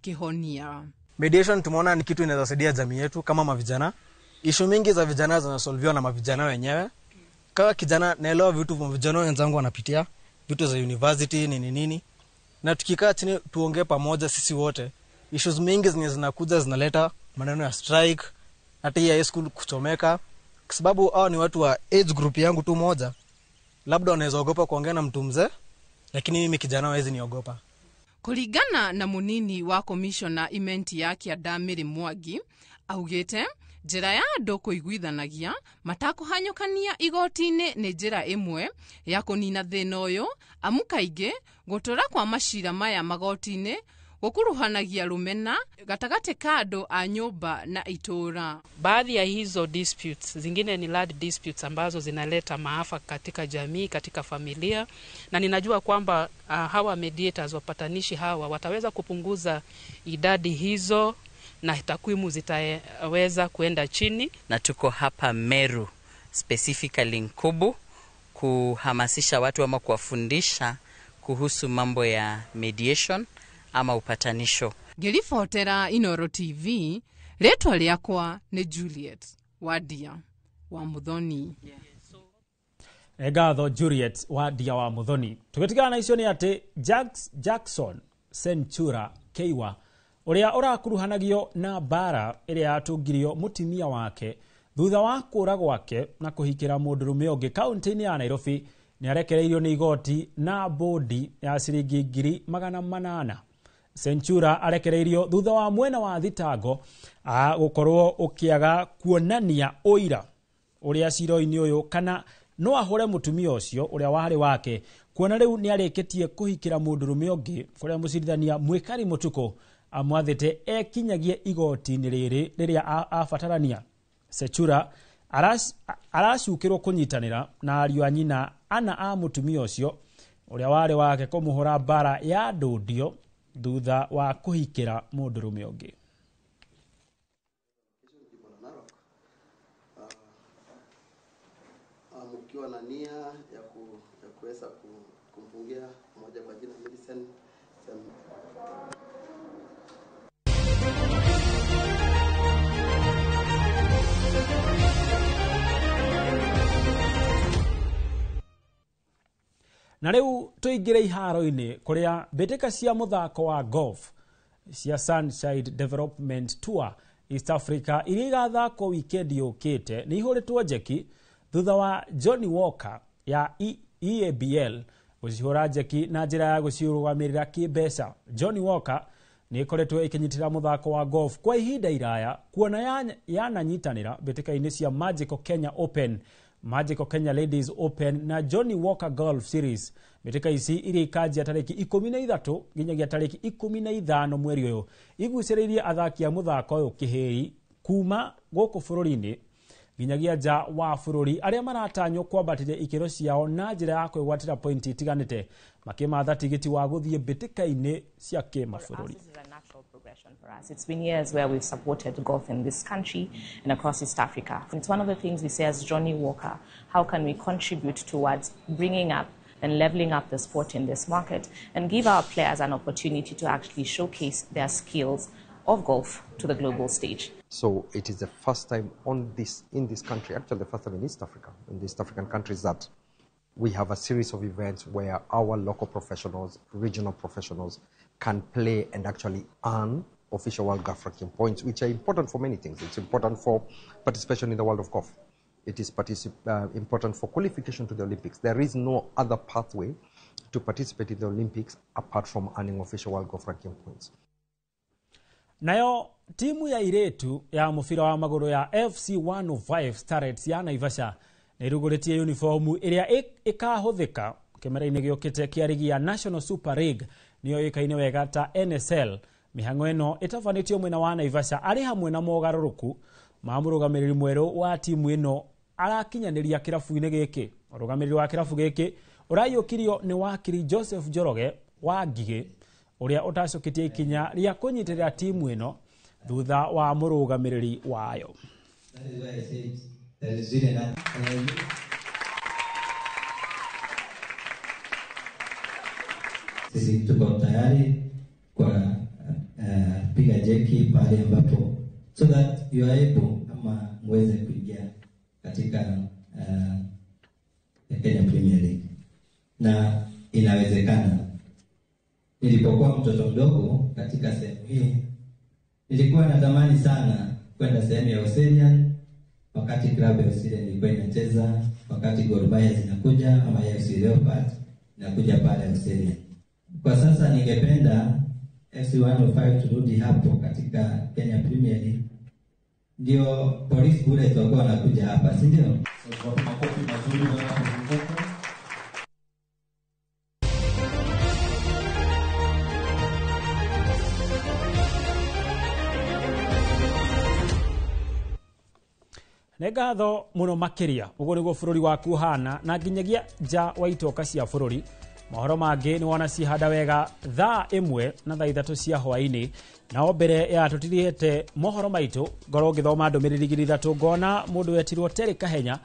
Kihonia. Mediation tumeona ni kitu inaweza saidia jamii yetu kama mavijana. Issue mingi za vijana zinasolviwa na mavijana wenyewe. Kama kijana naelewa vitu vijana wenzangu wanapitia, vitu za university nini nini. Na tukikaa chini tuongee pamoja sisi wote, issues mingi zenye zinakuja zinaleta maneno ya strike, hata hii high school kuchomeka, kwa sababu hao ni watu wa age group yangu tu moja. Labda wanaweza ogopa kuongea na mtu mzee, lakini mimi kijana hawezi niogopa. Kuringana na munini wa komishona Imenti ya Kĩanda Mary Mwangi augĩte njĩra ya andũ kũiguithanagia matakũhanyũkania igoti-inĩ nĩ njĩra ĩmwe ya kũnina thĩna ũyũ, amu kaingĩ gũtũra kwa macira maya magoti-inĩ gũkuruhanagia rũmena gatagatĩ ka andũ a nyũmba na itũra. Baadhi ya hizo disputes zingine ni land disputes ambazo zinaleta maafa katika jamii, katika familia, na ninajua kwamba hawa mediators, wapatanishi hawa wataweza kupunguza idadi hizo na takwimu zitaweza kuenda chini. Na tuko hapa Meru, specifically Nkubu, kuhamasisha watu ama kuwafundisha kuhusu mambo ya mediation ama upatanisho. Ngĩribotera Inooro TV, rĩtwa rĩakwa nĩ Juliet Wadia wa Muthoni. Ngatho Juliet Wadia wa Muthoni. Tũgĩtigana na icio nĩ atĩ Jackson Centura Keiwa ũrĩa ũrakuruhanagio na mbara ĩrĩa yatũngirio mũtumia wake thutha wa kũra gwake na kũhikĩra mũndũrũme ũngĩ kaunti-inĩ ya Nairobi nĩ arekereirio nĩ igoti na bodi ya ciringi 800,000. Centura arekereirio thutha wa mwena wa thitango gũkorwo ũkĩaga kuonania ũira ũrĩa ciro-inĩ ũyũ kana no ahũre mũtumia ũcio ũrĩa warĩ wake, kuona rĩu nĩ arĩkĩtie kũhikĩra mũndũrũme ũngĩ kũrĩa mũcirithania Mwĩkari Mũtukũ amwathĩte ekinyagie igoti-inĩ rĩrĩ rĩrĩa abatarania. Centura aracukĩrwo kũnyitanĩra na ariũ a nyina ana a mũtumia ũcio ũrĩa warĩ wake kũmũhũra mbara ya ndũndio thutha wa kũhikĩra mũndũrũme ũngĩ. Mkiwa na nia ya kuweza kumfungia mmoja kwa jina Millicent. Na rĩu tũingĩre iharo-inĩ kũrĩa mbĩtĩka cia mũthako wa golf cia Sunshine Development Tour East Africa iria igathakwo wikendi yũkĩte nĩ ihũrĩtwo njeki thutha wa Johnny Walker ya EABL gũcihũra njeki na njĩra ya gũcirũgamĩrĩra kĩmbeca. Johnny Walker nĩ ĩkoretwo ĩkĩnyitĩrĩra mũthako wa golf kwa ihinda iraya kuona yananyitanĩra mbĩtĩka-inĩ cia Magical Kenya Open, Magical Kenya Ladies Open na Johnny Walker Golf Series. Mbĩtĩka ici iria ikanjia tarĩki 13 nginyagia tarĩki 15 mweri ũyũ igucĩrĩirie athaki a mũthako ũyũ kĩhĩri kuma gũkũ bũrũri-inĩ nginyagia nja wa bũrũri arĩa maratanywo kwambatĩria ikĩro ciao na njĩra ya kwĩgwatĩra pointi itiganĩte makĩmatha tigiti wa gũthiĩ mbĩtĩka-inĩ cia kĩmabũrũri. For us. It's been years where we've supported golf in this country and across East Africa. It's one of the things we say as Johnny Walker, how can we contribute towards bringing up and leveling up the sport in this market and give our players an opportunity to actually showcase their skills of golf to the global stage. So it is the first time in this country, actually the first time in East Africa, in the East African countries, that we have a series of events where our local professionals, regional professionals can play and actually earn official World Golf Ranking points, which are important for many things. It's important for participation in the world of golf. It is important for qualification to the Olympics. There is no other pathway to participate in the Olympics apart from earning official World Golf Ranking points. Nayo timu ya iretu ya mũbira wa magũrũ ya FC 105 Starlets ya Naivasha nĩ ĩrugũrĩtie uniformu ĩrĩa ĩkahũthĩka kĩmera-inĩ gĩũkĩte kĩa rigi ya National Super League nĩyo ĩkaine wega ta NSL. Mĩhang'o ĩno ĩtabanĩtio mwena wa Naivasha arĩ hamwe na mogarũrũku ma mũrũgamĩrĩri mwerũ wa timu ĩno arakinyanĩria kĩrabu-inĩ gĩkĩ. Mũrũgamĩrĩri wa kĩrabu gĩkĩ ũraiyũkirio nĩ wakiri Joseph Njoroge wa Ngigĩ ũrĩa ũtacũkĩtie ikinya rĩa kũnyitĩrĩra timu ĩno thutha wa mũrũgamĩrĩri wayo. Sisi tuko tayari kwa Tunapiga jeki pale ambapo so that you are able ama muweze kuingia katika Kenya Premier League, na inawezekana. Nilipokuwa mtoto mdogo katika sehemu hii, nilikuwa natamani sana kwenda sehemu ya Oserian wakati klabu ya Oserian ilikuwa inacheza, wakati Gor Mahia zinakuja ama AFC Leopards inakuja pale Oserian. Kwa sasa ningependa FC 105 turudi hapo katika Kenya Premier League, ndio Police Bullets wakuwa wanakuja hapa, si ndio? So, makofi mazuri wanapozunguka. Nĩ ngatho mũno makĩria ũguo nĩguo bũrũri waku ũhana na nginyagia nja wa itoka cia bũrũri. Mohoro mangĩ nĩ wona cihanda wega thaa 1 na thaa 3 cia hwaĩ-inĩ. Nao mbere ya tũtirihĩte mohoro maitũ ngorwo ngĩthoma ndũmĩrĩri 3 ngona mũndũ wetirwo Terry Kahenya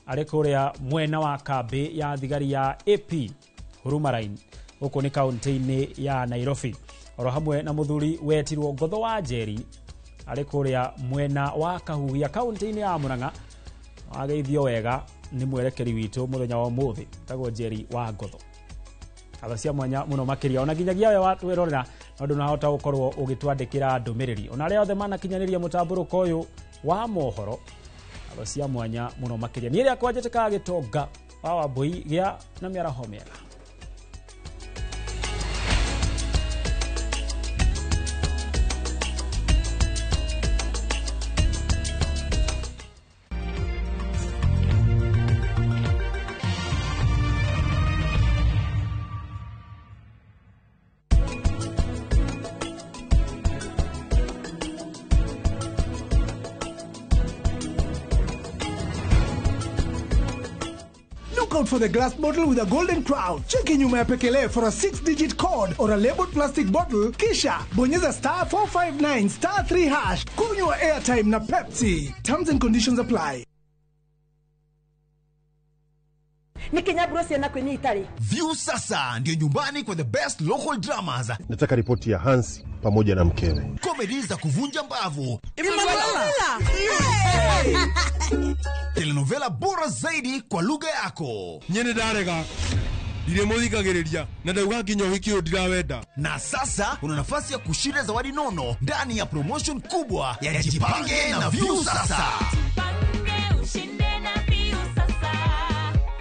arĩ kũrĩa mwena wa kambĩ ya thigari ya AP Huruma Line gũkũ nĩ kaũntĩ-inĩ ya Nairobi, oro hamwe na mũthuri wetirwo Ngotho wa Njeri arĩ kũrĩa mwena wa Kahuhia kaũntĩ-inĩ ya Murang'a. Wageithio wega nĩ mwerekeri witũ mũthenya wa ũmũthĩ tagwo Njeri wa Ngotho. Ngatho cia mwanya mũno makĩria ona nginyagia we watwĩrorera no ndũnahota gũkorwo ũgĩtwandĩkĩra ndũmĩrĩri, ona arĩa othe manakinyanĩria mũtambũrũko ũyũ wa mohoro, ngatho cia mwanya mũno makĩria. Niĩ rĩakwa njĩtĩkaga Gĩtonga wa Wambũi gĩa na mĩaraho mĩega. Out for the glass bottle with a golden crown. Cheki nyuma ya pekele for a 6-digit code or a labeled plastic bottle, kisha bonyeza star 459 star 3 hash. Kunywa airtime na Pepsi. Terms and conditions apply. View sasa ndio nyumbani kwa the best local dramas. Nataka ripoti ya Hansi pamoja na mkewe. Comedy za kuvunja mbavu. Telenovela bora zaidi kwa lugha yako. Nyene ndarega. Ndiremuthikagiriria na ndauga nginya uhiki uyu ndirawenda. Na sasa una nafasi ya kushinda zawadi nono ndani ya promotion kubwa ya Jipange na View sasa. Jipange ushinde na View sasa.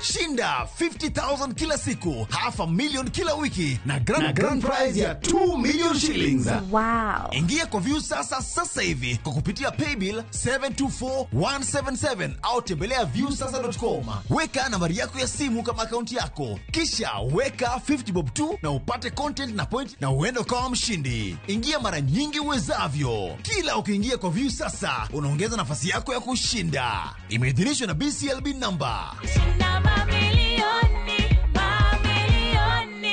Shinda 50,000 kila siku, 500,000 kila wiki na grand prize ya 2 million shillings. Wow. Ingia kwa View sasa sasa hivi kwa kupitia paybill 724177 au tembelea viewsasa.com. Weka nambari yako ya simu kama akaunti yako, kisha weka 50 bob tu na upate content na point na uende kama mshindi. Ingia mara nyingi uwezavyo. Kila ukiingia kwa View sasa unaongeza nafasi yako ya kushinda. Imeidhinishwa na BCLB number. Shinda mamilioni, mamilioni.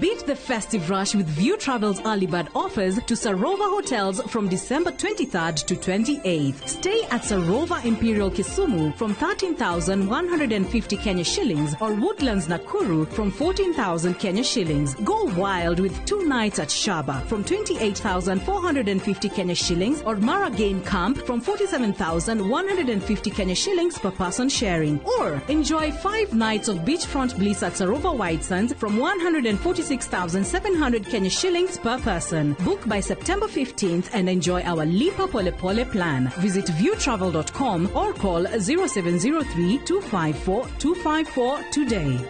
Beat the festive rush with View Travel's early bird offers to Sarova Hotels from December 23rd to 28th. Stay at Sarova Imperial Kisumu from 13,150 Kenya shillings or Woodlands Nakuru from 14,000 Kenya shillings. Go wild with 2 nights at Shaba from 28,450 Kenya shillings or Mara Game Camp from 47,150 Kenya shillings per person sharing. Or enjoy 5 nights of beachfront bliss at Sarova White Sands from 146,700 Kenya shillings per person. Book by September 15th and enjoy our Lipa Pole Pole plan. Visit viewtravel.com or call 0703 254 254 today.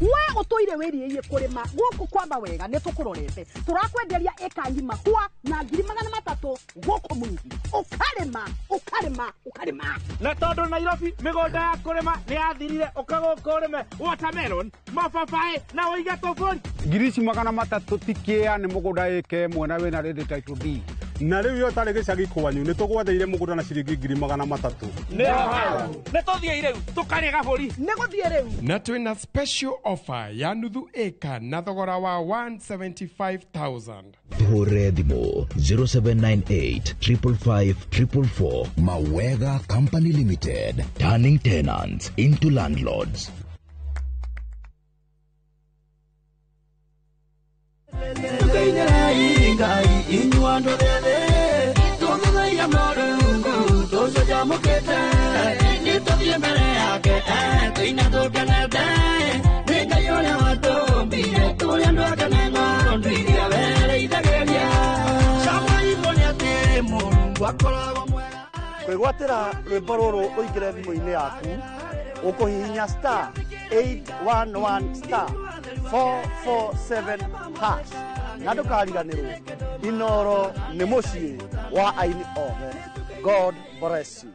We utoire wiriie kurima guku kwamba wega ni tukurorete turakwenderia eka ngima kwa na 300,000 guku mwingi ukarima ukarima ukarima na tondu Nairobi migunda ya kurima ni yathirire uka guku urime watermelon mababaĩ na uige tuburi 300,000 tikia ni mugunda eke mwena wina ready title D Na rĩu yo tarĩ gĩcagi kwanyu nĩ tũgwathĩire mũgũnda na ciringi 300,000. Nĩ tũthiĩ rĩu tũkarĩe gabũri. Nĩ gũthiĩ rĩu. Na twĩna special offer ya nuthu ĩka na thogora wa 175,000. Tuhũrĩre thimũ 0798 555 444. Mawega Company Limited, turning tenants into landlords. Kwĩgwatĩra rwĩmbo rũrũ ũingĩre thimũ-inĩ yaku ũkũhihinya star 811 star 447 hash na ndũkariganĩrwo Inoro nĩ mũciĩ wa aini othe. God bless you.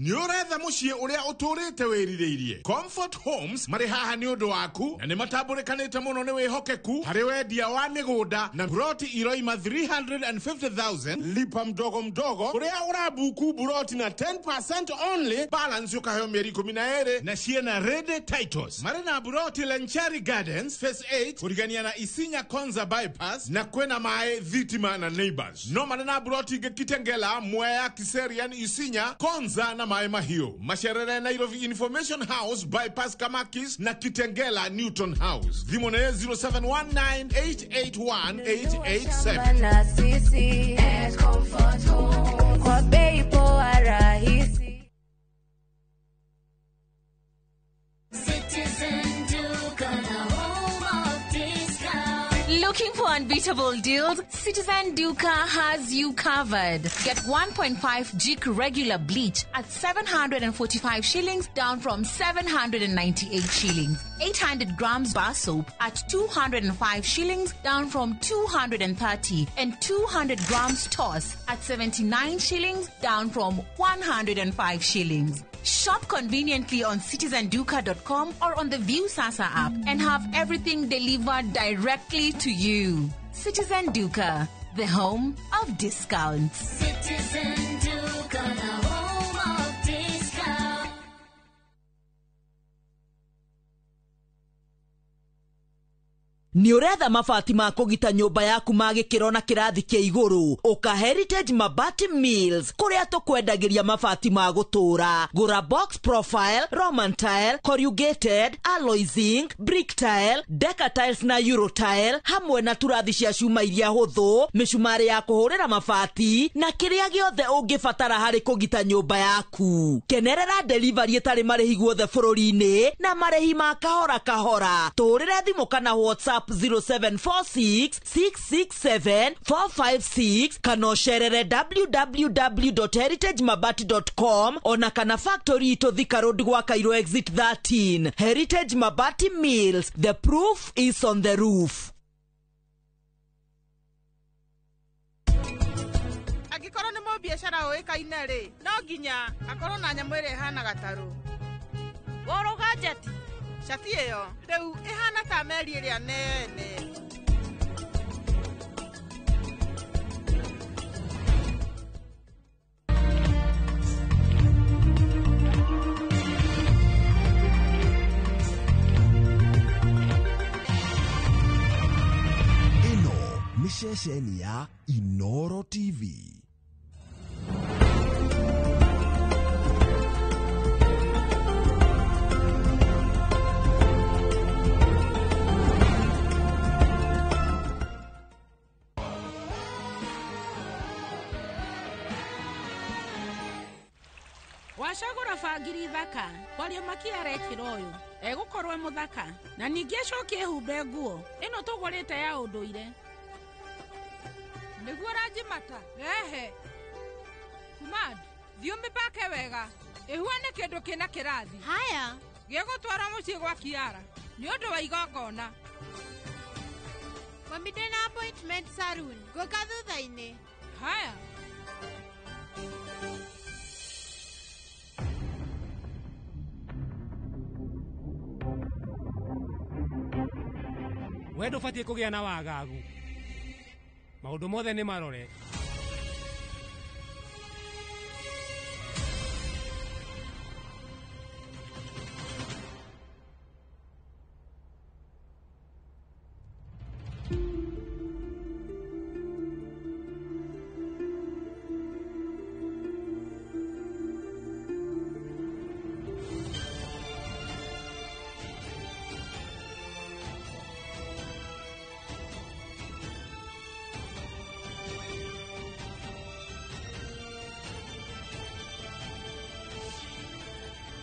Nĩ ũretha mũciĩ ũrĩa ũtũrĩte wĩrirĩirie. Comfort Homes marĩ haha nĩ ũndũ waku na nĩ matambũrĩkanĩte mũno nĩ wĩhokeku harĩ wendia wa mĩgũnda na buroti iroima 350,000 lipa mdogo mdogo kũrĩa ũrabuku buroti na 10% only balance ũkaheo mĩeri 12 na ciĩna ready titles. Marĩ na buroti Lenchari Gardens Phase 8 kũrigania na Isinya Konza bypass na kwĩna maĩ thitima na neighbors. No marĩ na buroti ingĩ Kitengela, Mwea, Kiserian, Isinya, Konza na Maĩ Mahiũ. Macerere Nairobi Information House bypass Kamakis na Kitengela Newton House. Thimũ nĩ 0719881887. Na sisi at Comfort Home kwa bei poa rahisi. Citizen Duka, the home of discount. Looking for unbeatable deals? Citizen Duka has you covered. Get 1.5 Jik regular bleach at 745 shillings, down from 798 shillings. 800 grams bar soap at 205 shillings, down from 230. And 200 grams toss at 79 shillings, down from 105 shillings. Shop conveniently on citizenduka.com or on the Viusasa app and have everything delivered directly to you. Citizen Duka, the home of discounts. Citizen Duka, the home of discount. Nĩ ũretha mabati ma kũgita nyũmba yaku ma gĩkĩro na kĩrathi kĩa igũrũ? Ũka Heritage Mabati Mills kũrĩa tũkwendagĩria mabati ma gũtũũra. Gũra box profile, Roman tile, corrugated, alloy zinc, brick tile, deca tiles na euro tile, hamwe na turathi cia cuma iria hũthũ, mĩcumarĩ ya kũhũrĩra mabati na kĩrĩa gĩothe ũngĩbatara harĩ kũgita nyũmba yaku. Kenerera delivery ĩtarĩ marĩhi guothe bũrũri-inĩ na marĩhi ma kahora kahora. Tũhũrĩre thimũ kana WhatsApp 0746 667 456 kana ũcerere www.heritagemabati.com ona kana factory itũ Thika Road gwa Cairo exit 13. Heritage Mabati Mills, the proof is on the roof. Angĩkorwo nĩ mũbiacara ũĩkaine rĩ, no nginya akorwo na nyamũ ĩrĩa ĩhana gatarũ. Woroga njeti cati ĩyo rĩu ĩhana ta meri ĩrĩa nene. Ĩno nĩ ceceni ya Inoro TV. Wacagũra bangiri thaka kwaria makia arekĩra ũyũ egũkorwo e mũthaka na ningĩ acoke ehumbe nguo ĩno tũgũrĩte ya ũndũire. Nĩguo ũranjimata rehe kumand thiĩ ũmĩpake wega ĩhuane kĩndũ kĩna kĩrathi. Haya gĩgũtwara mũciĩ gwa Kiara nĩ ũndũ wa igongona. Mami ndĩna appointment saloon ngũka thutha-inĩ. Haya. We ndũbatiĩ kũgĩa na wagagu. Maũndũ mothe nĩ marore.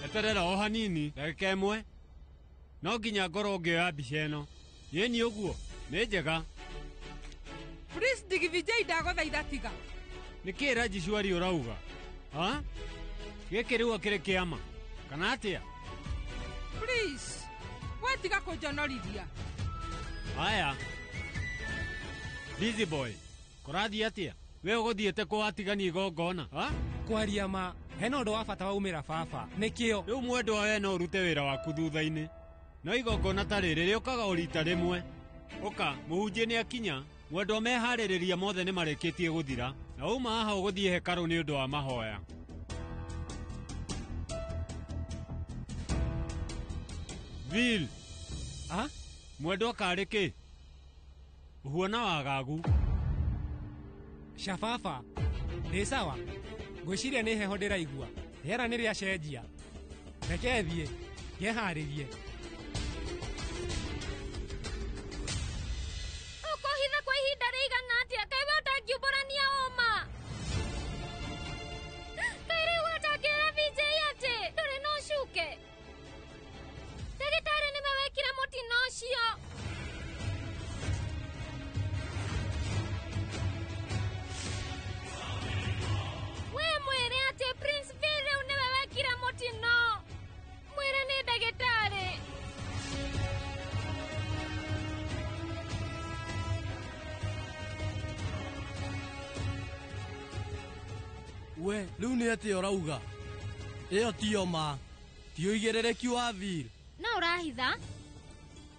Eterera o hanini ndagĩka ĩmwe no nginya ngorwo ngĩoya mbica ĩno ĩni ũguo nĩ njega. Please Digvijay ndagũthaitha tiga. Nĩ kĩĩ Rajishwari ũrauga? Ha? Gĩkĩ rĩu akĩrĩ kĩama kana atĩa? Please we tiga kũnjonorithia. Aya Busy boy, kũrathiĩ atĩa? We ũgũthiĩte kũ watigania igongona? Ha? Kwaria ma hena ũndũ wa bata waumĩra baba nĩkĩo. Rĩu mwendwa we no ũrute wĩra waku thutha-inĩ no igongona ta rĩrĩ rĩũkaga o rita rĩmwe. Ũka mũhunjia nĩ akinya mwendwa meharĩrĩria mothe nĩ marĩkĩtie gũthira na uma haha ũgũthiĩ hekarũ nĩ ũndũ wa mahoya. Bill. Ha? Mwendwa karĩ kĩ? Ũhuana wagagu. Shababa nĩ sawa. Ngwĩciria nĩ heho ndĩraigua. Rĩera nĩ rĩacenjia. Reke thiĩ ngeharĩrie. Ũkũhitha kwa ihinda rĩigana atĩa? Kaĩ we ũtangiumbũrania ũma? Kaĩ rĩu ũtangĩra Vijay atĩ ndũrĩ na ũcuke? Ndagĩtarĩ nĩwe wekire mũtino ũcio. We mwĩre atĩ Prince V rĩu nĩwe wekire mũtino. Mwĩre nĩ ndagĩtarĩ. We rĩu nĩ atĩa ũrauga? Ĩyo tiyo ma. Ti ũigĩrĩrĩki wa Vir. No ũrahitha?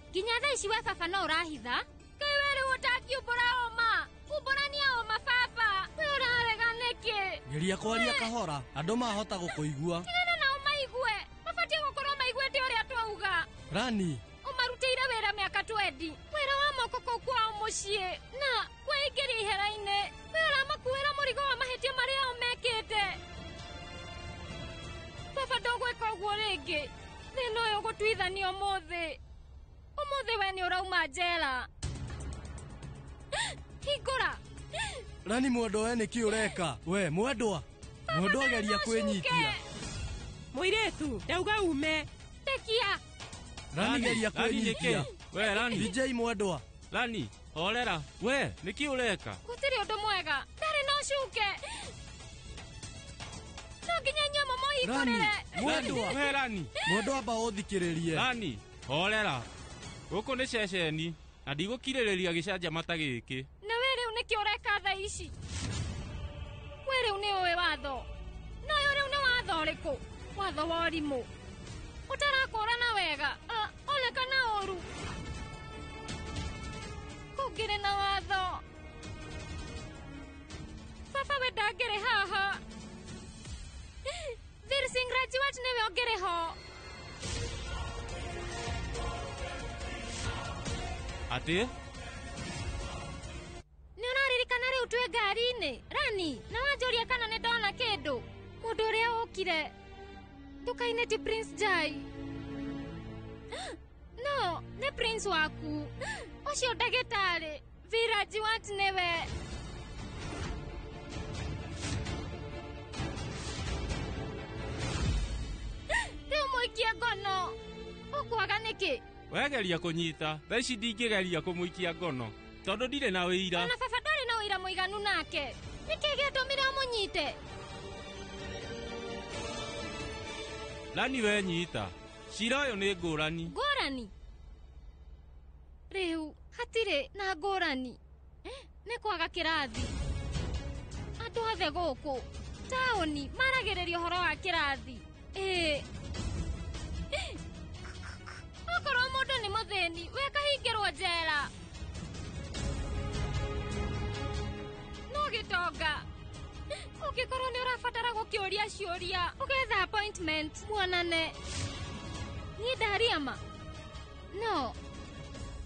Nginya thaa ici we baba no ũrahitha? Kaĩ we rĩu ũtangiumbũra ũma? Umbũrania ũma baba. We ũrarega nĩkĩ? Geria kwaria kahora andũ mahota gũkũigua. Tigana nao maigue. Mabatiĩ gũkorwo maiguĩte ũrĩa twauga. Rani. Ũmarutĩire wĩra mĩaka 20. Wĩra wa moko kũu kwao mũciĩ na kwĩingĩria ihera-inĩ. We ũramakuĩra mũrigo wa mahĩtia marĩa o mekĩte. Baba ndũgwĩka ũguo rĩngĩ. Thĩna ũyũ ũgũtuithania ũmũthĩ. Ũmũthĩ we nĩ ũrauma njera. Hingũra. Rani mwendwa we nĩkĩ ũreka? We mwendwa. Mwendwa geria kwĩnyitia. Mũirĩtu ndauga ume. Tekia. Rani geria kwĩnyitia. We Rani. DJ mwendwa. Rani horera. We nĩkĩ ũreka? Gũtirĩ ũndũ mwega. Ndarĩ na ũcuke. No nginya inyuĩ mũmũhingũrĩre. Mwendwa. We Rani. Mwendwa amba ũthikĩrĩrie. Rani horera. Gũkũ nĩ ceceni na ndigũkirĩrĩria gĩcanjama ta gĩkĩ. Na we rĩu nĩkĩ ũreka thaa ici? We rĩu nĩ ũĩ watho. Na ũyũ rĩu nĩ watho ũrĩkũ? Watho wa ũrimũ. Ũtarakũrana wega ona kana ũru. Kũngĩrĩ na watho. Baba we ndangĩrĩ haha. Vir Singh Rajwat nĩwe ũngĩrĩ ho. Atĩ? Nĩ ũraririkana rĩu twĩ ngari-inĩ Rani na wanjũria kana nĩ ndona kĩndũ. Mũndũ ũrĩa ũkire nduka-inĩ ti Prince Jai. No, nĩ Prince waku. Ũcio ndagĩtarĩ Viraj Wat nĩwe. Rĩu mũikie ngono. Ũkwaga nĩkĩ? Wegeria kũnyita thaa ici ndingĩgeria kũmũikia ngono tondũ ndirĩ na ũira. Ona baba ndarĩ na ũira mũiganu nake. Nĩkĩ gĩatũmire ũmũnyite? Rani we nyita. Cira ũyũ nĩ ngũrani. Ngũrani? Rĩu hatirĩ na ngũrani. Nĩ kwaga kĩrathi. Andũ othe gũkũ taũni maragĩrĩria ũhoro wa kĩrathi. Ĩĩ. Okorwo mũndũ nĩ mũthĩni we akahingĩrwo njera. Ũngĩkorwo nĩ ũrabatara gũkĩũria ciũria, ũgetha appointment muonane. Niĩ ndaria ma. No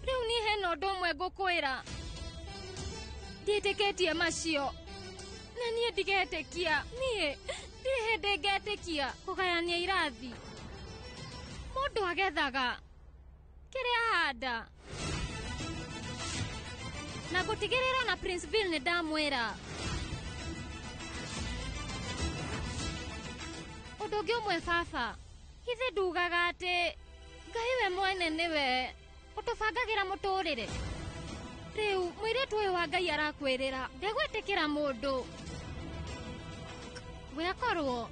rĩu niĩ hena ũndũ ũmwe ngũkwĩra. Ndiĩtĩkĩtie macio. Na niĩ ndigetĩkia. Niĩ ndirĩ hĩndĩ ngetĩkia kũgayania irathi. Mũndũ agethaga kĩrĩa ahanda. Na ngũtigĩrĩra na Princeville nĩ ndamwĩra. Ũndũ ũngĩ ũmwe baba, githĩ ndugaga atĩ Ngai we mwene nĩwe ũtũbangagĩra mũtũrĩre. Rĩu mũirĩtu ũyũ wa Ngai arakwĩrĩra ndegwĩtĩkĩra mũndũ. We akorwo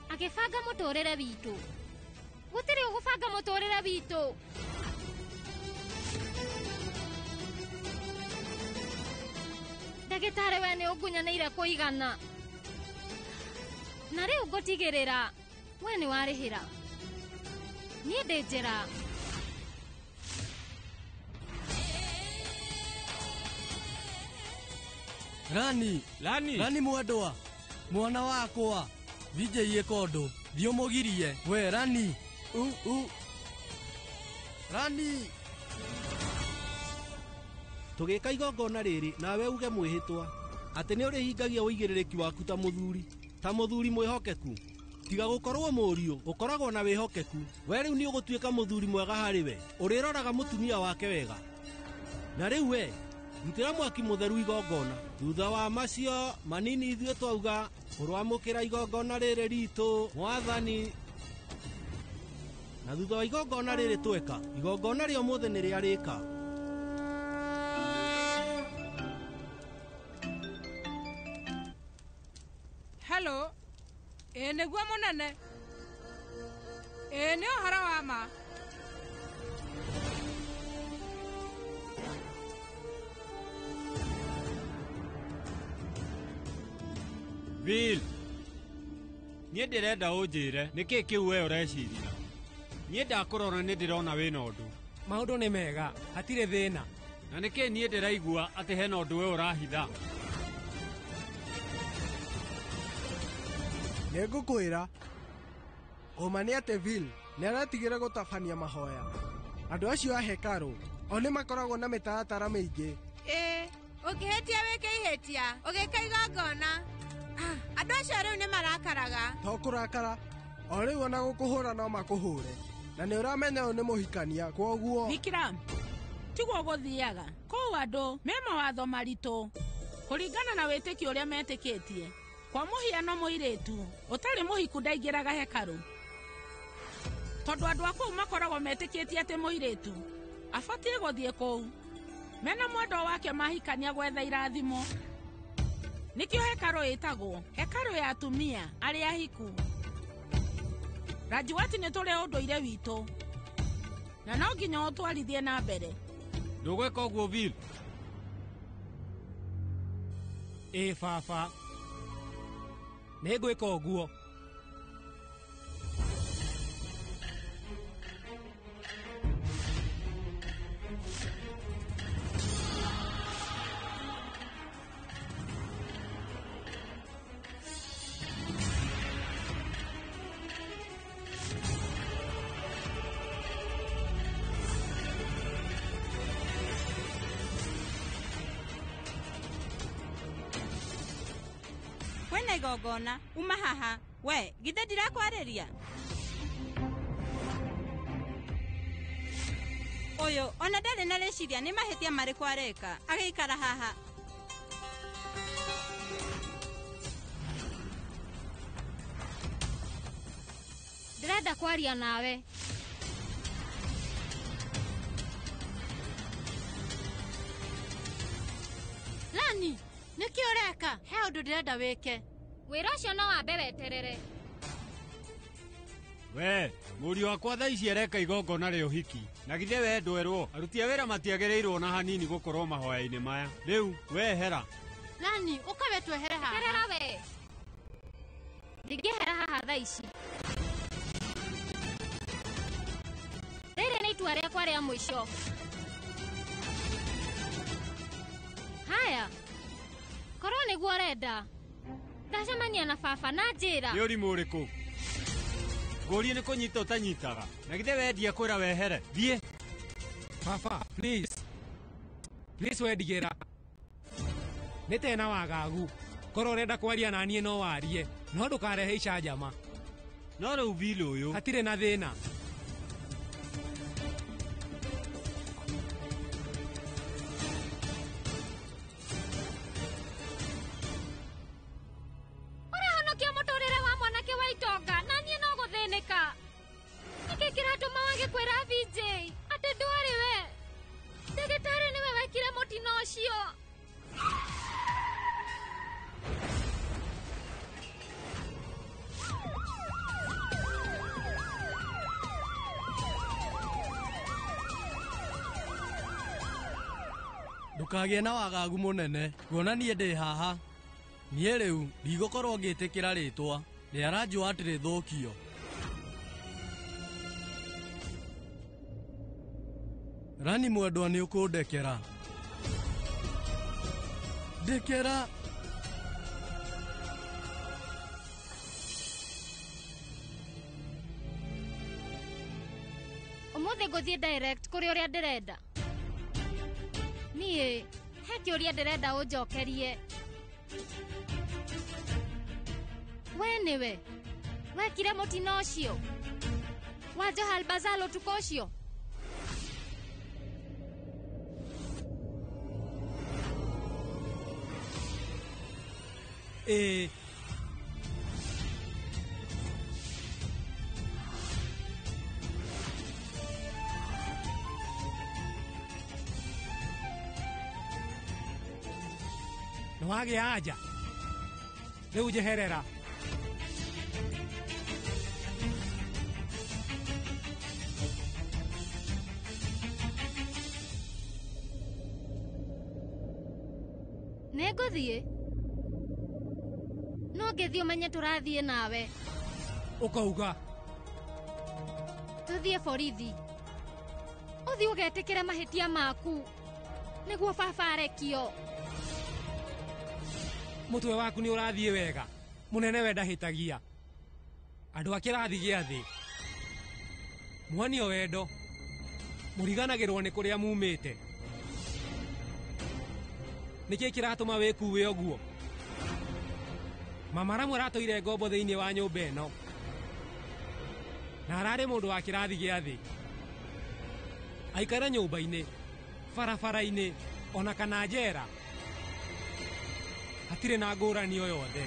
agĩbanga mũtũrĩre witũ. Gũtirĩ ũgũbanga mũtũrĩre witũ. Ndagĩtarĩ we nĩ ũngunyanĩire kũigana. Na rĩu ngũtigĩrĩra we nĩ warĩhĩra. Niĩ ndĩ njĩra. Rani, Rani, Rani mwendwa, mwana wakwa, VJ ĩka ũndũ, thiĩ ũmũgirie, we Rani, u Rani. Tũgĩka igongona rĩrĩ nawe uge mwĩhĩtwa atĩ nĩ ũrĩhingagia ũigĩrĩrĩki waku ta mũthuri mwĩhokeku. Tiga gũkorwo mũriũ, ũkoragwo na wĩhokeku. We rĩu nĩ ũgũtuĩka mũthuri mwega harĩ we, ũrĩroraga mũtumia wake wega. Na rĩu we rutĩra mwaki mũtheru igongona. Thutha wa macio manini ithuĩ twauga ũrwamũkĩra igongona rĩrĩ ritũ mwathani. Na thutha wa igongona rĩrĩ tweka, igongona rĩa ũmũthĩ nĩ rĩarĩka. Hello. Ĩĩ nĩguo mũnene. Ĩĩ nĩ ũhoro wa ma. Bill, niĩ ndĩrenda ũnjĩre nĩkĩ kĩu we ũreciria. Niĩ ndakũrora nĩ ndĩrona wĩna ũndũ. Maũndũ nĩ mega, hatirĩ thĩna. Na nĩkĩ niĩ ndĩraigua atĩ hena ũndũ we ũrahitha? Nĩ ngũkwĩra, ũma nĩ atĩ Bill nĩ aratigire gũtabania mahoya. Andũ acio a hekarũ o nĩ makoragwo na mĩtaratara mĩingĩ. Ĩĩ, ũngĩhĩtia wĩke ihĩtia, ũgĩka igongona. Andũ acio rĩu nĩ marakaraga. To kũrakara, o rĩu ona gũkũhũra no makũhũre. Na nĩ ũramenya ũyũ nĩ mũhikania, kwoguo. Vikram, tiguo gũthiaga. Kũu andũ me mawatho maritũ kũringana na wĩtĩkio ũrĩa metĩkĩtie. Kwa mũhiano mũirĩtu ũtarĩ mũhiku ndaingĩraga hekarũ. Tondũ andũ a kũu makoragwo metĩkĩtie atĩ mũirĩtu abatiĩ gũthiĩ kũu mena mwendwa wake mahikania gwetha irathimo. Nĩkĩo hekarũ ĩtagwo hekarũ ya atumia arĩa ahiku. Rajuati nĩ tũrĩ ũndũire witũ na no nginya ũtwarithie na mbere. Ndũgwĩka ũguo Bill? Ĩĩ baba, nĩ ngwĩka ũguo. Kwĩna igongona, uma haha. We, githĩ ndirakwarĩria? Ũyũ ona ndarĩ na rĩciria nĩ mahĩtia marĩkũ areka agĩikara haha. Ndĩrenda kwaria nawe. Lani, nĩkĩ ũreka? He ũndũ ndĩrenda wĩke. Wĩra ũcio no wambe weterere. We, mũriũ wakwa thaa ici areka igongona rĩa ũhiki. Na githĩ we ndwerwo, aruti a wĩra matiagĩrĩirwo na hanini gũkorwo mahoya-inĩ maya. Rĩu, we hera. Lani, ũka we twehere haha. Eterera we. Ndingĩehera haha thaa ici. Rĩrĩ nĩ itua rĩakwa rĩa mũico. Haya, korwo nĩguo ũrenda. Ndacemania na baba na njĩra. Nĩ ũrimũ ũrĩkũ? Ngũrie nĩ kũnyita ũtanyitaga. Na githĩ wendia kwĩra wehere. Thiĩ. Baba, please. Please wendigĩra. Nĩ tena wagagu. Korwo ũrenda kwaria na niĩ no warie. No ndũkarehe icanjama. No rĩu Bill ũyũ. Hatirĩ na thĩna. Ũrahonokia mũtũrĩre wa mwanake wa itonga na niĩ no gũthĩnĩka. Nĩkĩ kĩratũma wage kwĩra VJ atĩ ndwarĩ we? Ndagĩtarĩ nĩwe wekire mũtino ũcio. Ndũkagĩe na wagagu mũnene kuona niĩ ndĩ haha. Niĩ rĩu ndigũkorwo ngĩtĩkĩra rĩtwa rĩa Rajuat rĩthũkio. Rani mwendwa nĩ ũkũndekera. Ndekera. Ũmũthĩ ngũthiĩ direct kũrĩ ũrĩa ndĩrenda. Niĩ he kĩũria ndĩrenda ũnjokerie. We nĩwe wekire mũtino ũcio wa Johal Bazal ũtukũ ũcio? Ĩĩ. Nĩ wagĩa anja. Rĩu njeherera. Nĩ ngũthiĩ. No ngĩthiĩ ũmenye tũrathiĩ nawe. Ũkauga. Tũthiĩ borithi. Ũthiĩ ũgetĩkĩre mahĩtia maku. Nĩguo baba arekio. Mũtwe waku nĩ ũrathiĩ wega. Mũnene we ndahĩtagia. Andũ a kĩrathi gĩa thĩ. Muonio wendo. Mũriganagĩrwo nĩ kũrĩa mumĩte. Nĩkĩ kĩratũma wĩkuue ũguo? Mama Ramu aratũire ngombo thĩinĩ wa nyũmba ĩno. Na ararĩ mũndũ wa kĩrathi gĩa thĩ. Aikare nyũmba-inĩ, barabara-inĩ, ona kana njera. Hatirĩ na ngũrani o yothe.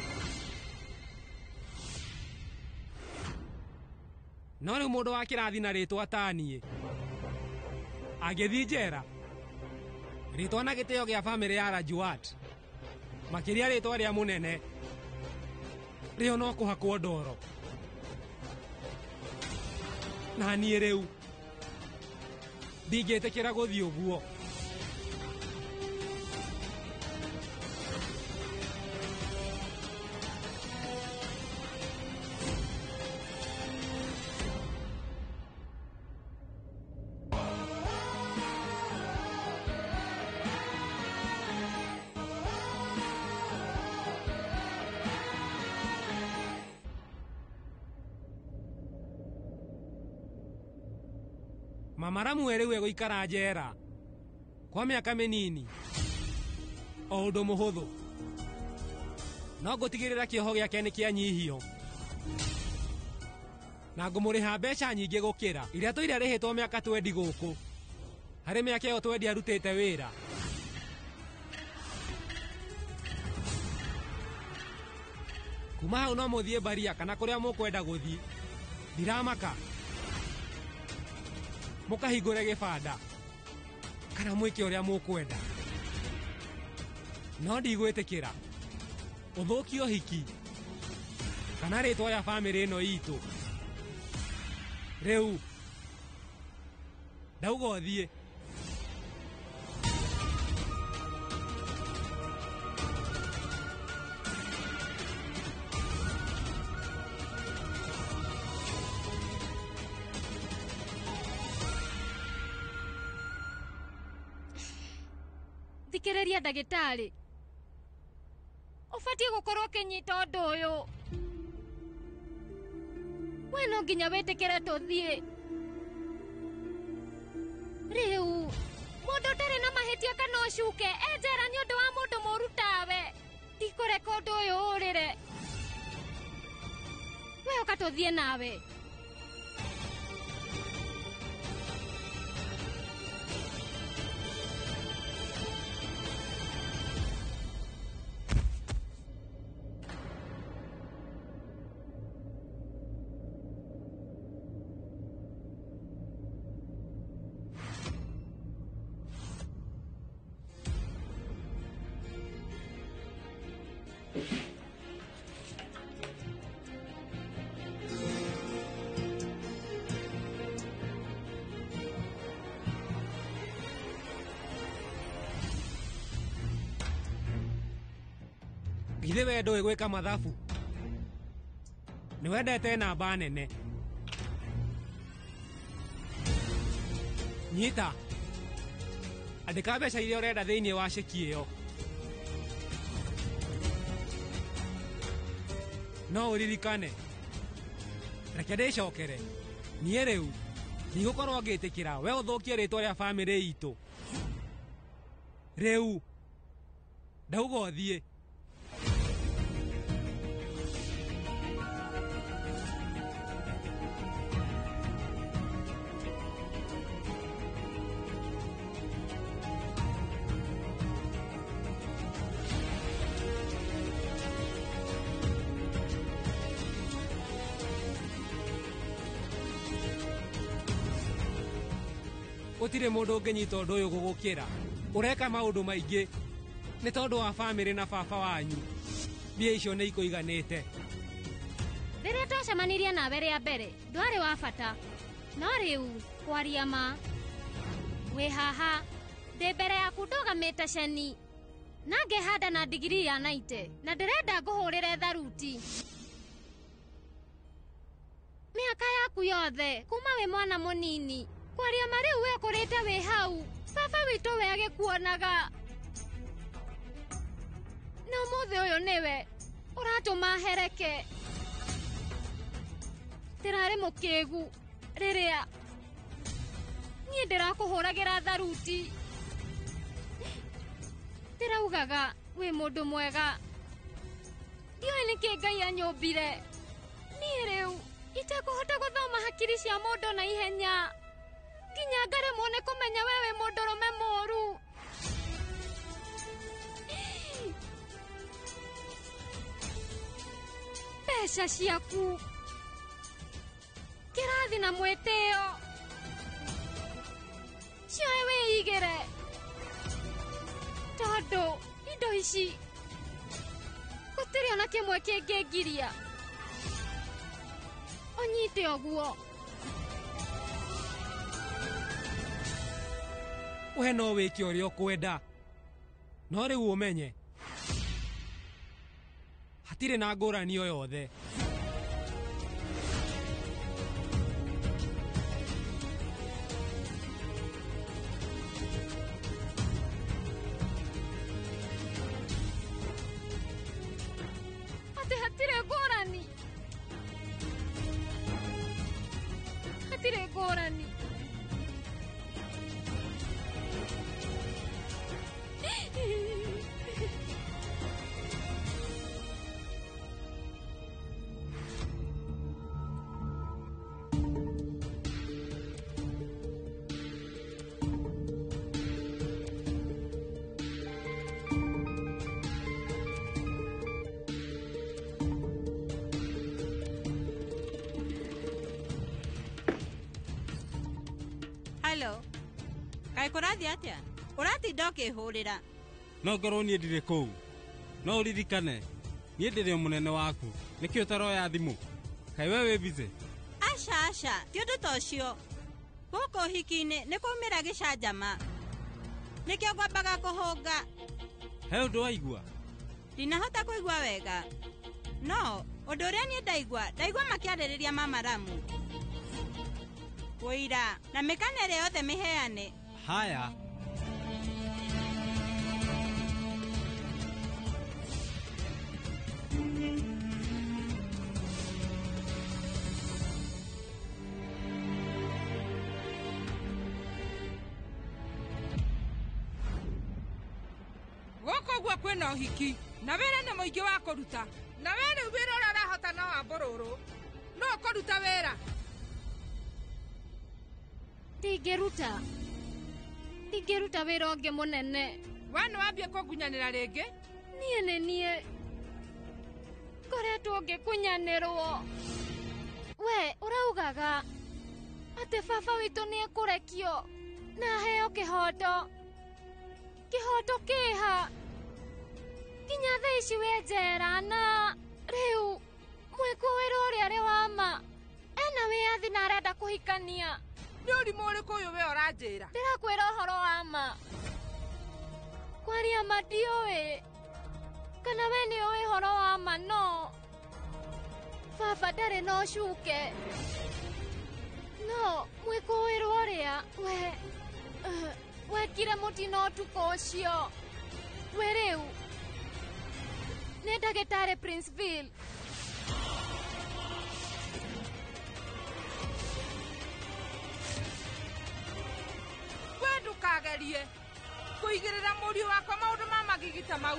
No rĩu mũndũ wa kĩrathi na rĩtwa ta niĩ angĩthiĩ njera, rĩtwa na gĩtĩo gĩa bamĩrĩ ya Rajuat, makĩria rĩtwa rĩa mũnene, rĩo no kũhakwo ndoro. Na niĩ rĩu ndingĩtĩkĩra gũthiĩ ũguo. Mama Ramu rĩu egũikara njera kwa mĩaka mĩnini o ũndũ mũhũthũ. No ngũtigĩrĩra kĩoho gĩake nĩ kĩanyihio na ngũmũrĩha mbeca nyingĩ gũkĩra iria tũire arĩhĩtwo mĩaka 20 gũkũ. Harĩ mĩaka ĩyo 20 arutĩte wĩra. Kuma hau no mũthiĩ Baria kana kũrĩa mũkwenda gũthiĩ. Ndiramaka. Mũkahingũre gĩbanda kana mwĩke ũrĩa mũkwenda. No ndigwĩtĩkĩra ũthũkie ũhiki kana rĩtwa rĩa bamĩrĩ ĩno itũ. Rĩu ndauga ũthiĩ. Thikĩrĩria ndagĩtarĩ. Ũbatiĩ gũkorwo ũkĩnyita ũndũ ũyũ. We no nginya wĩtĩkĩre tũthiĩ. Rĩu mũndũ ũtarĩ na mahĩtia kana ũcuke e njera nĩ ũndũ wa mũndũ mũũru tawe. Ndikũreka ũndũ ũyũ ũrĩre. We ũka tũthiĩ nawe. Githĩ we ndũĩ gwĩka mathabu? Nĩ wendete namba nene. Nyita. Andĩka mbeca iria ũrenda thĩinĩ wa ceki ĩyo. No ũririkane. Reke ndĩcokere. Niĩ rĩu ndigũkorwo ngĩtĩkĩra we ũthũkie rĩtwa rĩa bamĩrĩ itũ. Rĩu ndauga ũthiĩ. Gũtirĩ mũndũ ũngĩnyita ũndũ ũyũ gũgũkĩra. Ũreka maũndũ maingĩ nĩ tondũ wa bamĩrĩ na baba wanyu. Mbia icio nĩ ikũiganĩte. Rĩrĩa twacemanirie nawe rĩa mbere ndwarĩ wa bata, no rĩu kwaria ma wĩ haha ndĩ mbere yaku ndũgamĩte ceni na ngehanda na ndigirii ya naite na ndĩrenda ngũhũrĩre tharuti. Mĩaka yaku yothe kuma wĩ mwana mũnini kwaria ma rĩu we ũkũrĩte wĩ hau baba witũ we agĩkuonaga. Na ũmũthĩ ũyũ nĩwe ũratũma hereke. Ndĩrarĩ mũkĩgu rĩrĩa niĩ ndĩrakũhũragĩra tharuti. Ndĩraugaga wĩ mũndũ mwega. Ndiũĩ nĩkĩ Ngai anyũmbire. Niĩ rĩu itekũhota gũthoma hakiri cia mũndũ na ihenya. Nginya ngaremwo nĩ kũmenya we wĩ mũndũrũme mũũru. Mbeca ciaku, kĩrathi na mwĩtĩo cioe wĩigĩre, tondũ indo ici gũtirĩ ona kĩmwe kĩngĩngiria. Ũnyite ũguo. We no wĩke ũrĩa ũkwenda, no rĩu ũmenye hatirĩ na ngũrani o yothe. Atĩ hatirĩ ngũrani, hatirĩ ngũrani. Hello. Kaĩ kũrathiĩ atĩa? Ũratinda ũkĩhũrĩra. No ngorwo niĩ ndirĩ kũu. No ũririkane, niĩ ndĩrĩ o mũnene waku. Nĩkĩ ũtaroya thimũ? Kaĩ we wĩ busy? Aca aca, ti ũndũ ta ũcio. Gũkũ ũhiki-inĩ nĩ kwaumĩra gĩcanjama. Nĩkĩo ngwambaga kũhũnga. He ũndũ waigua? Ndinahota kũigua wega. No, ũndũ ũrĩa niĩ ndaigua makĩarĩrĩria mama Ramu. Ũira na mĩkana ĩrĩa yothe mĩheane. Haya. Ũguo kwĩna ũhiki na wĩra nĩ mũingĩ wa kũruta. Na we rĩu wĩra ũrĩa ũrahota no wa mbũrũrũ. No ũkũruta wĩra? Ndingĩruta. Ndingĩruta wĩra ũngĩ mũnene. We nĩ wambie kũngunyanĩra rĩngĩ? Niĩ nĩ niĩ ngoretwo ngĩkunyanĩrwo. We ũraugaga atĩ baba witũ nĩ ekũrekio na aheo kĩhoto. Kĩhoto kĩha? Nginya thaa ici wĩ njera na rĩu mwĩkũĩrwo ũrĩa arĩ wa ma ena wĩyathi na arenda kũhikania. Nĩ ũrimũ ũrĩkũ ũyũ we ũranjĩra? Ndĩrakwĩra ũhoro wa ma. Kwaria ma ndiũĩ kana we nĩ ũĩ ũhoro wa ma, no baba ndarĩ na ũcuke. No mwĩkũĩrwo ũrĩa we wekire mũtino ũtukũ ũcio. We rĩu nĩ ndagĩtarĩ Princeville. We ndũkagerie kũigĩrĩra mũriũ wakwa maũndũ ma magigi ta mau.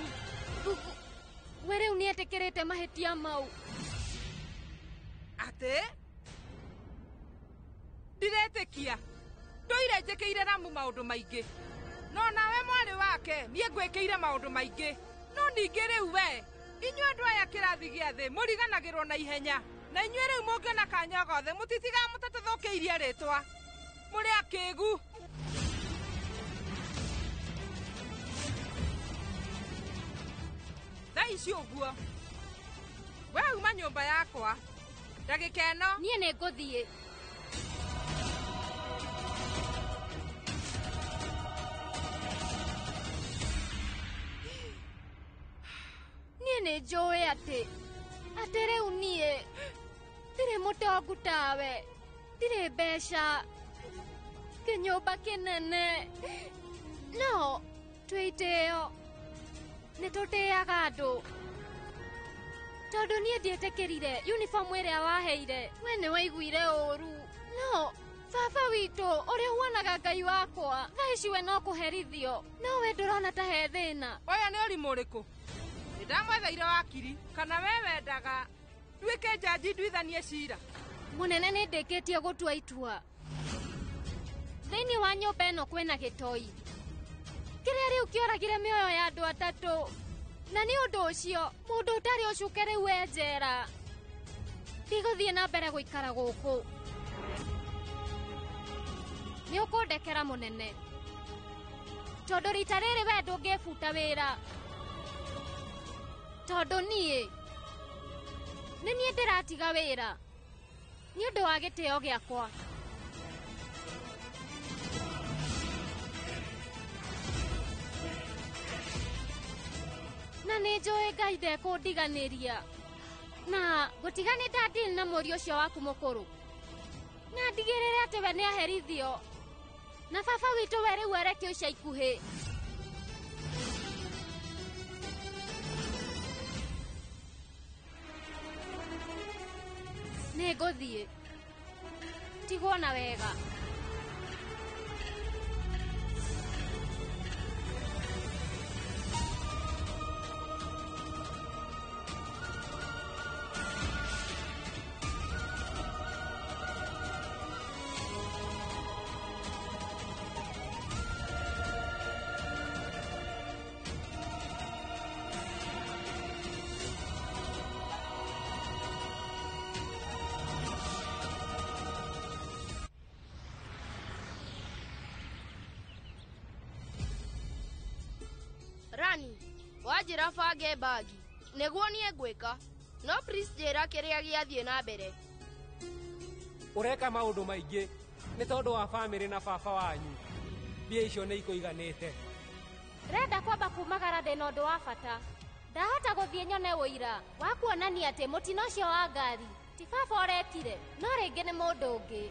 We rĩu nĩetĩkĩrĩte mahĩtia mau. Atĩ? Ndiretĩkia. Ndũire njĩkĩire Ramu maũndũ maingĩ. No nawe mwarĩ wake niĩ ngwĩkĩire maũndũ maingĩ. No ningĩ rĩu we inyuĩ andũ aya kĩrathi gĩa thĩ mũriganagĩrwo na ihenya. Na inyuĩ rĩu mũngĩona kanya gothe mũtitigaga mũtatũthũkĩirie rĩtwa. Mũrĩ akĩgu. Thaa ici ũguo we uma nyũmba yakwa ndagĩka ĩno. Niĩ nĩ ngũthiĩ. Niĩ nĩ njũĩ atĩ rĩu niĩ ndirĩ mũtongu tawe, ndirĩ mbeca, kĩnyũmba kĩnene, no twĩ itĩo nĩ tũtĩaga andũ. Tondũ niĩ ndiĩtĩkĩrire uniform ĩrĩa waheire, we nĩ waiguire ũru. No baba witũ ũrĩa ũhuanaga Ngai wakwa, thaa ici we no kũherithio, no we ndũrona ta he thĩna. Ũyũ nĩ ũrimũ ũrĩkũ? Nĩndamwetheire wakiri, kana we wendaga nduĩke njanji nduithanie cira? Mũnene nĩ ndĩkĩtie gũtua itua. Thĩinĩ wa nyũmba ĩno kwĩna gĩtoi kĩrĩa rĩu kĩoragire mĩoyo ya andũ atatũ, na nĩ ũndũ ũcio mũndũ ũtarĩ ũcuke rĩu e njera. Ndigũthiĩ na mbere gũikara gũkũ. Nĩ ũkũndekera mũnene, tondũ rita rĩrĩ we ndũngĩbuta wĩra. Tondũ niĩ nĩ niĩ ndĩratiga wĩra nĩ ũndũ wa gĩtĩo gĩakwa. Na nĩ njũĩ Ngai ndekũndiganĩria. Na gũtiga nĩ ndadili na mũriũ ũcio waku mũkũrũ, na ndigĩrĩre atĩ we nĩaherithio, na baba witũ we rĩu arekio ica ikuhĩ. Nĩ ngũthiĩ. Tigwo na wega. Rani, wanjĩra bange mbagi nĩguo niĩ ngwĩka, no please njĩra kĩrĩa gĩathiĩ na mbere. Ũreka maũndũ maingĩ nĩ tondũ wa bamĩrĩ na baba wanyu. Mbia icio nĩ ikũiganĩte. Renda kwamba kumagara ndĩna ũndũ wa bata. Ndahota gũthiĩ nyone ũira wa kuonania atĩ mũtino ũcio wa ngari ti baba ũrekire, no rĩngĩ nĩ mũndũ ũngĩ.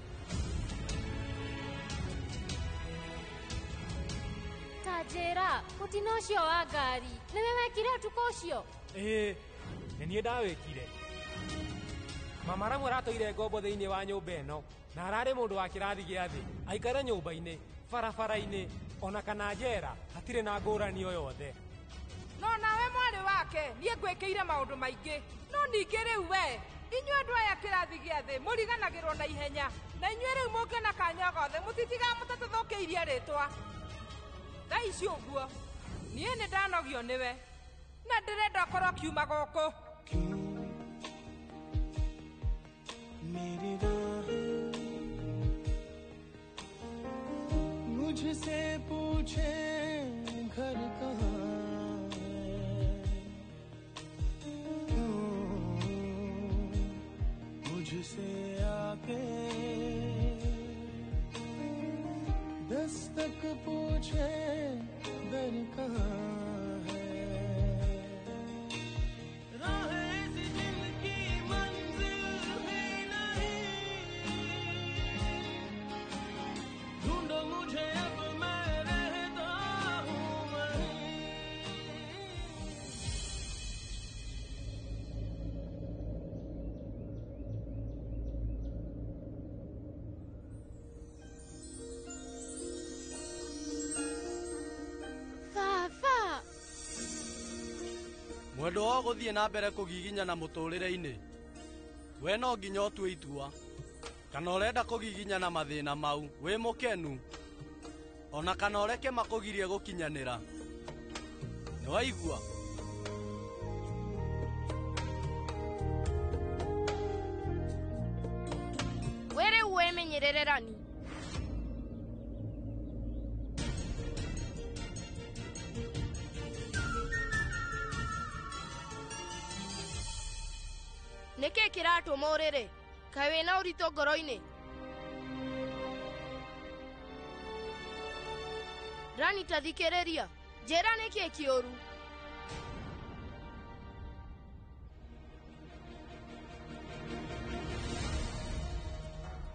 Ta njĩra, mũtino ũcio wa ngari nĩwe wekire ũtukũ ũcio? Ĩĩ, nĩ niĩ ndawĩkire. Mama Ramu aratũire ngombo thĩinĩ wa nyũmba ĩno na ararĩ mũndũ wa kĩrathi gĩa thĩ. Aikare nyũmba-inĩ, barabara-inĩ, ona kana njera, hatirĩ na ngũrani o yothe. No nawe mwarĩ wake niĩ ngwĩkĩire maũndũ maingĩ. No ningĩ rĩu we inyuĩ andũ aya kĩrathi gĩa thĩ mũriganagĩrwo na ihenya. Na inyuĩ rĩu mũngĩona kanya gothe mũtitigaga mũtatũthũkĩirie rĩtwa. Thaa ici ũguo niĩ nĩ ndanogio nĩwe na ndĩrenda ũkorwo ũkiuma gũkũ. मेरी राह मुझसे पूछे घर कहाँ है, क्यों मुझसे आके दस्तक पूछे दर कहाँ है। राह ऐसी जिनकी मंजिल भी नहीं, ढूंढो मुझे अब मैं रहता हूँ वहीं। Baba. Mwendwa wa gũthiĩ na mbere kũgiginyana mũtũrĩre-inĩ, we no nginya ũtue itua kana ũrenda kũgiginyana mathĩna mau wĩ mũkenu, ona kana ũreke makũgirie gũkinyanĩra. Nĩ waigua? We rĩu wĩmenyerere Rani. Nĩkĩ kĩratũma ũrĩre? Kaĩ wĩna ũritũ ngoro-inĩ? Rani ta thikĩrĩria, njĩra nĩkĩ kĩũru.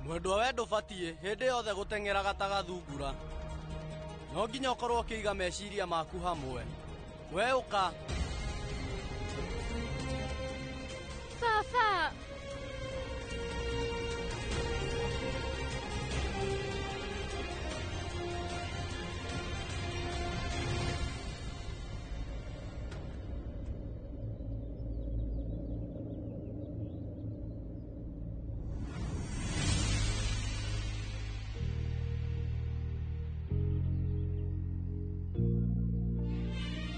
Mwendwa we ndũbatiĩ hĩndĩ yothe gũteng'eraga ta gathungura. No nginya ũkorwo ũkĩiga meciria maku hamwe. We ũka. Baba.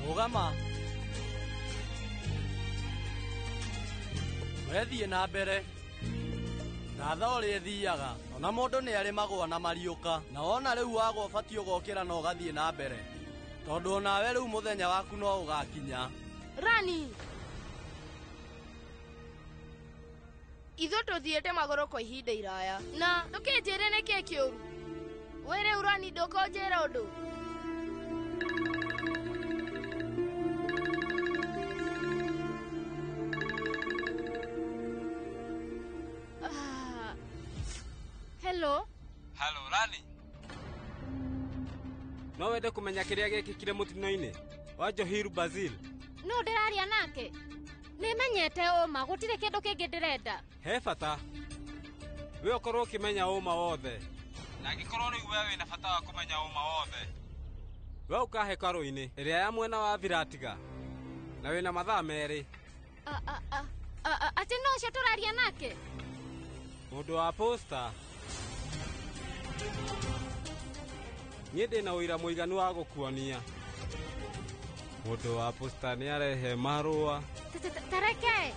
Rũgama. We thiĩ na mbere. Ngatha ũrĩa ĩthiaga, ona mũndũ nĩ arĩ magũa na mariũka, na wona rĩu wagwa ũbatiĩ ũgokĩra na ũgathiĩ na mbere, tondũ onawe rĩu mũthenya waku no ũgakinya. Rani! Ithuĩ tũthiĩte magũrũ kwa ihinda iraya, na ndũkĩnjĩre nĩkĩ kĩũru. We rĩu Rani ndũkũnjĩra ũndũ. Hello. Hello, Rani. No wende kũmenya kĩrĩa gĩekĩkire mũtino-inĩ wa Johiru Basil? No ndĩraria nake. Nĩmenyete ũma, gũtirĩ kĩndũ kĩngĩ ndĩrenda. He bata. We ũkorwo ũkĩmenya ũma wothe. Na angĩkorwo rĩu we wĩna bata wa kũmenya ũma wothe, we ũka hekarũ-inĩ ĩrĩa ya mwena wa Viratiga, na wĩna mathaa 2. Atĩ no ũcio tũraria nake? Mũndũ wa posta. Niĩ ndĩna ũira mũiganu wa gũkuonia. Mũndũ wa posta nĩ arehe marũa. Tareke.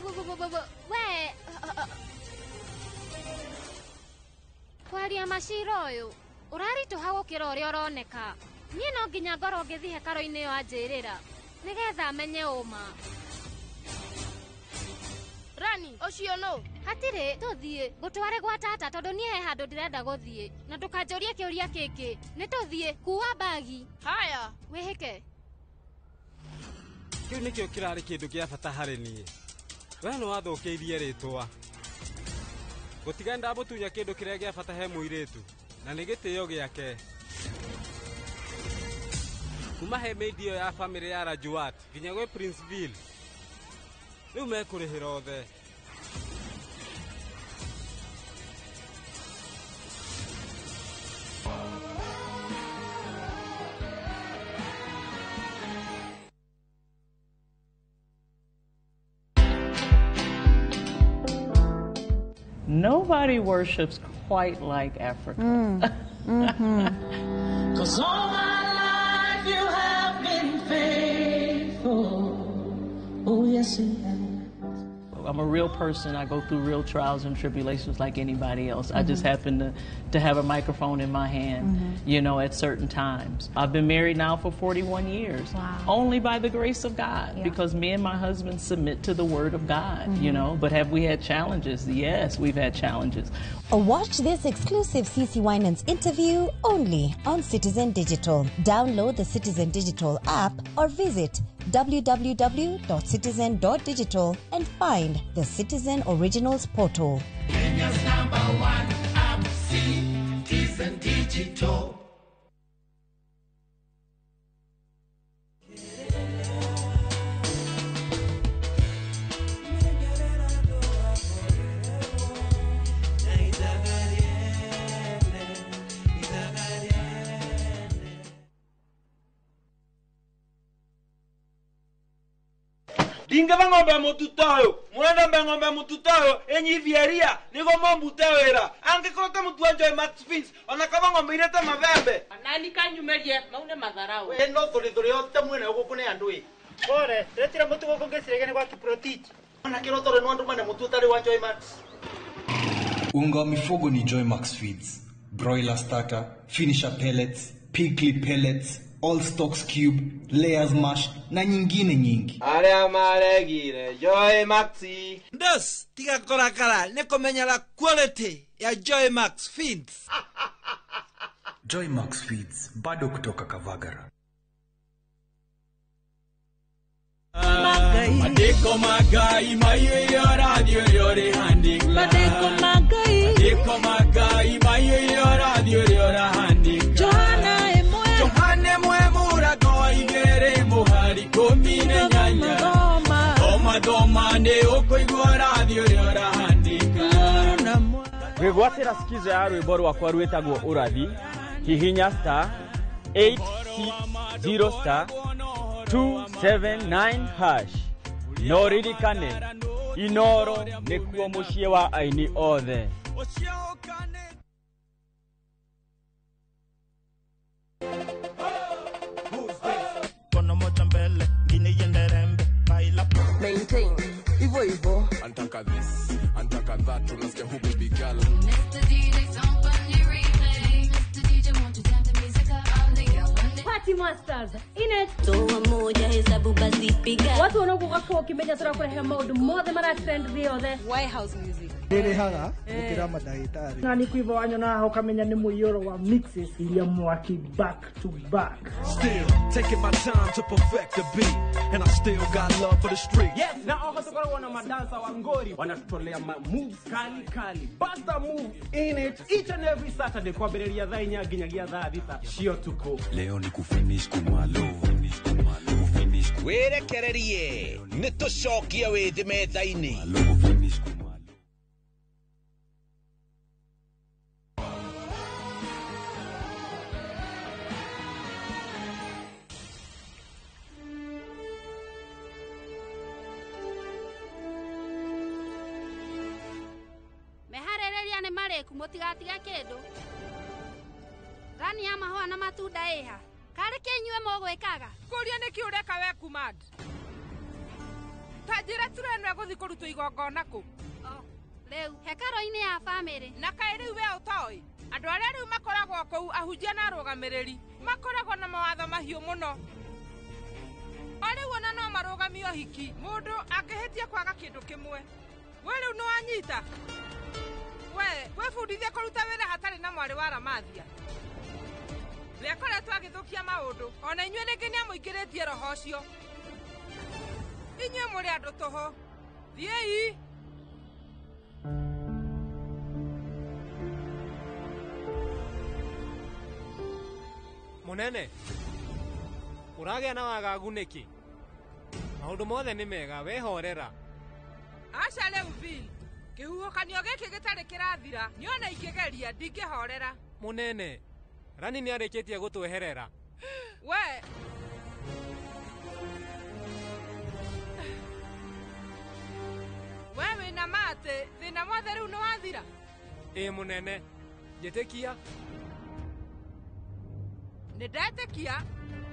We kwaria macira ũyũ ũraritũha gũkĩra ũrĩa ũroneka. Niĩ no nginya ngorwo ngĩthiĩ hekarũ-inĩ ĩyo anjĩrĩra nĩgetha menye ũma. Rani, ũcio nũ? Hatirĩ, tũthiĩ. Ngũtware gwa tata tondũ niĩ he handũ ndĩrenda gũthiĩ. Na ndũkanjũrie kĩũria kĩngĩ. Nĩ tũthiĩ, kuua mbagi. Haya. Wĩhĩke. Kĩu nĩkĩo kĩrarĩ kĩndũ kĩa bata harĩ niĩ. We nĩ wathũkĩirie rĩtwa. Gũtiga ndamũtunya kĩndũ kĩrĩa gĩa bata he mũirĩtu, na nĩ gĩtĩo gĩake. Kuma he maid ĩyo ya bamĩrĩ ya Rajuat nginya gwĩ Princeville. Rĩu mekũrĩhĩra othe. Nobody worships quite like Africa. Cause all my life you have been faithful. Oh, yes, you have. I'm a real person. I go through real trials and tribulations like anybody else. I just happen to have a microphone in my hand, you know, at certain times. I've been married now for 41 years. Wow. Only by the grace of God, because me and my husband submit to the word of God, you know. But have we had challenges? Yes, we've had challenges. Watch this exclusive CeCe Winans interview only on Citizen Digital. Download the Citizen Digital app or visit www.citizen.digital and find the Citizen Originals portal. Kenya's number one app, Citizen Digital. Ndingeva ng'ombe mututa ũyũ mũrenda mbe ng'ombe mututa ũyũ ĩnyithie ria nĩguo mũmbute wĩra angĩkorwo ta mũtu wa Joy Max Feeds ona kaba ng'ombe irete mabembe nani kanyumerie maune matharau ĩno thũrĩthũrĩ yote mwene gũkũ nĩ andũ ĩ pore retira mutu gũkũ ngĩcirege nĩ gwa Kiprotich ona kĩroto rĩ no andũ mane mũtu ũtarĩ wa Joy Max. Unga wa mifugo ni Joymax Feeds, broiler starter, finisher pellets, pigly pellets, all stocks cube, layers mash na nyingine nyingi. Arĩa maregire Joy Max. Ndos tiga kũrakara nĩ kũmenyera quality ya Joy Max Feeds. Joymax Feeds bado kutoka Kavagara. Madeko magai mayo radio yore handika. Madeko magai. Madeko magai mayo radio yore handika. Johana emwe. Johane mwe murago igere muhari kumine nyanya. Doma doma ne okoigwa radio yore handika. Gwĩgwatĩra skiza ya rwĩmbo rwakwa rwĩtagwo ũrathi hihinya star 860 star 279 hash no ririkane Inoro nĩkuo mũciĩ wa aini othe. Maintain hivyo hivyo. Antaka this, antaka that, unasikia who baby girl. Mr. DJ, somebody replay. Mr. DJ, won't you turn the music up? I'm the girl on the Party Masters in it. Toa moja hesabu basi piga. Watu wanaokuwa kwa kimenya turakurehera maundu mothe mara trend thĩ yothe. White House music. Ndĩrĩhaga gũkĩra mandagĩtarĩ. Na nĩ kũiva wanyona haha ũkamenya nĩ mũiyũro wa mixes iria mwaki back to back. Still taking my time to perfect the beat and I still got love for the street. Yes, na oho tukoragwo na madansa wa ngori wanatutolea ma moves kali kali. Buster move in it each and every Saturday kwambĩrĩria thaa 4 nginyagia thaa 6 cio tuko. Leo ni kufinish kumalo. Kufinish. Wĩrekererie nĩ tũcokie wĩthĩ metha-inĩ. Meharĩrĩria nĩ marĩku mũtigatige kĩndũ. Thani ya mahũa na matunda ĩha. Karĩ kĩ inyuĩ mũgwĩkaga? Kũria nĩkĩ ũreka we Kumad? Ta njĩra tura ĩno ĩgũthiĩ kũrutwo igongona kũ? Rĩu hekarũ-inĩ ya bamĩrĩ. Na kaĩ rĩu we ũtoĩ? Andũ arĩa rĩu makoragwo kũu ahunjia na arũgamĩrĩri makoragwo na mawatho mahiũ mũno. O rĩu ona no marũgamie ũhiki mũndũ angĩhĩtia kwaga kĩndũ kĩmwe. We rĩu nĩwanyita? We wĩbundithie kũruta wĩra hatarĩ na mwarĩ wa Ramathia. We akoretwo agĩthũkia maũndũ ona inyuĩ rĩngĩ nĩamũingĩrĩtie roho ũcio. Inyuĩ mũrĩ andũ tũhũ. Thiĩi. Mũnene, ũragĩa na wagagu nĩkĩ? Maũndũ mothe nĩ mega, wehorera. Aca rĩu Bill, kĩhuhũkanio gĩkĩ gĩtarĩ kĩrathira, nĩona ingĩgeria ndingĩhorera. Mũnene, Rani nĩarĩkĩtie gũtweherera. We we wĩna Wĩna ma atĩ thĩna wothe rĩu nĩ wathira? Ĩ mũnene, njĩtĩkia. Nĩ ndetĩkia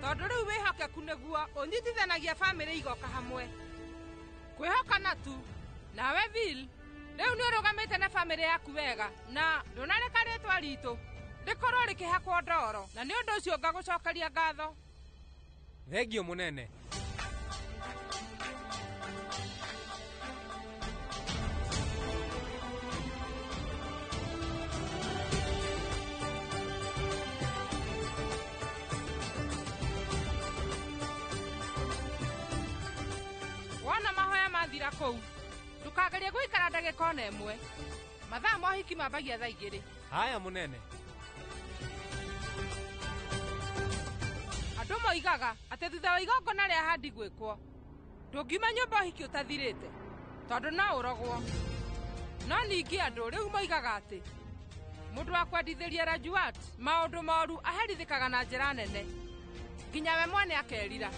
tondũ rĩu wĩhokeku nĩguo ũnyitithanagia bamĩrĩ igoka hamwe. Kwĩhokana tu. Nawe Bill, rĩu nĩ ũrũgamĩte na bamĩrĩ yaku wega na ndũnareka rĩtwa ritũ rĩkorwo rĩkĩhakwo ndoro, na nĩ ũndũ ũcio ngagũcokeria ngatho. Thengio mũnene. Wona mahoya mathira kũu, ndũkagerie gũikara ndagĩka ona ĩmwe. Mathaa ma ũhiki mambagia thaa 2. Haya mũnene. Andũ moigaga atĩ thutha wa igongona rĩa handi gwĩkwo, ndũngiuma nyũmba ũhiki ũtathirĩte, tondũ no ũrogwo. No ningĩ andũ rĩu moigaga atĩ mũndũ wa kwendithĩria Rajuat maũndũ moru aherithĩkaga na njĩra nene, nginya we mwene akerira.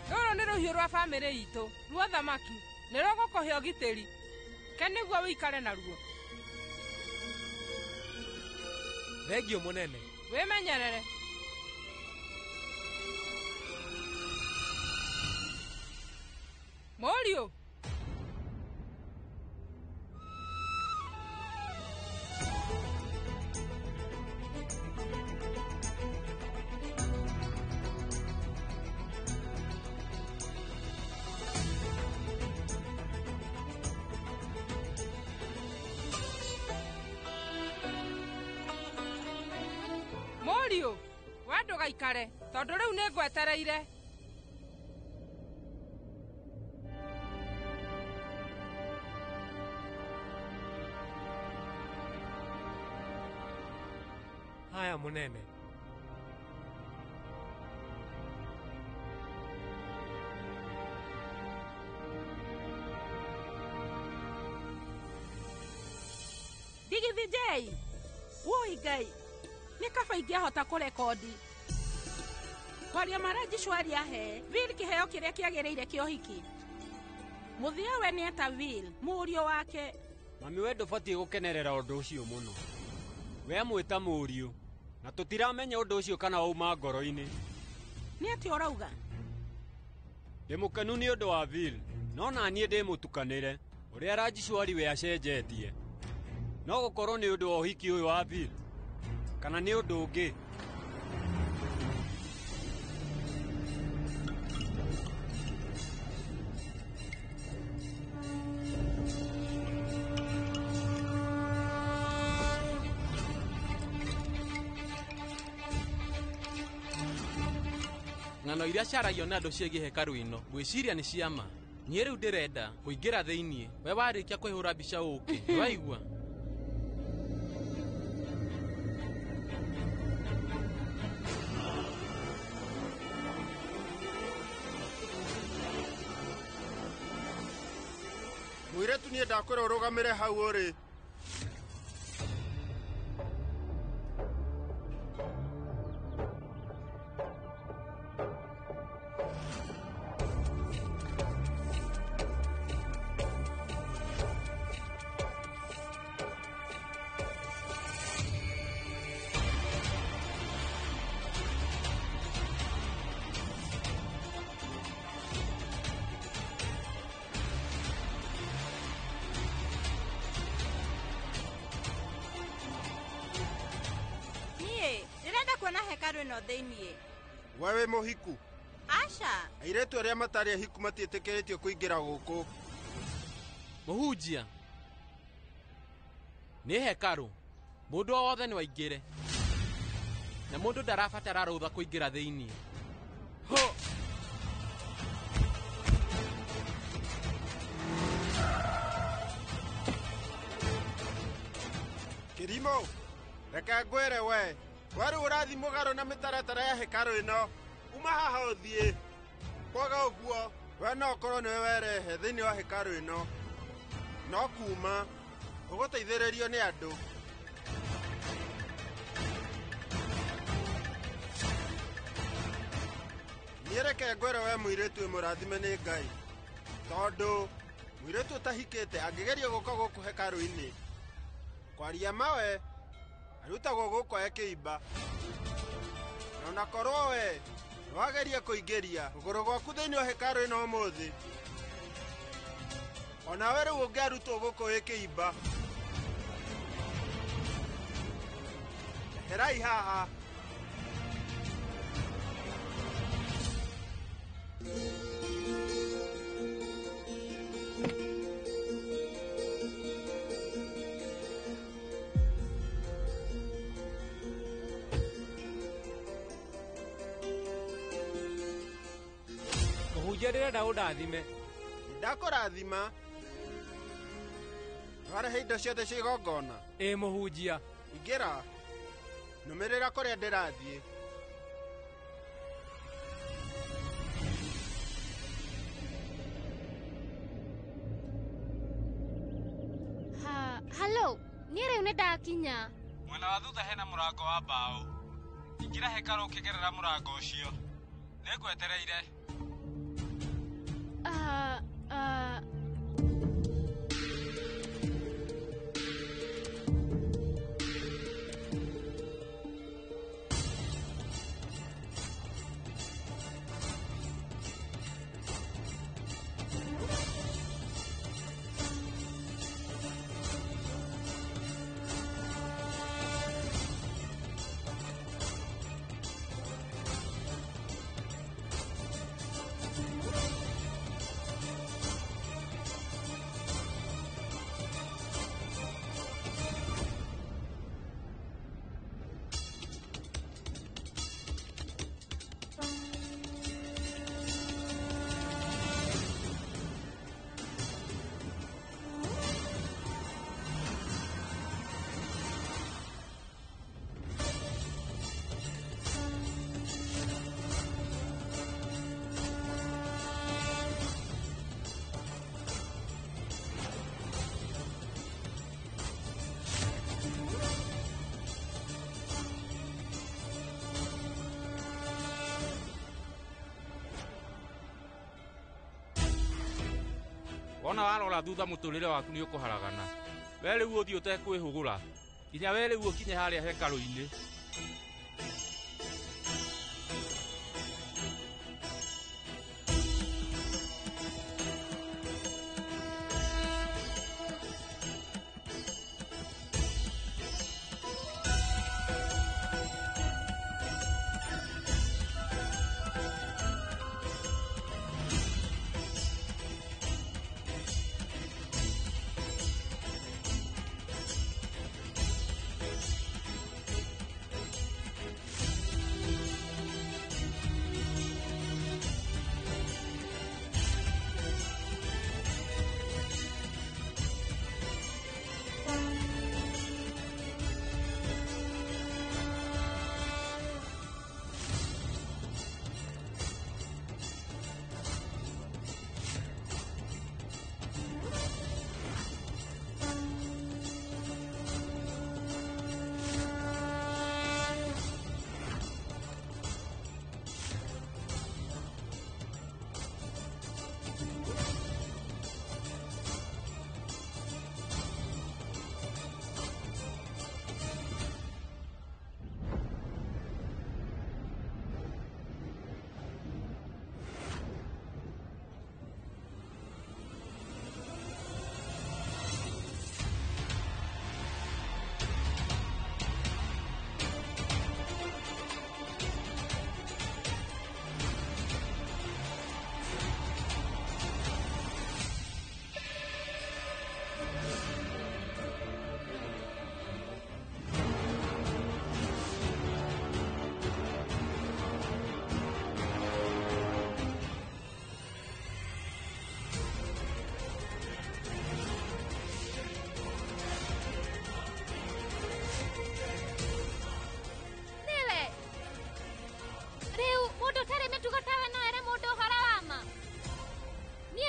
Rũrũ nĩ rũhiũ rwa bamĩrĩ itũ, rwa thamaki, nĩ rũgũkũhe ũgitĩri, ke nĩguo ũikare naruo. Thengio mũnene. Wĩmenyerere. Mũriũ. Mũriũ, we ndũgaikare tondũ rĩu nĩ ngwetereire. Haya mũnene. Digithi J, woi Ngai, nĩ kaba ingĩahota kũrekondi. Kwaria marajishwari ahe Will kĩheo kĩrĩa kĩagĩrĩire kĩa ũhiki. Mũthia we nĩ eta Will, mũriũ wake. Mami we ndũbatiĩ gũkenerera ũndũ ũcio mũno. We amwĩta mũriũ, na tũtiramenya ũndũ ũcio kana wauma ngoro-inĩ. Nĩ atĩa ũrauga? Ndĩ mũkenu nĩ ũndũ wa Will, no na niĩ ndĩ mũtukanĩre ũrĩa Rajishwari we acenjetie. No gũkorwo nĩ ũndũ wa ũhiki ũyũ wa Will, kana nĩ ũndũ ũngĩ. Ng'ano iria ciaragio nĩ andũ ciĩgiĩ hekarũ ĩno ngwĩciria nĩ ciama. Niĩ rĩu ndĩrenda kũingĩra thĩiniĩ. We warĩkia kwĩhũra mbica ũũke, nĩwaigua? Mũirĩtu niĩ ndakwĩra ũrũgamĩre hau ũrĩ. Hekarũ ĩno thĩiniĩ. We wĩ mũhiku? Aca. Airĩtu arĩa matarĩ ahiku matiĩtĩkĩrĩtio kũingĩra gũkũ. Mũhunjia, nĩ hekarũ, mũndũ o wothe nĩ waingĩre, na mũndũ ndarabatara rũtha kũingĩra thĩiniĩ. Ho! Kĩrimũ, reke ngwĩre we. We rĩu ũrathiĩ mũgarũ na mĩtaratara ya hekarũ ĩno. Uma haha ũthiĩ. Kwaga ũguo, we no ũkorwo nĩwe werehe thĩinĩ wa hekarũ ĩno. No kuma, ũgũteithĩrĩrio nĩ andũ. Niĩ reke ngwĩre we mũirĩtu wĩ mũrathime nĩ Ngai. Tondũ mũirĩtu ũtahikĩte angĩgeria gũka gũkũ hekarũ-inĩ, kwaria mawe arutagwo gũkũ ekĩimba. Na ona korwo we nĩwageria kũingĩria kũgũrũ gwaku thĩinĩ wa hekarũ ĩno ũmũthĩ, onawe rĩu ũngĩarutwo gũkũ wĩ kĩimba. Eherai haha. Mũhunjia ndĩrenda ũndathime. Ndakũrathima. Nĩwarehe indo ciothe cia igongona? Ĩ mũhunjia. Ingĩra. Nũmĩrĩra kũrĩa ndĩrathiĩ. Ha, halo, niĩ rĩu nĩ ndakinya. Mwena wa thutha hena mũrango wa mbaũ. Ingĩra hekarũ ũkĩgerera mũrango ũcio. Nĩngwetereire. Ah, ah. Wona warora thutha mũtũrĩre waku nĩ ũkũharagana. We rĩu ũthiĩ ũtekwĩhũgũra nginya we rĩu ũkinye harĩa hekarũ-inĩ.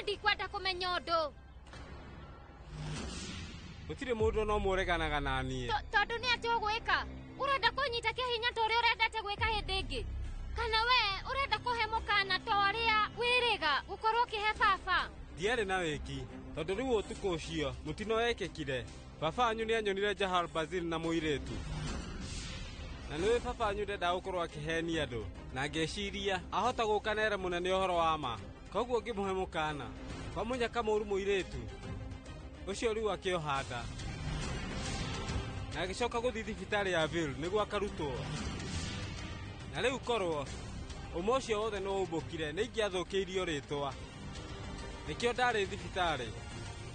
Ndikwenda kũmenya ũndũ. Gũtirĩ mũndũ no mũreganaga na niĩ. Tondũ nĩ atĩ ũgwĩka? Ũrenda kũnyita kĩhinya ta ũrĩa ũrendete gwĩka hĩndĩ ĩngĩ? Kana we ũrenda kũhe mũkana ta ũrĩa wĩrĩga gũkorwo ũkĩhe baba? Ndiarĩ na wĩki tondũ rĩu ũtukũ ũcio mũtino wekĩkire. Baba wanyu nĩanyonire Jahal Bazil na mũirĩtu. Na nĩũĩ baba wanyu ndendaga gũkorwo akĩhenia andũ, na ngeciria ahota gũka nere mũnene ũhoro wa ma. Koguo ngĩmũhe mũkana kwa mũnyaka mũru mũirĩtu ũcio rĩu akĩoha nda na agĩcoka gũthiĩ thibitarĩ ya Ville nĩguo akarutwo. Na rĩu korwo ũma ũcio wothe nĩwaumbũkire nĩingĩathũkĩirio rĩtwa. Nĩkĩo ndarĩ thibitarĩ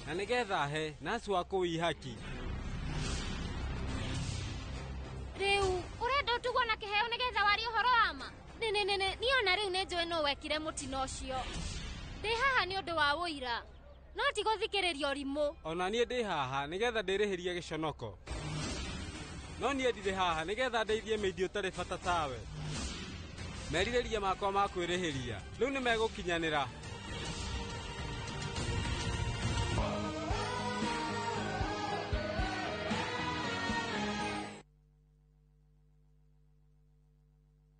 na nĩgetha he nasi wa kũu ihaki. Rĩu ũrenda ũtugwo na kĩheo nĩgetha warie ũhoro wa ma? Nĩ niĩ ona rĩu nĩnjũĩ nũ wekire mũtino ũcio. Ndĩ haha nĩ ũndũ wa ũira, no ti gũthikĩrĩria ũrimũ. Ona niĩ ndĩ haha nĩgetha ndĩrĩhĩrie gĩconoko. No niĩ ndirĩ haha nĩgetha ndeithie mĩindi ũtarĩ bata tawe. Merirĩria makwa ma kwĩrĩhĩria rĩu nĩmegũkinyanĩra.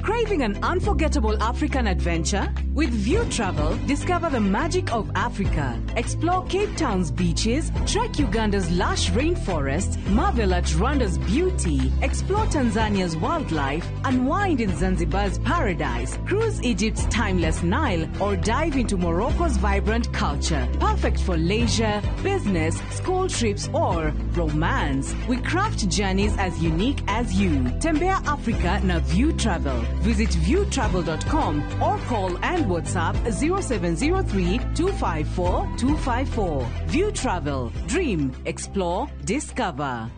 Craving an unforgettable African adventure? With View Travel, discover the magic of Africa. Explore Cape Town's beaches, trek Uganda's lush rainforests, marvel at Rwanda's beauty, explore Tanzania's wildlife, unwind in Zanzibar's paradise, cruise Egypt's timeless Nile, or dive into Morocco's vibrant culture. Perfect for leisure, business, school trips, or romance. We craft journeys as unique as you. Tembea Africa na View Travel. Visit viewtravel.com or call and WhatsApp 0703 254 254. View Travel. Dream, explore, discover.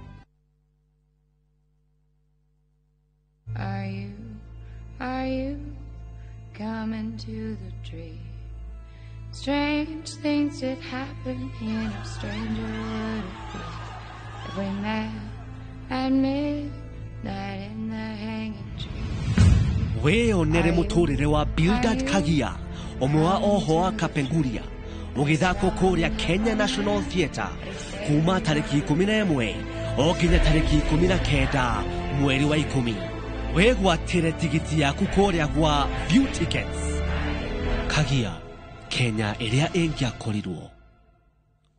Are you coming to the tree? Strange things did happen here, no stranger would it be if we met at midnight in the hanging tree. Wĩyonere mũtũrĩre wa Bildad Kagia ũmwe wa oho wa Kapenguria ũgĩthakwo kũrĩa Kenya National Theatre kuma tarĩki 11 o nginya tarĩki 19 mweri wa 10. Wĩgwatĩre tigiti yaku kũrĩa gwa View Tickets. Kagia, Kenya ĩrĩa ĩngĩakorirwo.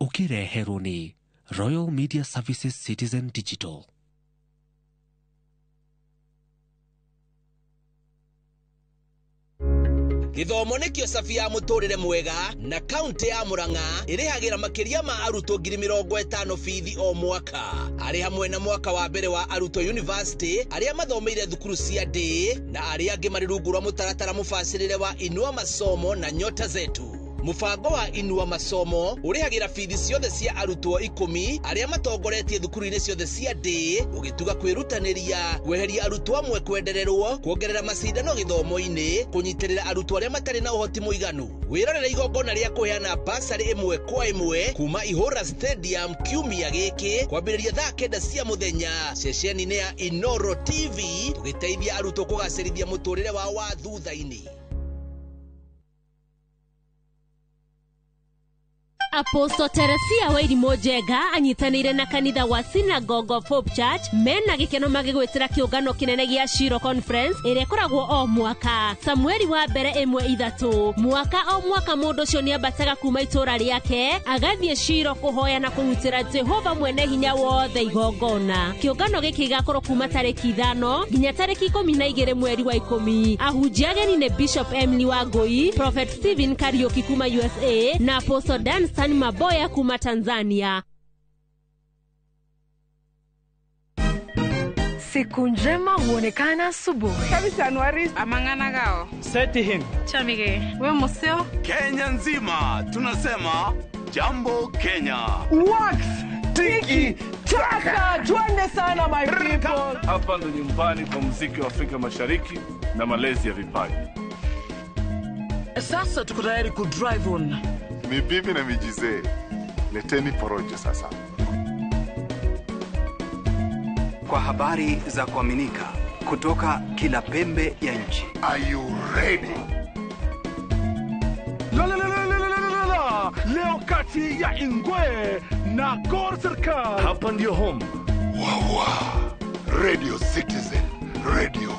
Ũkĩreherwo nĩ Royal Media Services Citizen Digital. Gĩthomo nĩkĩo cabi ya mũtũrĩre mwega na kaunti ya Murang'a ĩrĩhagĩra makĩria ma arutwo 50,000 bithi o mwaka. Arĩ hamwe na mwaka wa mbere wa arutwo university arĩa mathomeire thukuru cia ndĩ na arĩa angĩ marĩ rungu rwa mũtaratara mũbacĩrĩre wa Inua Masomo na Nyota Zetu. Mũbango wa Inua Masomo ũrĩhagĩra bithi ciothe cia arutwo 10 arĩa matongoretie thukuru-inĩ ciothe cia ndĩ, ũgĩtuga kwĩrutanĩria kweheria arutwo amwe kwendererwo, kuongerera macindano gĩthomo-inĩ, kũnyitĩrĩra arutwo arĩa matarĩ na ũhoti mũiganu. Wĩrorere igongona rĩa kũheana basarĩ 1 kwa 1 kuma Ihũra Stadium kiumia gĩkĩ kwambĩrĩria thaa 9 cia mũthenya ceceni-inĩ ya Inoro TV, tũgĩteithia arutwo kũgacĩrithia mũtũrĩre wao wa thutha-inĩ. Apostle Teresia Wairimu Njenga anyitanĩire na kanitha wa Synagogue of Hope Church mena gĩkeno magĩgwĩtĩra kĩũngano kĩnene gĩa Shiro Conference ĩrĩa ĩkoragwo o mwaka Samueli wa mbere 1:3. Mwaka o mwaka mũndũ ũcio nĩambataga kuma itũra rĩake agathiĩ Shiro kũhoya na kũrutĩra Jehova mwene hinya wothe igongona. Kĩũngano gĩkĩ gĩgakorwo kuma tarĩki 5 nginya tarĩki 12 mweri wa 10. Ahunjia ageni nĩ Bishop Emily Wangui, Prophet Stephen Kariuki kuma USA na Apostle Dan Maboya kuma Tanzania. Siku njema huonekana asubuhi. Kabisa Anuari amangana gao. Seti him. Chamige. We museo. Kenya nzima tunasema jambo Kenya. Wax tiki taka. Twende sana my people. Hapa ndo nyumbani kwa muziki wa Afrika Mashariki na malezi ya vipaji. Sasa tuko tayari ku drive on. Mibibi na mijizee, leteni porojo sasa. Kwa habari za kuaminika kutoka kila pembe ya nchi. Are you ready? La la la la la la la. Leo kati ya Ingwe na Gor Serikal. Hapa ndio home. Wawa. Radio Citizen, radio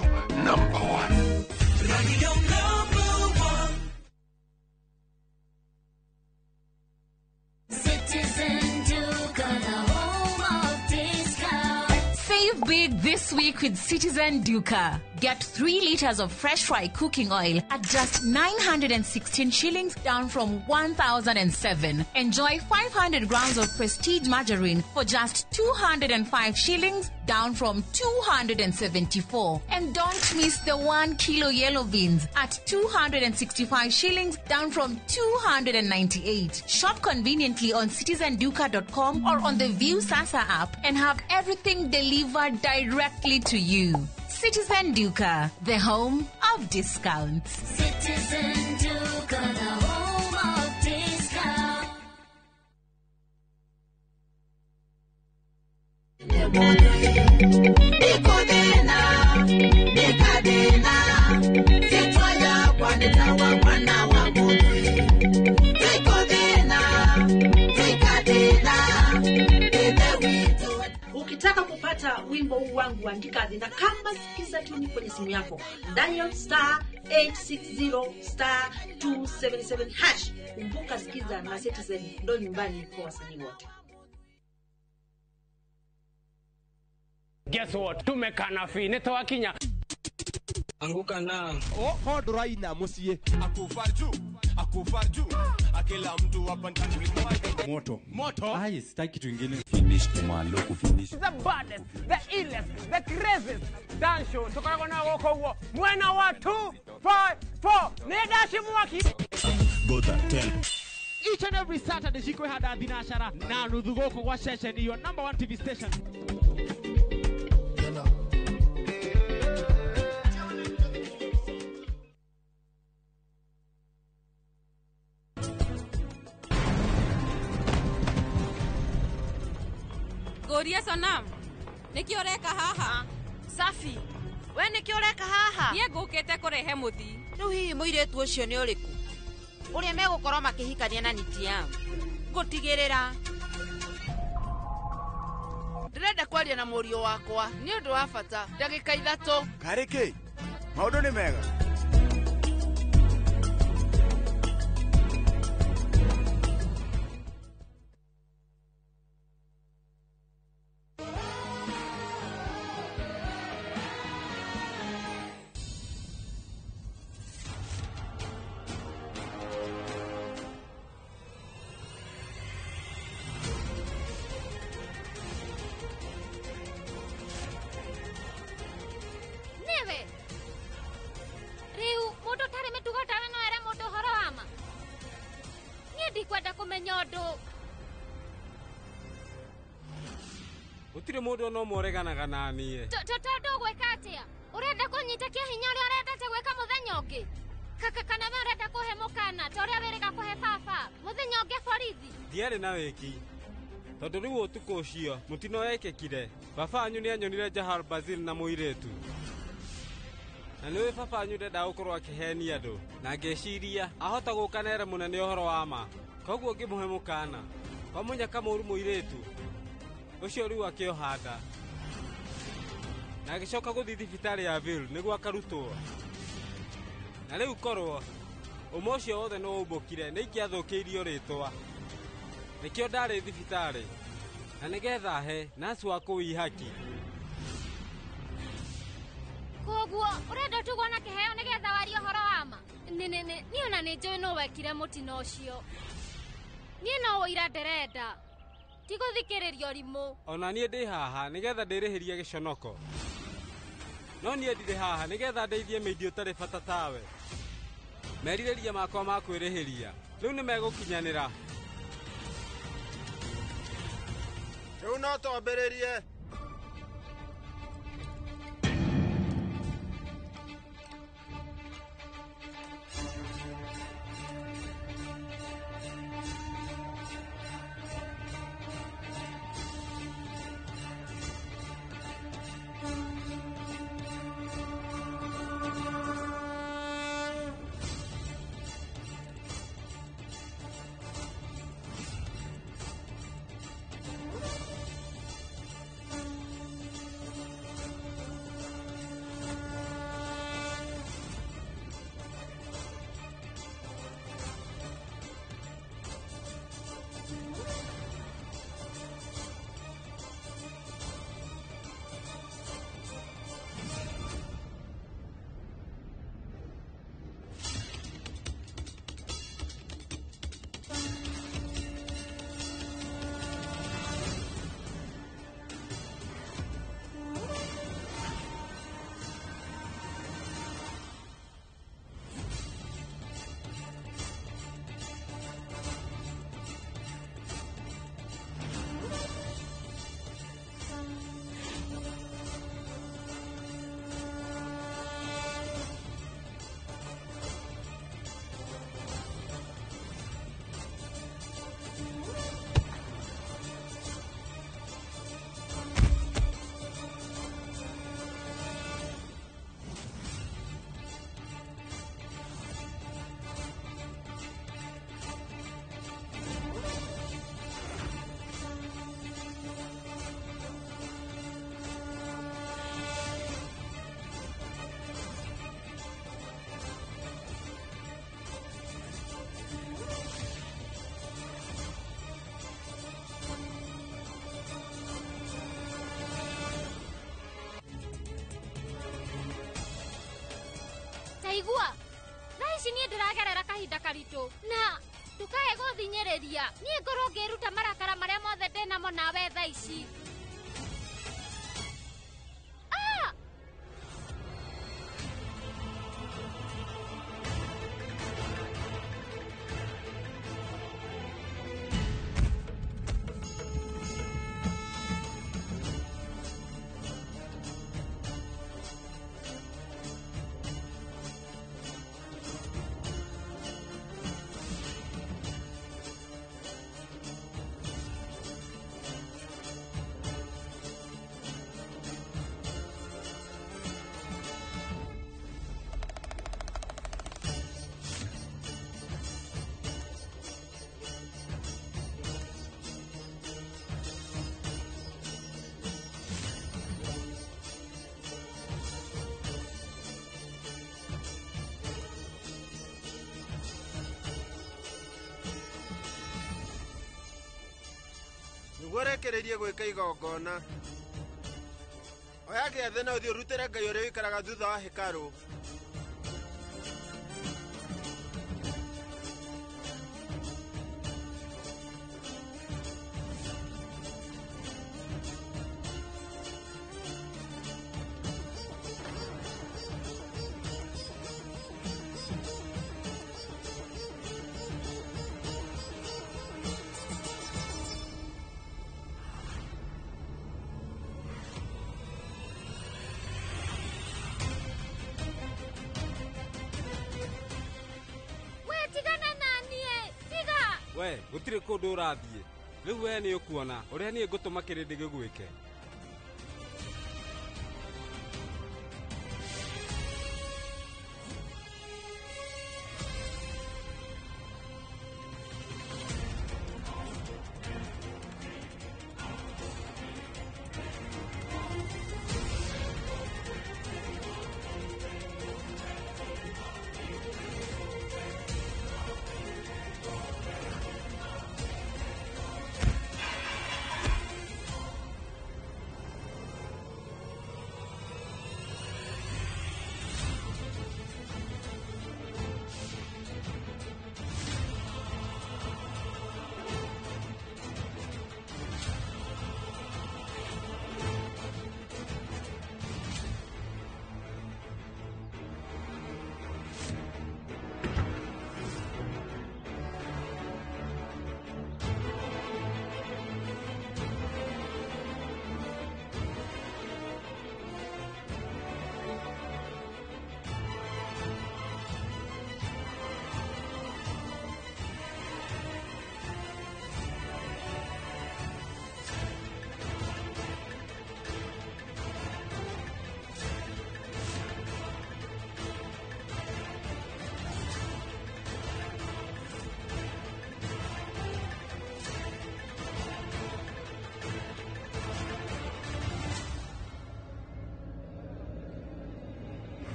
number 1. Radio number one. Citizen Duka, the home of discount. Save big this week with Citizen Duka. Get 3 liters of fresh fry cooking oil at just 916 shillings, down from 1,007. Enjoy 500 grams of Prestige margarine for just 205 shillings, down from 274. And don't miss the 1 kilo yellow beans at 265 shillings, down from 298. Shop conveniently on citizenduka.com or on the View Sasa app and have everything delivered directly to you. Citizen Duka, the home of discounts. Citizen Duka, the home of discount. Ukitaka kupata wimbo huu wangu andika na kamba sikiza tuni kwenye simu yako. Dial star 860 star 277 hash. Kumbuka sikiza na Citizen ndo nyumbani kwa wasanii wote. Guess what? Tumekana fi nitwakinya. Anguka na. Oh, hoduraina musie. Akufaju, akufaju. Akila mtu hapa ndani moto. Moto. Ai, sitaki kitu kingine. Finish kumaloku finish. The baddest, the illest, the craziest dance show. Tukaragwa na woko huo. Mwena wa 2 5 4. Nedashi mwaki. Gota tell. Each and every Saturday shikwe hada thinashara na nuthu gũkũ gwa ceceni your number 1 TV station. Ngoria Sonam, nĩkĩ ũreka haha? Safi, we nĩkĩ ũreka haha? Niĩ ngũkĩte kũrehe mũthi. Rĩu hihi mũirĩtu ũcio nĩ ũrĩkũ? Ũrĩa megũkorwo makĩhikania na Nitiam. Ngũtigĩrĩra. Ndĩrenda kwaria na mũriũ wakwa nĩ ũndũ wa bata ndagĩka 3. Karĩ kĩ? Maũndũ nĩ mega. Gũtirĩ mũndũ no mũreganaga na niĩ. Tondũ ũgwĩka atĩa? Ũrenda kũnyita kĩa hinya ũrĩa ũrendete gwĩka mũthenya ũngĩ? Kana we ũrenda kũhe mũkana ta ũrĩa wĩrĩga kũhe baba mũthenya ũngĩ borithi? Ndiarĩ na wĩki. Tondũ rĩu ũtukũ ũcio mũtino wekĩkire. Baba wanyu nĩanyonire Jahar Bazil na mũirĩtu. Na nĩũĩ baba wanyu ndendaga gũkorwo akĩhenia andũ. Na ngĩciria ahota gũka na ere mũnene ũhoro wa ma. Koguo ngĩmũhe mũkana. Kwa mũnyaka mũru mũirĩtu. Ũcio rĩu akĩoha nda. Na agĩcoka gũthiĩ thibitarĩ ya Ville nĩguo akarutwo. Na rĩu korwo ũma ũcio wothe nĩ waumbũkire nĩ ingĩathũkĩirio rĩtwa. Nĩkĩo ndarĩ thibitarĩ. Na nĩgetha he nurse wa kũu ihaki. Koguo ũrenda tugwo na kĩheo nĩgetha warie ũhoro wa ma? Niĩ ona nĩ njũĩ nũ wekire mũtino ũcio. Niĩ no ũira ndĩrenda. Tigũthikĩrĩria ũrimũ. Ona niĩ ndĩ haha nĩgetha ndĩrĩhĩrie gĩconoko. No niĩ ndirĩ haha nĩgetha ndeithie mĩindi ũtarĩ bata tawe. Merirĩria makwa ma kwĩrĩhĩria rĩu nĩ megũkinyanĩra. Rĩu no twambĩrĩrie. Waigua? Thaa ici niĩ ndĩragerera kahinda karitũ na ndũkae gũthinyĩrĩria. Niĩ ngorwo ngĩruta marakara marĩa mothe ndĩnamo nawe thaa ici. Ah! Nĩguo ũrĩkĩrĩrie gwĩka igongona, oya gĩathĩ na ũthiĩ ũrutĩre Ngai ũrĩa ũikaraga thutha wa hekarũ. We gũtirĩ kũndũ ũrathiĩ. Rĩu we nĩ ũkuona ũrĩa niĩ ngũtũma kĩrĩndĩ gĩgwĩke.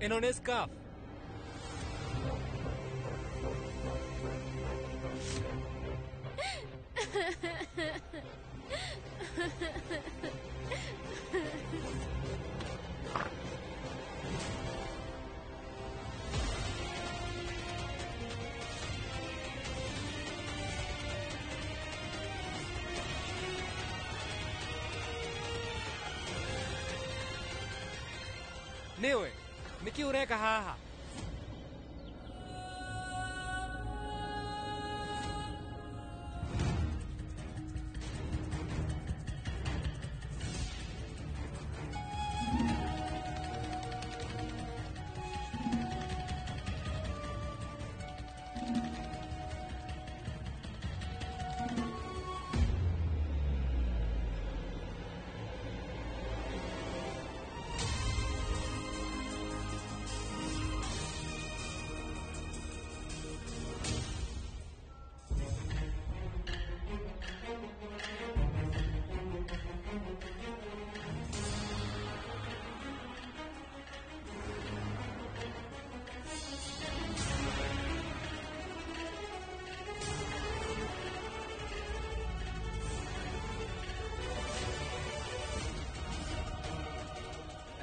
Ĩno nĩ scarf. Nĩwe nĩkĩ ũreka haha?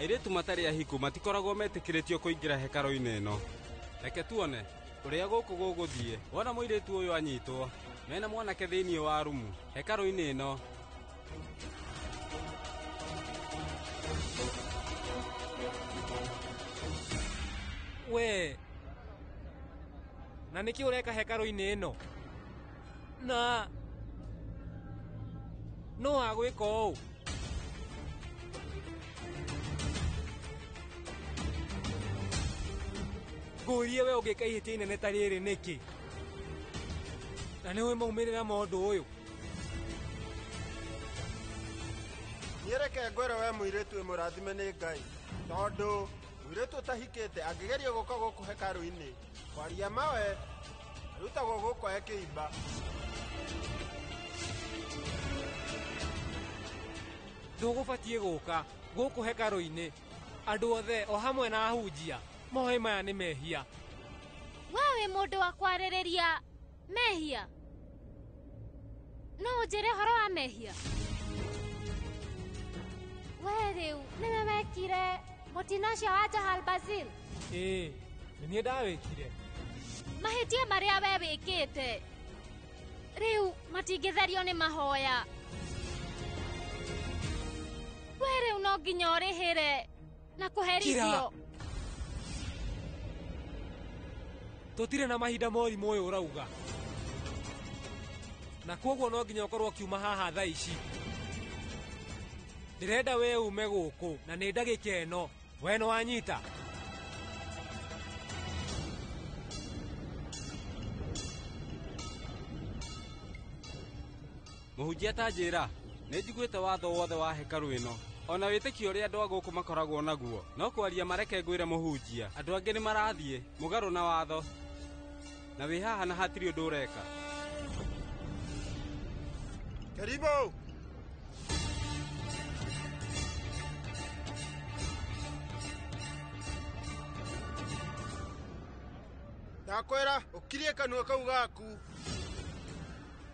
Airĩtu matarĩ ahiku matikoragwo metĩkĩrĩtio kũingĩra hekarũ-inĩ ĩno. Reke tuone ũrĩa gũkũ gũgũthiĩ. Wona mũirĩtu ũyũ anyitwo mena mwanake thĩinĩ wa rumu hekarũ-inĩ ĩno. We na nĩkĩ ũreka hekarũ-inĩ ĩno? Na no agwĩka ũũ? Ngũrie we ũngĩka ihĩtia inene ta rĩrĩ nĩkĩ? Na nĩũĩ maumĩrĩra ma ũndũ ũyũ? Niĩ reke ngwĩre we mũirĩtu wĩ mũrathime nĩ Ngai, tondũ mũirĩtu ũtahikĩte angĩgeria gũka gũkũ hekarũ-inĩ, kwaria mawe arutagwo gũkũ e kĩimba. Ndũgũbatiĩ gũka gũkũ hekarũ-inĩ. Andũ othe o hamwe na ahunjia moĩ maya nĩ mehia. We wĩ mũndũ wa kwarĩrĩria mehia? No ũnjĩre ũhoro wa mehia? We rĩu nĩwe wekire mũtino ũcio wa Johal Basil? Ĩĩ, nĩ niĩ ndawĩkire. Mahĩtia marĩa we wĩkĩte rĩu matingĩtherio nĩ mahoya. We rĩu no nginya ũrĩhĩre na kũherithio. Tũtirĩ na mahinda morimũ ũyũ ũrauga, na kwoguo no nginya ũkorwo ũkiuma haha thaa ici. Ndĩrenda we ume gũkũ na nĩ ndagĩka ĩno. We nĩ wanyita? Mũhunjia ta njĩra, nĩ njiguĩte watho wothe wa hekarũ ĩno, ona wĩtĩkio ũrĩa andũ a gũkũ makoragwo naguo. No kwaria mareke ngwĩre mũhunjia, andũ angĩ nĩ marathiĩ mũgarũ na watho, na wĩ haha na hatirĩ ũndũ ũreka. Karibu. Ndakwĩra ũkirie kanua kau gaku.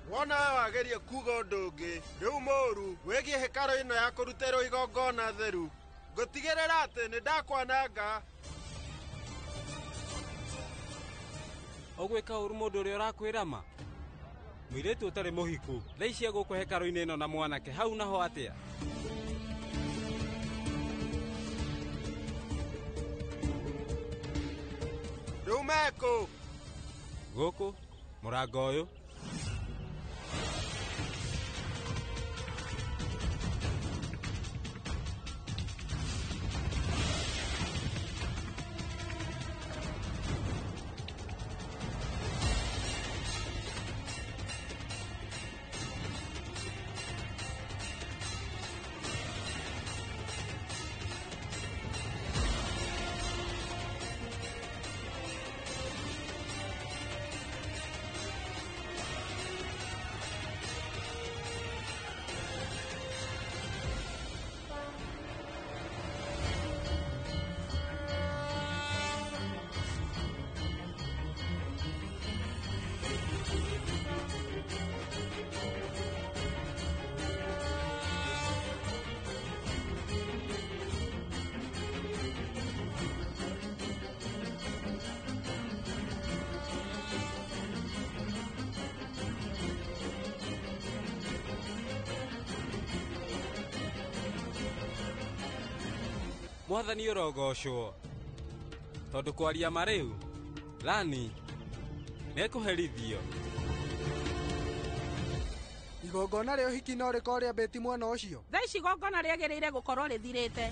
Wona we wageria kuga ũndũ ũngĩ rĩu mũũru wĩgiĩ hekarũ ĩno ya kũrutĩrwo igongona theru, ngũtigĩrĩra atĩ nĩ ndakwananga. Ũgwĩka ũru mũndũ ũrĩa ũrakwĩra ma? Mũirĩtu ũtarĩ mũhiku thaa ici egũkũ hekarũ-inĩ ĩno na mwanake hau naho atĩa? Rĩu mekũ? Gũkũ mũrango ũyũ. Mwathani ũrogocwo, tondũ kwaria ma rĩu Lani nĩekũherithio. Igongona rĩa ũhiki no rĩkorwo rĩambĩtie mwena ũcio. Thaa ici igongona rĩagĩrĩire gũkorwo rĩthirĩte.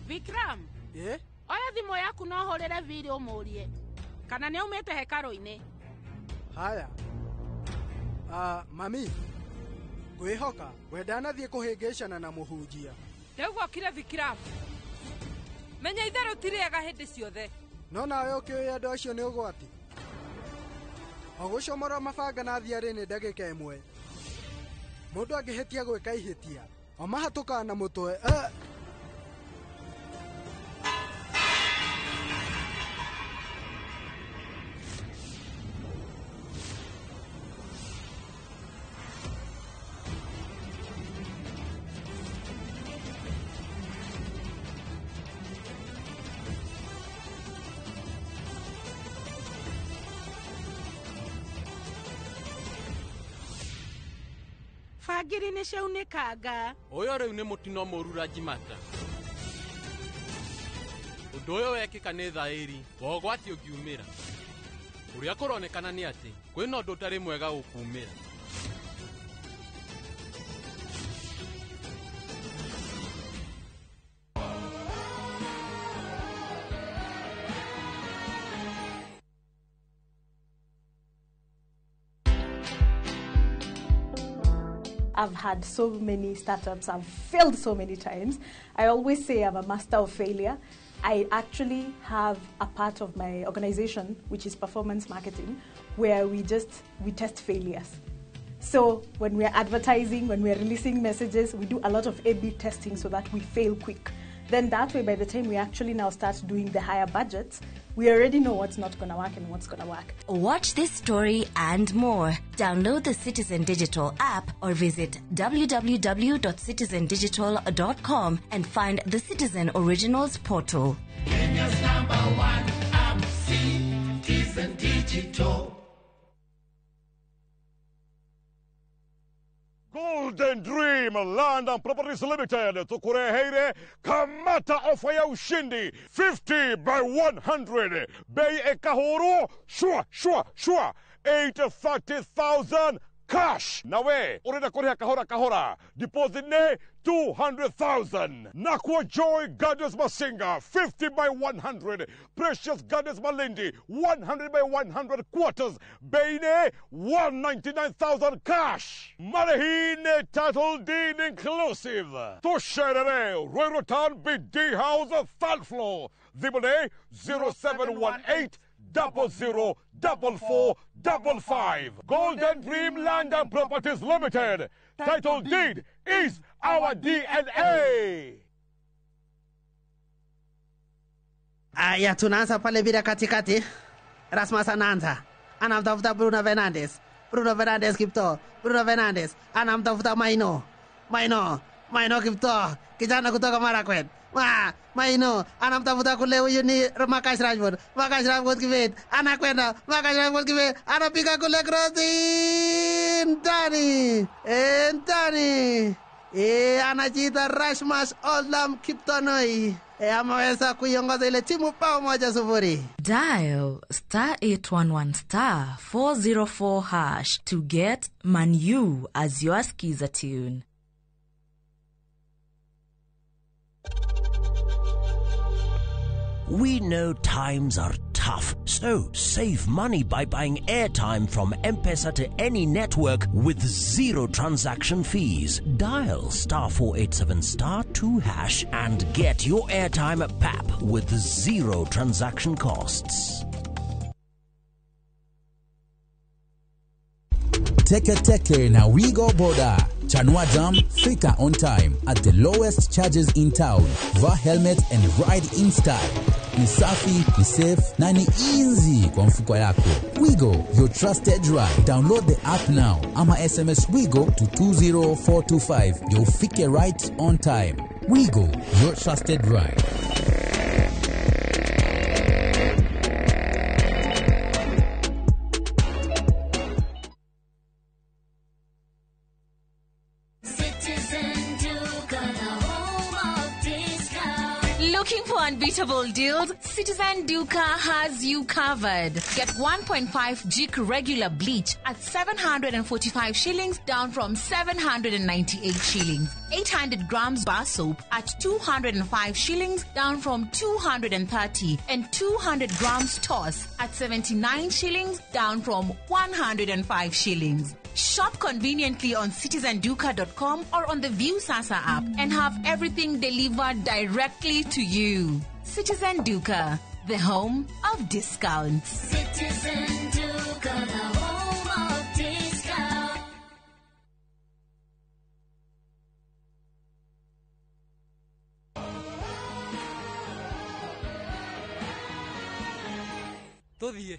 Vikram, ĩ oya thimũ yaku na ũhũrĩre Vili ũmũrie kana nĩ aumĩte hekarũ-inĩ. Haya. Mami, ngwĩhoka we ndanathiĩ kũhĩngĩcana na mũhunjia. Rĩu gwokire Vikram. Menya itherũ ti rĩega hĩndĩ ciothe. No nawe ũkĩũĩ andũ acio nĩ ũgwati. O gũcomorwo mabanga na thiarĩ nĩ ndagĩka ĩmwe. Mũndũ angĩhĩtia gwĩka ihĩtia, o mahatũkaga na mũtwe. Bangiri nĩ ciaunĩkanga. Ũyũ rĩu nĩ mũtino mũru Rajimata. Ũndũ ũyũ wekĩka nĩ thaĩri wa ũgwati ũngiumĩra. Ũrĩa kũronekana nĩ atĩ kwĩna ũndũ ũtarĩ mwega ũkumĩra. I've had so many startups, I've failed so many times. I always say I'm a master of failure. I actually have a part of my organization, which is performance marketing, where we test failures. So when we're advertising, when we're releasing messages, we do a lot of A/B testing so that we fail quick. Then that way, by the time we actually now start doing the higher budgets, we already know what's not going to work and what's going to work. Watch this story and more. Download the Citizen Digital app or visit www.citizendigital.com and find the Citizen Originals portal. Kenya's number one app, Citizen Digital. Golden Dream Land and Properties Limited tukureheire kamata ofa ya ushindi 50 by 100 bei ekahuru shua shua shua 830,000 cash nawe urenda kuriha kahora kahora deposit ne 200,000. Nakwa Joy Gardens Masinga 50 by 100, Precious Gardens Malindi 100 by 100 quarters bei ne 199,000 cash. Marehine title deed inclusive. Tusherere Ruiru Town BD House third floor. Thimũ 0718 00 44 55. Golden Dream Land and Properties Limited. Title deed is our DNA. Aya, tunaanza pale bila katikati. Rasmus anaanza, anamtafuta Bruno Fernandes. Bruno Fernandes Kipto. Bruno Fernandes anamtafuta Maino. Maino, Maino Kipto, kijana kutoka Marakwet. Maino anamtafuta kule, huyu ni Marcus Rashford. Marcus Rashford Kibet anakwenda, Marcus Rashford Kibet anapiga kule cross ndani, ndani. Anajiita Rasmus Olam Kiptonoi. Ameweza kuiongoza ile timu bao 1-0. Dial star 811 star 404 hash to get Manu as your skiza tune. We know times are tough, so save money by buying airtime from M-Pesa to any network with zero transaction fees. Dial star 487 star 2 hash and get your airtime at PAP with zero transaction costs. Teke Teke na Wigo Boda. Chanua Jam, fika on time at the lowest charges in town. Vaa helmet and ride in style. Ni safi, ni safe na ni easy kwa mfuko yako. Wigo, your trusted ride. Download the app now ama SMS Wigo to 20425. You'll fike right on time. Wigo, your trusted ride. Looking for unbeatable deals? Citizen Duka has you covered. Get 1.5 Jik regular bleach at 745 shillings, down from 798 shillings. 800 grams bar soap at 205 shillings, down from 230. And 200 grams toss at 79 shillings, down from 105 shillings. Shop conveniently on citizenduka.com or on the Viusasa app and have everything delivered directly to you. Citizen Duka, the home of discounts. Citizen Duka, the home of discounts. Tũthiĩ.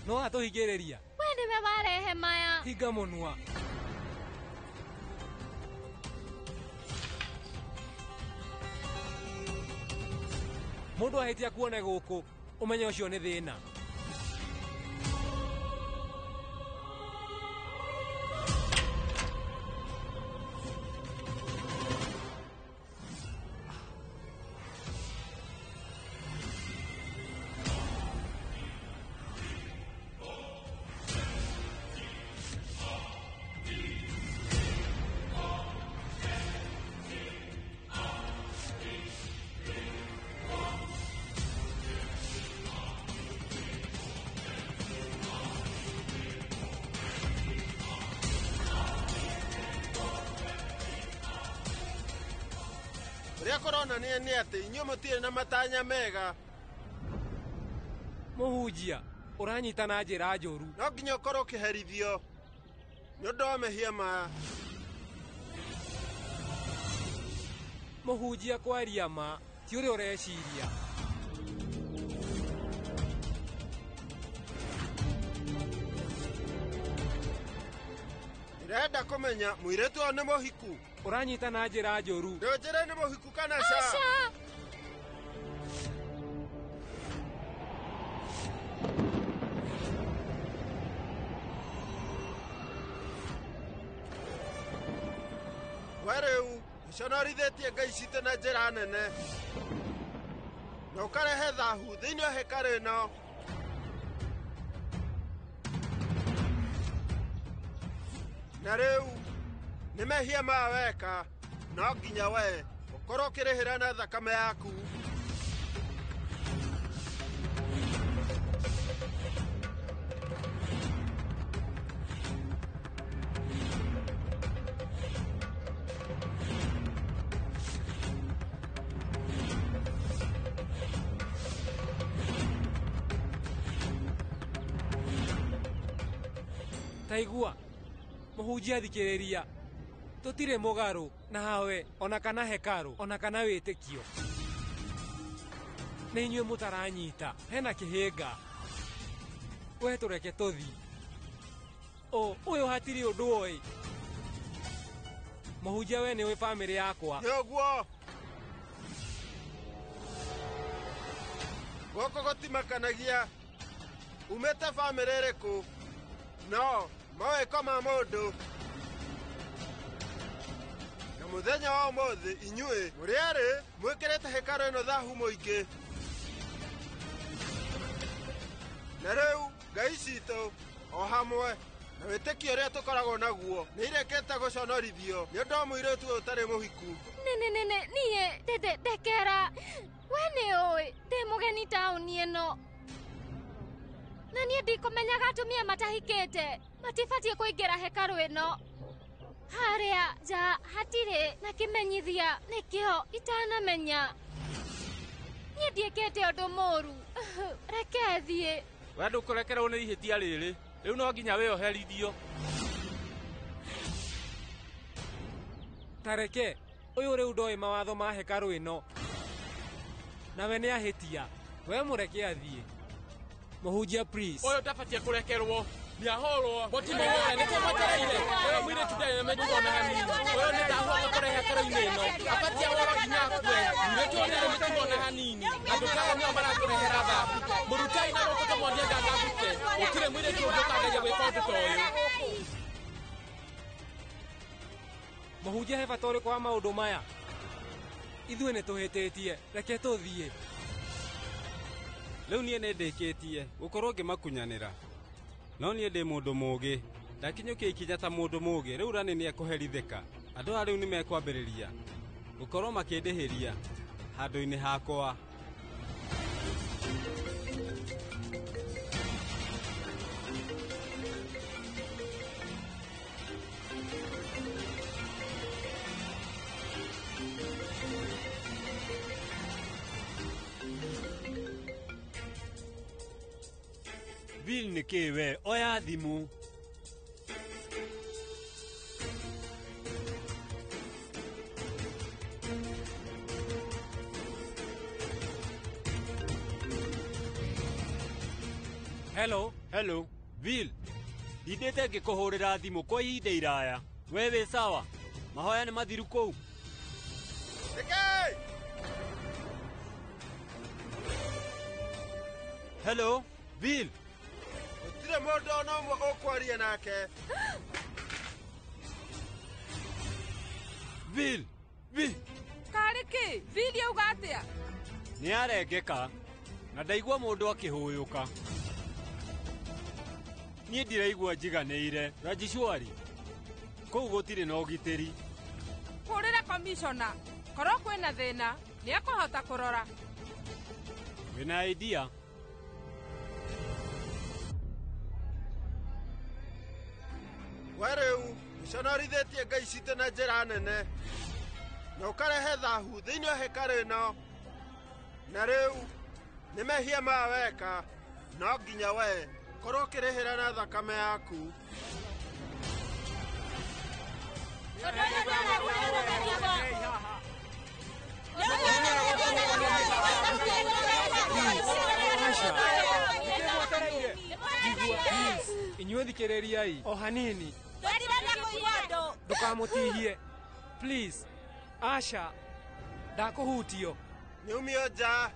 No atũhingĩrĩria. We nĩwe warehe maya. Hinga mũnua. Mũndũ ahĩtia kuone gũkũ, ũmenye ũcio nĩ thĩna. Ũrĩa kũronania nĩ atĩ inyuĩ mũtirĩ na matanya mega. Mũhunjia, ũranyita na njĩra njũru. No nginya ũkorwo ũkĩherithio nĩ ũndũ wa mehia maya. Mũhunjia kwaria ma ti ũrĩa ũreciria. Ndĩrenda kũmenya mũirĩtu ũyũ nĩ mũhiku. Ũranyita na njĩra njũru. Ndũnjĩre nĩ mũhiku kana ca? Aca. We rĩu ũconorithĩtie ngai citũ na njĩra nene na ũkarehe thahu thĩinĩ wa hekarũ ĩno. Na rĩu nĩ mehia maya weka, no nginya we ũkorwo ũkĩrĩhĩra na thakame yaku. Taigua, mũhunjia thikĩrĩria. Tũtirĩ mũgarũ nawe ona kana hekarũ ona kana wĩtĩkio. Nĩ inyuĩ mũtaranyita, hena kĩhĩnga. We tũreke tũthi. O, ũyũ hatirĩ ũndũ oĩ. Mũhunjia we nĩũĩ bamĩrĩ yakwa. Nĩ ũguo. Gũkũ gũtimakanagia umĩte bamĩrĩ ĩrĩkũ, no mawĩko ma mũndũ. Na mũthenya wa ũmũthĩ inyuĩ mũrĩ erĩ mwĩkĩrĩte hekarũ ĩno thahu mũingĩ. Na rĩu ngai citũ o hamwe na wĩtĩkio ũrĩa tũkoragwo naguo nĩ irekĩte gũconorithio nĩ ũndũ wa mũirĩtu ũyũ ũtarĩ mũhiku. Nĩ niĩ ndekera. We nĩ ũĩ ndĩ mũgeni taũni ĩno. Na niĩ ndikũmenyaga atumia matahikĩte matibatiĩ kũingĩra hekarũ ĩno. Harĩa nja hatirĩ na kĩmenyithia nĩkĩo itanamenya. Niĩ ndiĩkĩte ũndũ mũũru. Reke thiĩ. We ndũkũrekerwo nĩ ihĩtia rĩrĩ. Rĩu no nginya wĩoherithio. Tareke, ũyũ rĩu ndoĩ mawatho ma hekarũ ĩno. Nawe nĩ ahĩtia. We mũreke athiĩ. Mũhunjia please. Ũyũ ndabatie kũrekerwo. Nĩahũrwo. Mũtimũhũre, nĩkĩo mwetereire. Ũyũ mũirĩtu ndarĩ na mĩtugo ona hanini. Ũyũ nĩ thahu agũtũrehe hekarũ-inĩ ĩno. Abatie ahũrwo nginya akue. Mũirĩtu ũyũ ndarĩ mĩtugo ona hanini. Andũ ta aya nĩo maratũrehera thahu. Mũrutei na gũkũ tũmuonie ndangathute. Gũtirĩ mũirĩtu ũngĩ ũkangeria gwĩka ũndũ ta ũyũ. Mũhunjia he bata ũrĩkũ wa maũndũ maya? Ithuĩ nĩ tũhĩtĩtie. Reke tũthiĩ. Rĩu niĩ nĩ ndĩkĩtie gũkorwo ngĩmakunyanĩra. No niĩ ndĩ mũndũ mũũgĩ. Ndakinyũkia ikinya ta mũndũ mũũgĩ. Rĩu Rani nĩekũherithĩka. Andũ aya rĩu nĩmekwambĩrĩria gũkorwo makĩndĩhĩria handũ-inĩ hakwa. Bill nĩ kĩ we oya thimũ. Hello. Hello, Bill. Ndindĩte ngĩkũhũrĩra thimũ kwa ihinda iraya. We wĩ sawa? Mahoya nĩ mathiru kũu. Nĩkĩ? Hello, Bill. Gũtirĩ mũndũ ona ũmwe ũkwaria nake. Bill, Bill. Karĩ kĩ? Bill auga atĩa? Nĩ arengeka na ndaigua mũndũ akĩhũyũka. Niĩ ndiraigua njiganĩire. Rajishwari, kũu gũtirĩ na ũgitĩri. Hũrĩra komishona. Korwo kwĩna thĩna, nĩ ekũhota kũrora. Wĩna idea? We rĩu ũconorithĩtie ngai citũ na njĩra nene na ũkarehe thahu thĩinĩ wa hekarũ ĩno. Na rĩu nĩ mehia maya weka, no nginya we korwo ũkĩrĩhĩra na thakame yaku. Inyuĩ thikĩrĩriai o hanini. Ndũkamũtihie. Please. Asha, ndakũhutio. Nĩumio nja.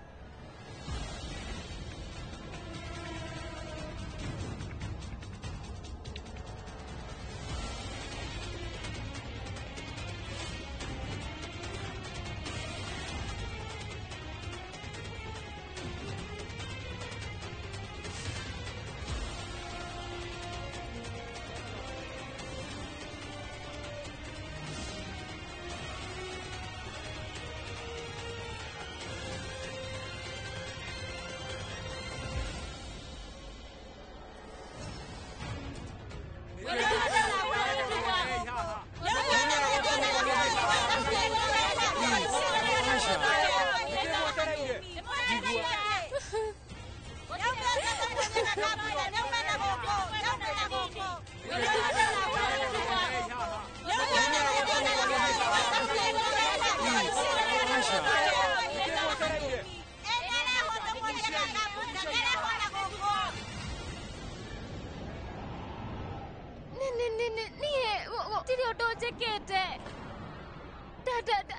Niĩ ũndũ njĩkĩte.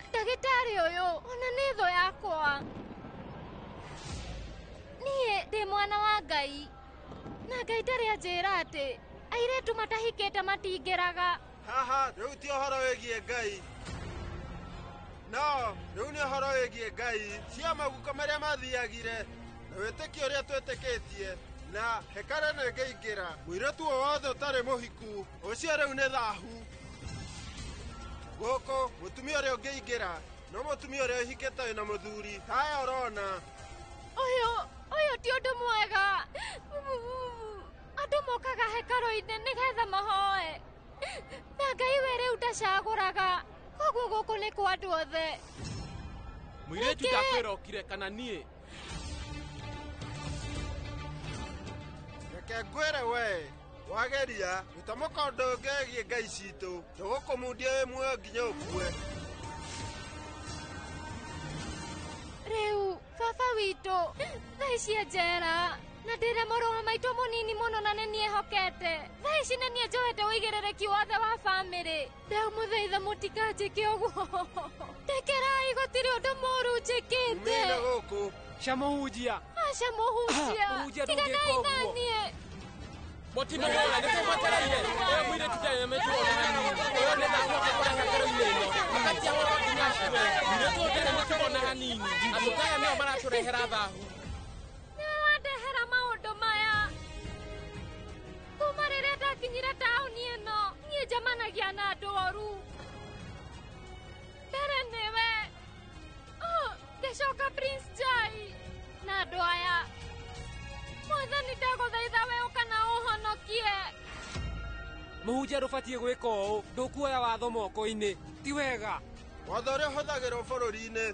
Ndagĩtarĩ ũyũ ona nĩ thũ yakwa. Niĩ ndĩ mwana wa Ngai na Ngai ndarĩ anjĩra atĩ airĩtu matahikĩte matingĩraga. Haha rĩu ti ũhoro wĩgiĩ Ngai. No rĩu nĩ ũhoro wĩgiĩ Ngai cia maguka marĩa mathiagire na wĩtĩkio ũrĩa twĩtĩkĩtie na hekarũ ĩno ĩngĩingĩra mũirĩtu o wothe ũtarĩ mũhiku ũcio rĩu nĩ thahu. Gũkũ mũtumia ũrĩa ũngĩingĩra no mũtumia ũrĩa ũhikĩte wĩna mũthuri taya ũrona. Ũyũ ti ũndũ mwega. Andũ mokaga hekarũ-inĩ nĩgetha mahoe na Ngai we rĩu ndacagũraga, koguo gũkũ nĩ kwa andũ othe. Mũirĩtu ndakwĩra ũkire kana niĩ. Reke ngwĩre we wageria gũtamũka ũndũ ũngĩ wĩgiĩ ngai citũ tũgũkũmundia wĩ muoyo nginya ũkue. Rĩu baba witũ thaa ici e njera na ndĩrĩ mũrũ wa maitũ mũnini mũno na nĩ niĩ hokete. Thaa ici nĩ niĩ njoete ũigĩrĩrĩki wothe wa bamĩrĩ. Ndamũthaitha mũtikanjĩke ũguo. Ndekerai, gũtirĩ ũndũ mũũru njĩkĩte. Umĩna gũkũ. Ca mũhunjia. Aca mũhunjia. Tiganai na niĩ. Mũtimũhũra nĩ tũmwetereire. Ũyũ mũirĩtu ndarĩ na mĩtugo ona hanini. Ũyũ nĩ thahu akakũrehe hekarũ-inĩ ĩno. Akatia ũhoro nginya akue. Mũirĩtu ũyũ ndarĩ na mĩtugo ona hanini. Andũ aya nĩo maratũrehera thahu. Nĩwe wandehera maũndũ maya. Kuma rĩrĩa ndakinyire taũni ĩno, niĩ njemanagia na andũ oru. Mbere nĩwe, ngĩcoka Prince Jai na andũ aya. Mwathani ndagũthaitha we ũka na ũhonokie. Mũhunjia ndũbatiĩ gwĩka ũũ, ndũkuoya watho moko-inĩ, ti wega. Watho ũrĩa ũhũthagĩrwo bũrũri-inĩ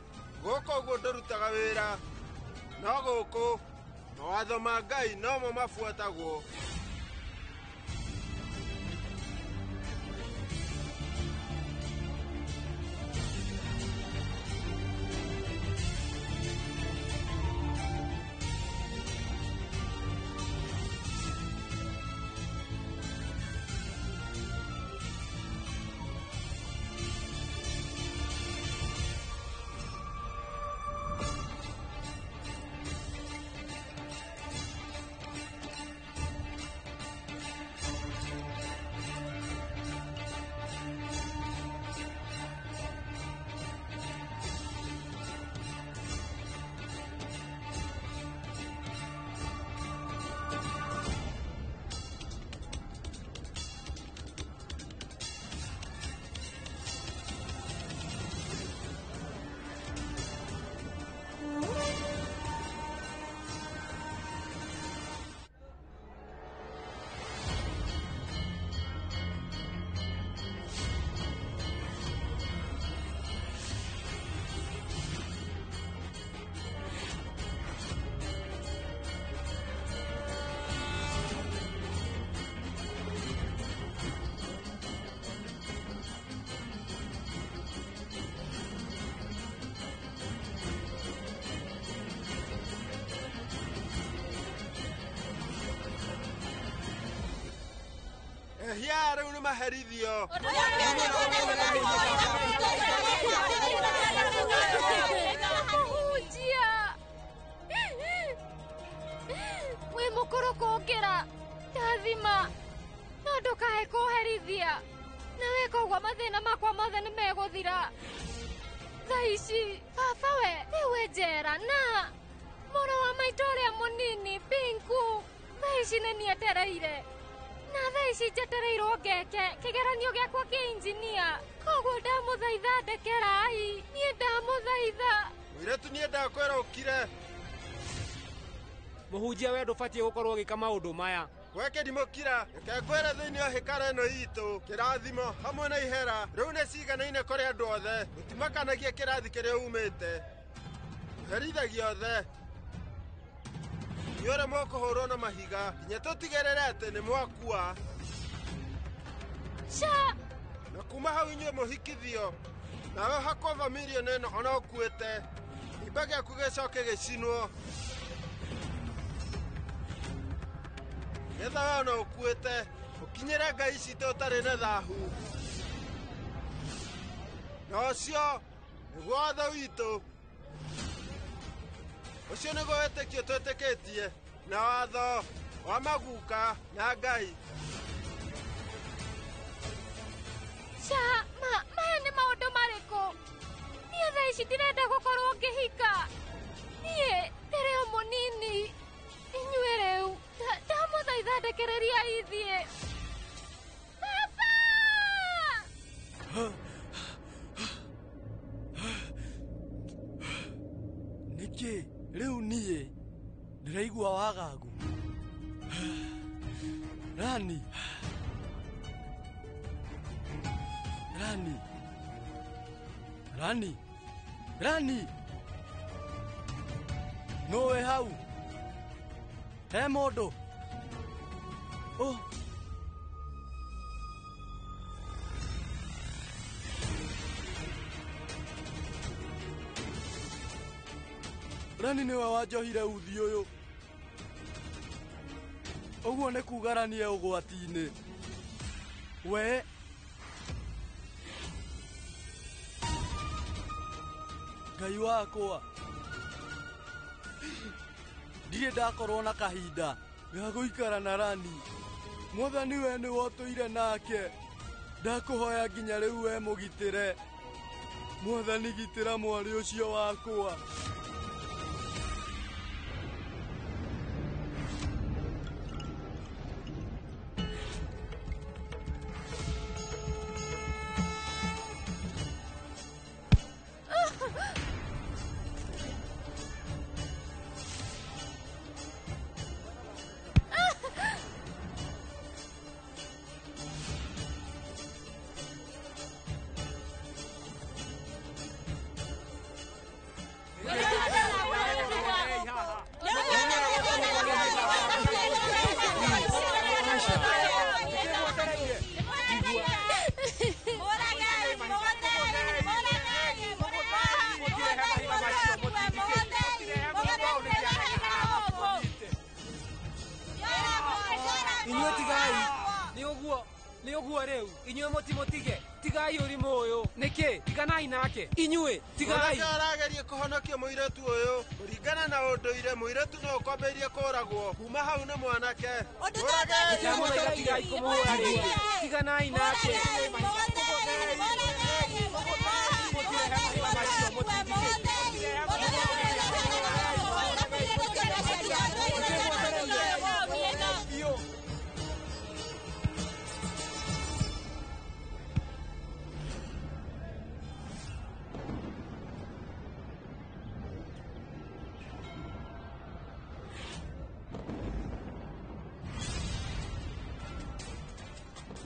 gũkũ ũguo ndũrutaga wĩra, no gũkũ mawatho ma Ngai nomo mabuatagwo. Ehia rĩu nĩ maherithio. Mũhunjia, wĩ mũkũrũ kũngĩra, ndathima, no ndũkae kũherithia. Na weka ũguo mathĩna makwa mothe nĩ megũthira. Thaa ici baba we rĩu e njera na mũrũ wa maitũ ũrĩa mũnini Pinku thaa ici nĩ niĩ etereire. Na thaa ici njetereirwo ngeke kĩgeranio gĩakwa kĩa injinia. Koguo ndamũthaitha ndekerai, niĩ ndamũthaitha. Mũirĩtu niĩ ndakwĩra ũkire. Mũhunjia we ndũbatiĩ gũkorwo ũgĩka maũndũ maya. We kĩrimũkira, reke ngwĩre thĩinĩ wa hekarũ ĩno itũ, kĩrathimo hamwe na ihera rĩu nĩ ciganaine kũrĩ andũ othe. Gũtimakanagia kĩrathi kĩrĩa umĩte. Ũherithagia othe. Inyuĩ arĩa mũkũhũrwo na mahiga, nginya tũtigĩrĩre atĩ nĩ mwakua. Ca! Na kuma hau inyuĩ mũhikithio, nawe hakwa bamirioni ĩno ona ũkuĩte, kĩimba gĩaku gĩcoke gĩcinwo. Nĩgetha we ona ũkuĩte, ũkinyĩre ngai citũ ũtarĩ na thahu. Na ũcio nĩguo watho witũ. Ũcio nĩguo wĩtĩkio twĩtĩkĩtie, na watho wa maguka na Ngai. Ca, maya nĩ maũndũ marĩkũ? Niĩ thaa ici ndirenda gũkorwo ngĩhika. Niĩ ndĩrĩ o mũnini. Inyuĩ rĩu ndamũthaitha ndekereria ithiĩ. Baba! Nĩkĩ rĩu niĩ ndĩraigua wagagu? Rani, Rani, Rani, Rani, nũ wĩ hau? He mũndũ? Oh. Rani nĩwe wanjohire uthi ũyũ. Ũguo nĩ kuga Rani e ũgwati-inĩ. We Ngai wakwa, ndirĩ ndakorwo na kahinda ga gũikara na Rani. Mwathani we nĩwe ũtũire nake. Ndakũhoya nginya rĩu we mũgitĩre. Mwathani gitĩra mwarĩ ũcio wakwa. Inyuĩ tigai, nĩ ũguo, nĩ ũguo rĩu, inyuĩ mũtimũtige, tigai ũrimũ ũyũ, nĩkĩ, tiganai nake, inyuĩ, tigai. Mwanake arageria kũhonokia mũirĩtu ũyũ, kũringana na ũndũire mũirĩtu no ũkwambĩrĩrie kũragwo, kuma hau nĩ mwanake. Ndamũthaitha tigai kũmũhũra rĩngĩ, tiganai nake.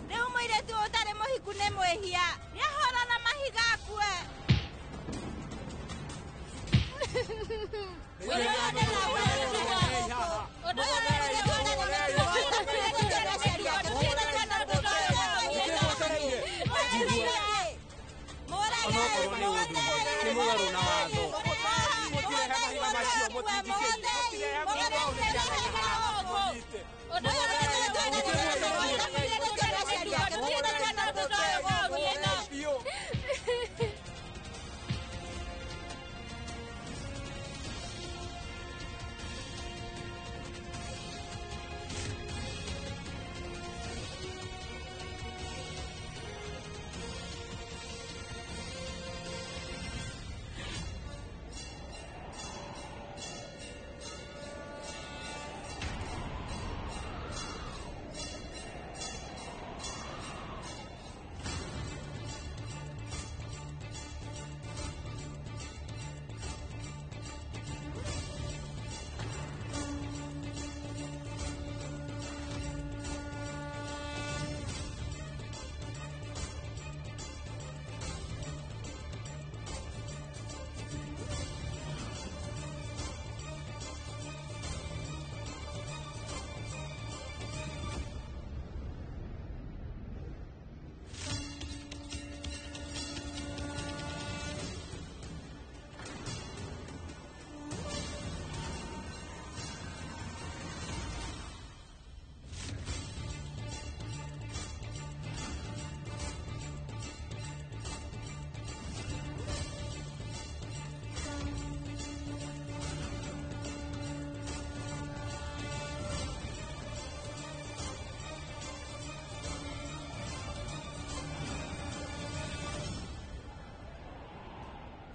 Rĩu mũirĩtu ũtarĩ mũhiku nĩ mwĩhia. Nĩahũrwo na mahiga akue. Onokorwo nĩ ũndũ, nĩ mũgarũ na watho.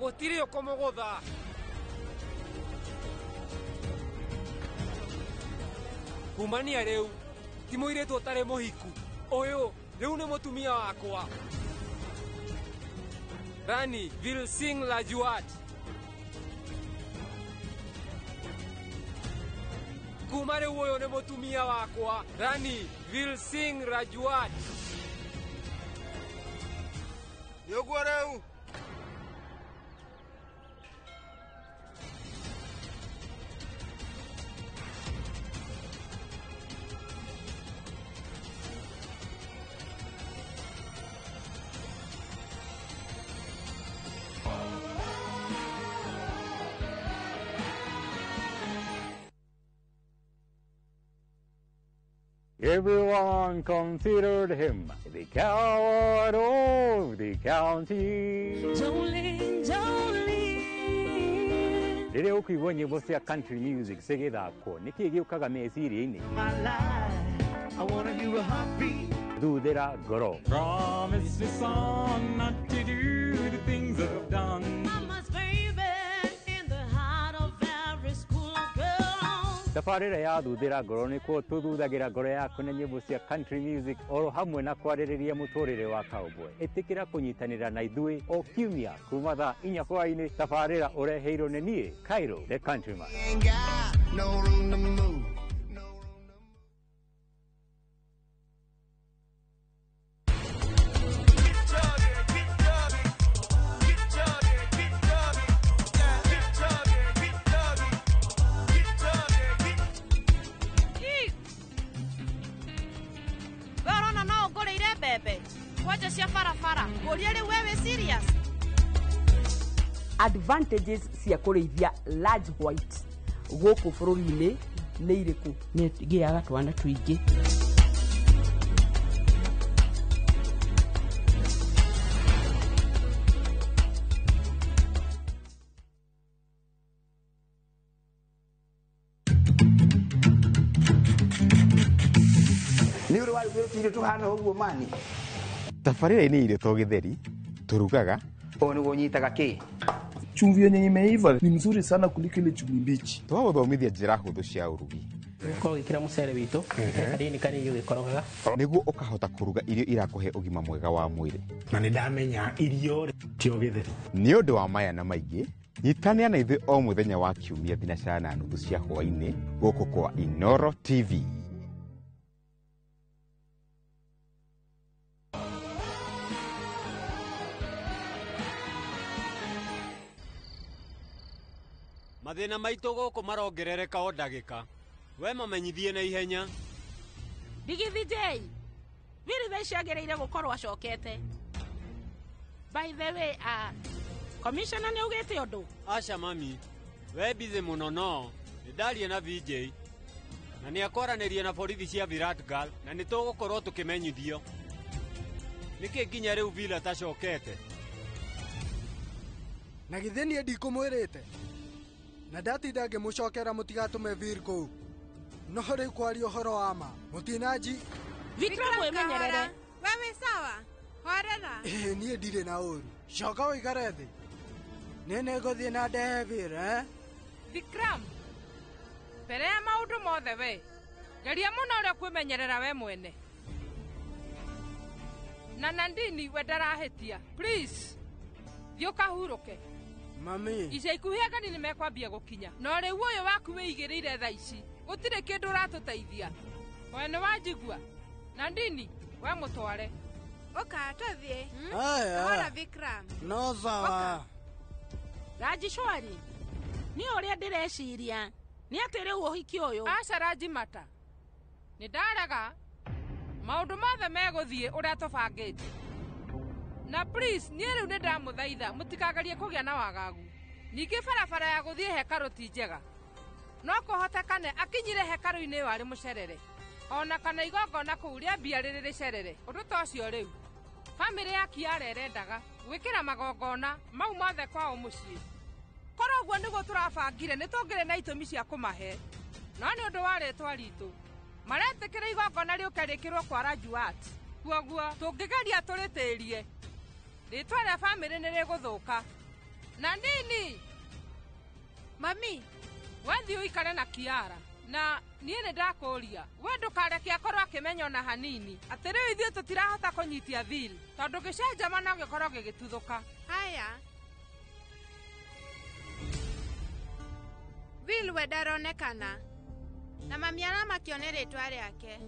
Gũtirĩ ũkũmũgũtha. Kumania rĩu ti mũirĩtu ũtarĩ mũhiku. Ũyũ rĩu nĩ mũtumia wakwa. Rani Vil Singh Lajuat. Kuma rĩu ũyũ nĩ mũtumia wakwa Rani Vil Singh Rajuat. Nĩ ũguo rĩu. Everyone considered him the coward of the county. Jolene, Jolene. Rĩrĩa ũkũigua nyĩmbo cia country music cigĩthakwo, nĩkĩĩ gĩũkaga meciria-inĩ? Thuthĩra ngoro. Promise me son not to do the things I've done. Mama's baby in the heart of every school girl. Tabarĩra ya thuthĩra ngoro nĩkuo tũthuthagira ngoro yaku na nyĩmbo cia country music oro hamwe na kwarĩrĩria mũtũrĩre wa cowboy. Ĩtĩkĩra kũnyitanĩra na ithuĩ o kiumia kuma thaa 4 hwaĩ-inĩ. Tabarĩra ũreheirwo nĩ niĩ Cairo the Countryman. No room to move. We ũrona no ũngũrĩire mbembe kwanja cia barabara ngũrie rĩu we wĩ serious? Advantages cia kũrĩithia large white gũkũ bũrũri-inĩ nĩ irĩkũ? Nĩ ngĩaga twana tũingĩ. Nĩ ũrĩ warugĩte irio tũhana ũguo mani? Tabarĩra-inĩ irio to gĩtheri tũrugaga. Ũũ nĩguo ũnyitaga kĩ? Chumvi yenye imeiva ni mzuri sana kuliko ile chumvi mbichi. Twagũthomithia njĩra hũthũ cia ũrugi. Ũgũkorwo ũgĩkĩra mũcere witũ kanini kanini ũgĩkorogaga nĩguo ũkahota kũruga irio irakũhe ũgima mwega wa mwĩrĩ. Na nĩ ndamenya irio ti o gĩtheri. Nĩ ũndũ wa maya na maingĩ, nyitanĩra na ithuĩ o mũthenya wa kiumia 4:30 cia hwaĩ-inĩ gũkũ kwa Inoro TV. Mathĩna maitũ gũkũ marongerereka o ndagĩka. We mamenyithie na ihenya. Ndigithi J. Viri thaa ici agĩrĩire gũkorwo acokete. By the way, commissioner nĩ augĩte ũndũ? Aca mami, we busy mũno no nĩ ndaria na VJ na nĩ akwaranĩria na borithi cia Viratgal na nĩ tũgũkorwo tũkĩmenyithio. Nĩkĩ nginya rĩu Vila tacokete? Na githĩ niĩ ndikũmwĩrĩte? Na ndatinda ngĩmũcokera mũtigatũme Vir kũu. No rĩu kwaria ũhoro wa ma, mũtinanji. Vikram wĩmenyerere. We wĩ sawa? Horera. Ĩĩ niĩ ndirĩ na ũru. Coka ũikare thĩ. Nĩ nĩngũthiĩ na ndehe Vir, eh? Vikram, mbere ya maũndũ mothe we, geria mũno ũrĩa kwĩmenyerera we mwene. Na Nandini we ndarahĩtia. Please, thiĩ ũkahurũke. Mami. Ica ikuhĩ ageni nĩ mekwambia gũkinya. No rĩu ũyũ waku wĩigĩrĩire thaa ici. Gũtirĩ kĩndũ ũratũteithia. We nĩ wanjigua? Nandini, we mũtware. Ũka tũthiĩ. Aya. Hora Vikram. No sawa. Raji shwari. Nĩ ũrĩa ndĩreciria. Nĩ atĩ rĩu ũhiki ũyũ. Aca Raji mata. Nĩ ndarega. Maũndũ mothe megũthiĩ ũrĩa tũbangĩte. Na please, niĩ rĩu nĩ ndamũthaitha mũtikagerie kũgĩa na wagagu. Ningĩ barabara ya gũthiĩ hekarũ ti njega. No kũhotekane akinyire hekarũ-inĩ ĩyo arĩ mũcerere. Ona kana igongona kũu rĩambia rĩrĩ rĩcerere. Ũndũ ta ũcio rĩu. Bamĩrĩ ya Kiara ĩrendaga gwĩkĩra magongona mau mothe kwao mũciĩ. Korwo ũguo nĩguo tũrabangire nĩ tũngĩrĩ na itũmi cia kũmahe. No nĩ ũndũ wa rĩtwa ritũ, maretĩkĩra igongona rĩũke rĩkĩrwo kwa Rajuat. Kwoguo tũngĩgeria tũrĩtĩrie, rĩtwa rĩa bamĩrĩ nĩ rĩgũthũka. Na nini? Mami, wathiĩ ũikare na Kiara. Na niĩ nĩ ndakũũria, we ndũkareke akorwo akĩmenya ona hanini atĩ rĩu ithuĩ tũtirahota kũnyitia Bill tondũ gĩcanjama no gĩkorwo gĩgĩtuthũka. Haya. Bill we ndaronekana. Na mami aramakio nĩ rĩtwa rĩake.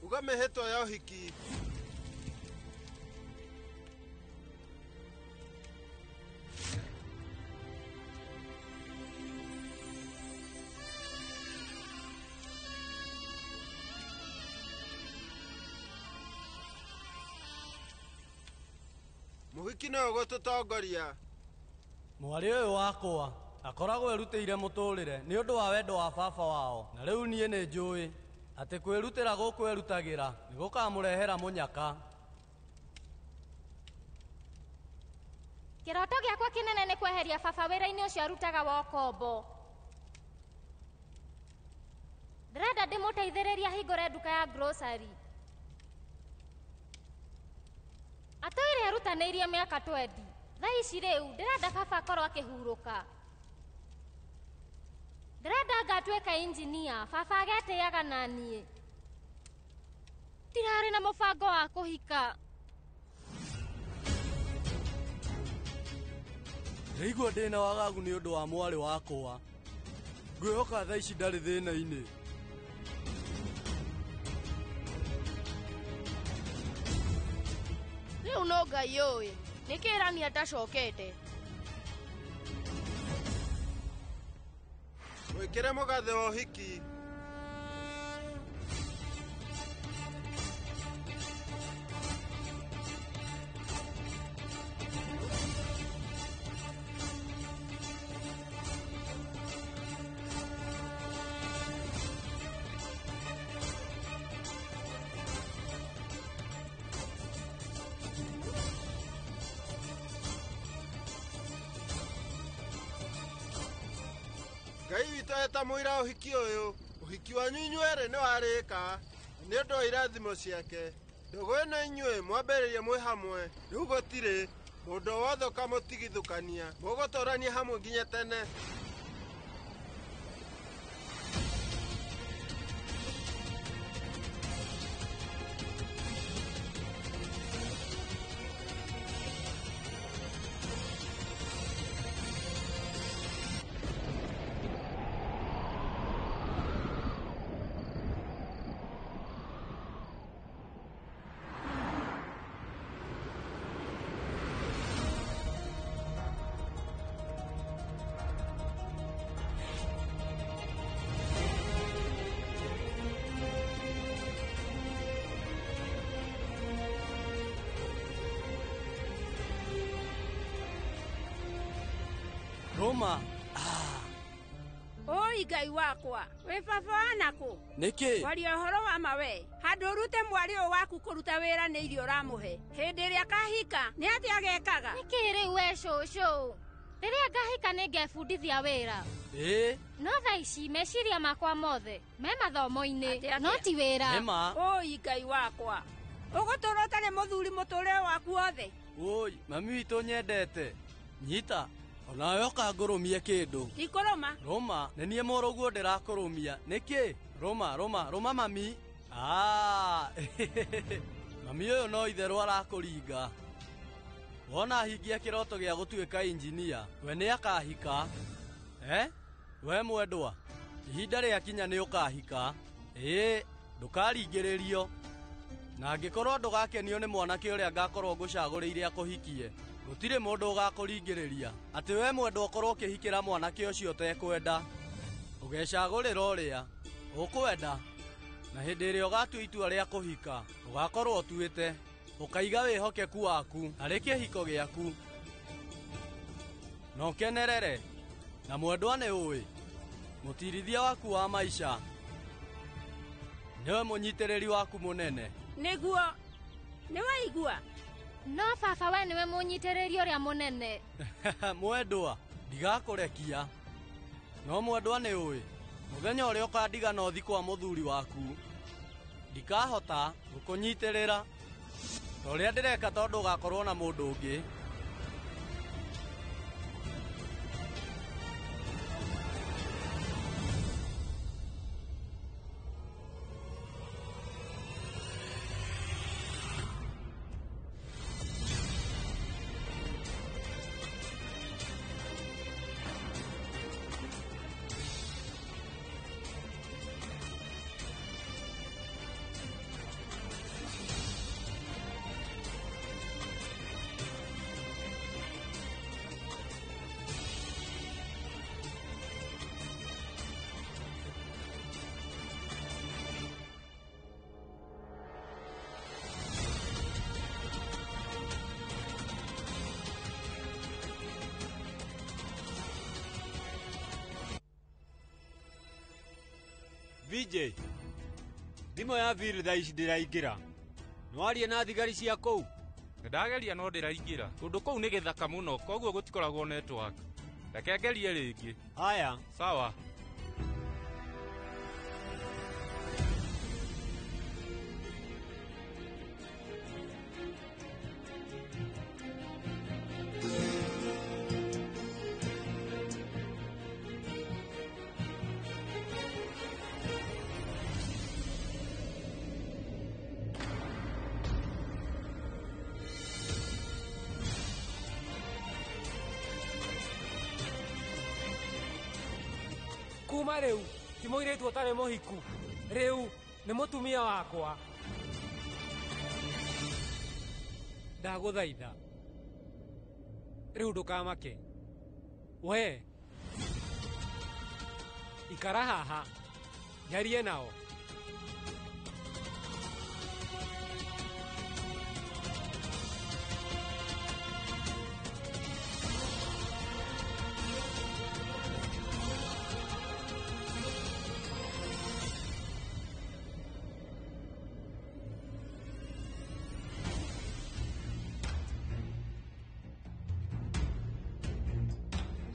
Uga mĩhĩtwa ya ũhiki. Mũhiki nĩwe ũgũtũtongoria. Mwarĩ ũyũ wakwa akoragwo erutĩire mũtũrĩre nĩ ũndũ wa wendo wa baba wao, na rĩu niĩ nĩ njũĩ atĩ kwĩrutĩra gũkũ erutagĩra nĩ gũkamũrehera mũnyaka. Kĩroto gĩakwa kĩnene nĩ kweheria baba wĩra-inĩ ũcio arutaga wa ũkombo. Ndĩrenda ndĩmũteithĩrĩrie ahingũre nduka ya grocery. Atũire erutanĩirie mĩaka 20. Thaa ici rĩu ndĩrenda baba akorwo akĩhurũka. Ndĩrenda ngatuĩka injinia, baba agetĩaga na niĩ. Ndirarĩ na mũbango wa kũhika. Ndĩraigua ndĩna wagagu nĩ ũndũ wa mwarĩ wakwa. Ngwĩhoka thaa ici ndarĩ thĩna-inĩ. Rĩu no Ngai ũĩ nĩkĩ Rani atacokete. Wĩkĩre mũgathĩ wa ũhiki. Ngai witũ eta mũira ũhiki ũyũ. Ũhiki wanyu inyuerĩ nĩ warĩka nĩ ũndũ wa irathimo ciake. Ndũgũ ĩno inyuĩ mwambĩrĩrie mwĩ hamwe, rĩu gũtirĩ mũndũ o wothe ũkamũtigithũkania. Mũgũtũrania hamwe nginya tene. Roma. Oi Ngai wakwa, wĩ baba wa nakũ? Nĩkĩ? Kwaria ũhoro wa ma we, handũ ũrute mwarĩ ũyũ waku kũruta wĩra nĩ irio ũramũhe. Hĩndĩ ĩrĩa akahika, nĩ atĩa agekaga? Nĩkĩ rĩu we cũcũ? Rĩrĩa ngahika nĩ ngebundithia wĩra. Ĩĩ. No thaa ici meciria makwa mothe me mathomo-inĩ, no ti wĩra. Nĩma. Oi Ngai wakwa, ũgũtũra ũtarĩ mũthuri mũtũrĩre waku wothe. Oi, mami witũ nyendete. Nyita. Onawe ũkangũrũmie kĩndũ. Ndikũrũma. Rũma, nĩ niĩ mũrũguo ndĩrakũrũmia. Nĩkĩ? Rũma, rũma, rũma mami. Ah, mami ũyũ no itherũ arakũringa. Wona ahingia kĩroto gĩa gũtuĩka injinia, we nĩ akahika. Eh? We mwendwa, ihinda rĩakinya nĩ ũkahika. Ĩĩ, ndũkaringĩrĩrio. Na angĩkorwo ndũgakenio nĩ mwanake ũrĩa ngakorwo ngũcagũrĩire akũhikie, gũtirĩ mũndũ ũgakũringĩrĩria. Atĩ we mwendwa ũkorwo ũkĩhikĩra mwanake ũcio ũtekwenda. Ũgecagũrĩra ũrĩa ũkwenda. Na hĩndĩ ĩrĩa ũgatua itua rĩa kũhika, ũgakorwo ũtuĩte, ũkaiga wĩhokeku waku harĩ kĩhiko gĩaku. Na ũkenerere. Na mwendwa nĩ ũĩ, mũtirithia waku wa maica nĩwe mũnyitĩrĩri waku mũnene. Nĩguo, nĩwaigua? No baba we nĩwe mũnyitĩrĩri ũrĩa mũnene. Mwendwa, ndigakũrekia. No mwendwa nĩ ũĩ, mũthenya ũrĩa ũkandiga na ũthi kwa mũthuri waku, ndikahota gũkũnyitĩrĩra ta ũrĩa ndĩreka tondũ ũgakorwo na mũndũ ũngĩ. VJ, thimũ ya Bill thaa ici ndĩraingĩra. Nĩwaria na thigari cia kũu? Nĩndageria no ndĩraingĩra. Kũndũ kũu nĩ gĩthaka mũno, koguo gũtikoragwo network. Reke ngerie rĩngĩ. Haya. Sawa. Kuma rĩu ti mũirĩtu ũtarĩ mũhiku, rĩu nĩ mũtumia wakwa. Ndagũthaitha rĩu ndũkamake. We ikara haha njarie nao.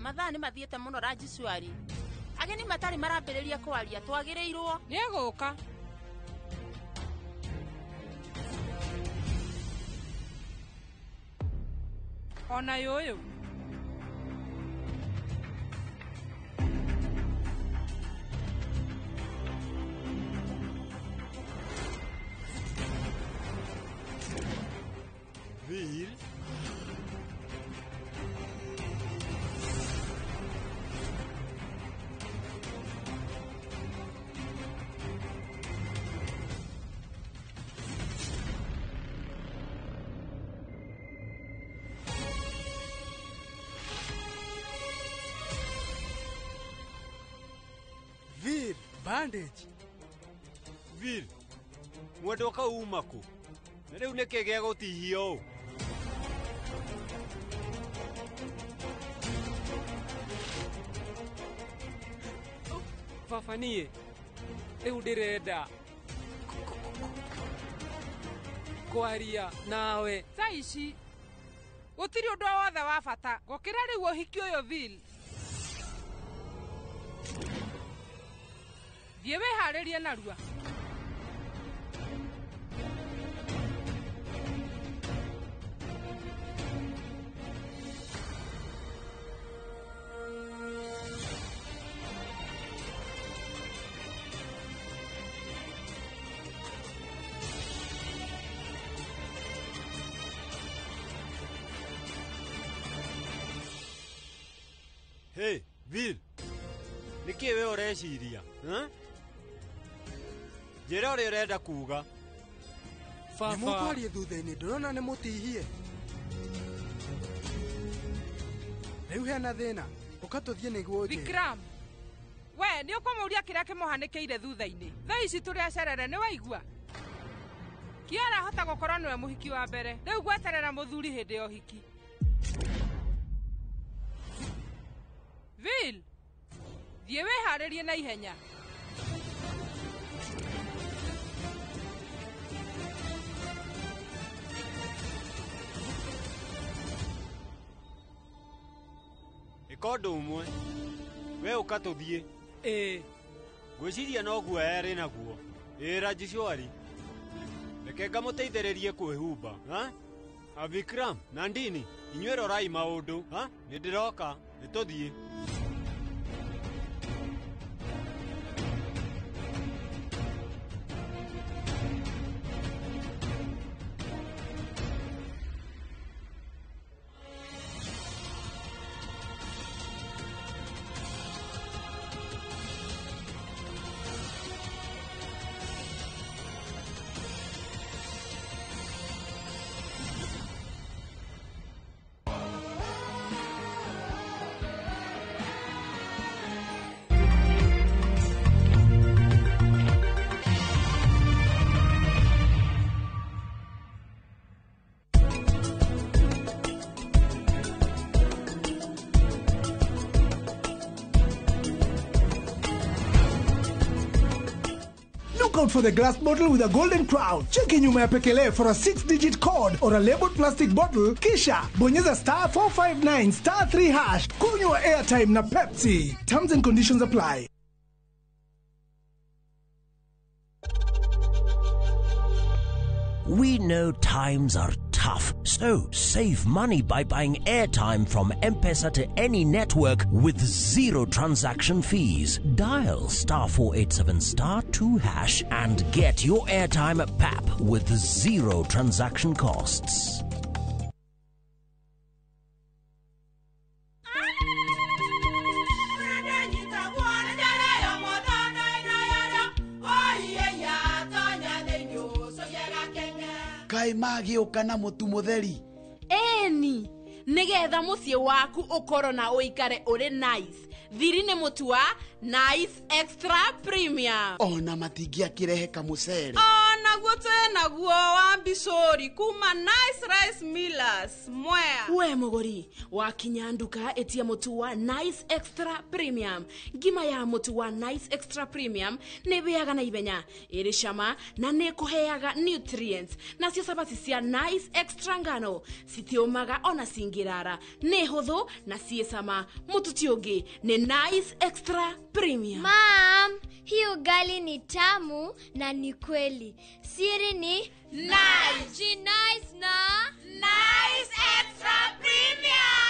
Mathaa nĩ mathiĩte mũno Rajishwari. Ageni matarĩ marambĩrĩria kwaria, twagĩrĩirwo. Nĩegũka. Ona yũyũ. Bill? Veer, bandage. Veer, mwendwa kau uma kũ? Na rĩu nĩkĩ gĩa gũtihia ũũ? Baba niĩ rĩu ndĩrenda kwaria nawe. Thaa ici gũtirĩ ũndũ o wothe wa bata gũkĩra rĩu ũhiki ũyũ Bill. Thiĩ wĩharĩrie narua. Hey, Bill. Nĩkĩ we ũreciria? Njĩra ũrĩa ũrenda kuuga. Nĩ mũkwaria thutha-inĩ ndĩrona nĩ mũtihie. Rĩu hena thĩna, ũka tũthiĩ nĩguo ũnjĩre. Vikram, we nĩ ũkũmũria kĩrĩa kĩmũhanĩkĩire thutha-inĩ. Thaa ici tũrĩ acerere nĩ waigua? Kiara ahota gũkorwo nĩwe mũhiki wa mbere. Rĩu gweterera mũthuri hĩndĩ ya ũhiki. Vil, thiĩ wĩharĩrie na ihenya. Ĩka ũndũ ũmwe. We ũka tũthiĩ. Ĩĩ. Ngwĩciria noguo erĩ naguo. Ĩĩ Rajishwari. Reke ngamũteithĩrĩrie kwĩhumba. Ha? Vikram, Nandini, inyuĩ rorai maũndũ. Ha? Nĩ ndĩroka, nĩ tũthiĩ. Look out for the glass bottle with a golden crown. Cheki nyuma ya pekele for a 6-digit code or a labeled plastic bottle. Kisha bonyeza star 459 star 3 hash. Kunywa airtime na Pepsi. Terms and conditions apply. We know times are tough, so save money by buying airtime from M-Pesa to any network with zero transaction fees. Dial star 487 star 2 hash and get your airtime at PAP with zero transaction costs. Kai magĩũka na mũtu mũtheri. Ĩni, nĩgetha mũciĩ waku ũkorwo na ũikare ũrĩ nice. Thiri nĩ mũtu wa Nice Extra Premium. Ona matingĩakĩrehe kamũcere. Onaguo twĩ naguo wa mbicũri kuma Nice Rice Millers Mwea. We mũgũri, wakinya nduka ĩtia mũtu wa Nice Extra Premium. Ngima ya mũtu wa Nice Extra Premium nĩ ĩhĩaga na ihenya, ĩrĩ cama na nĩ ĩkũheaga nutrients. Nacio cabaci cia Nice Extra ngano citiũmaga ona cingĩrara, nĩ hũthũ na ciĩ cama. Mũtu ti ũngĩ nĩ Nice Extra Premium. Mom, hii ugali ni tamu na ni kweli. Siri ni Nice. Nice na Nice Extra Premium.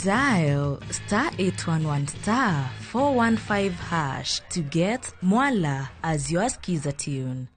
Dial star 811 star 415 hash to get Mwala as your Skiza tune.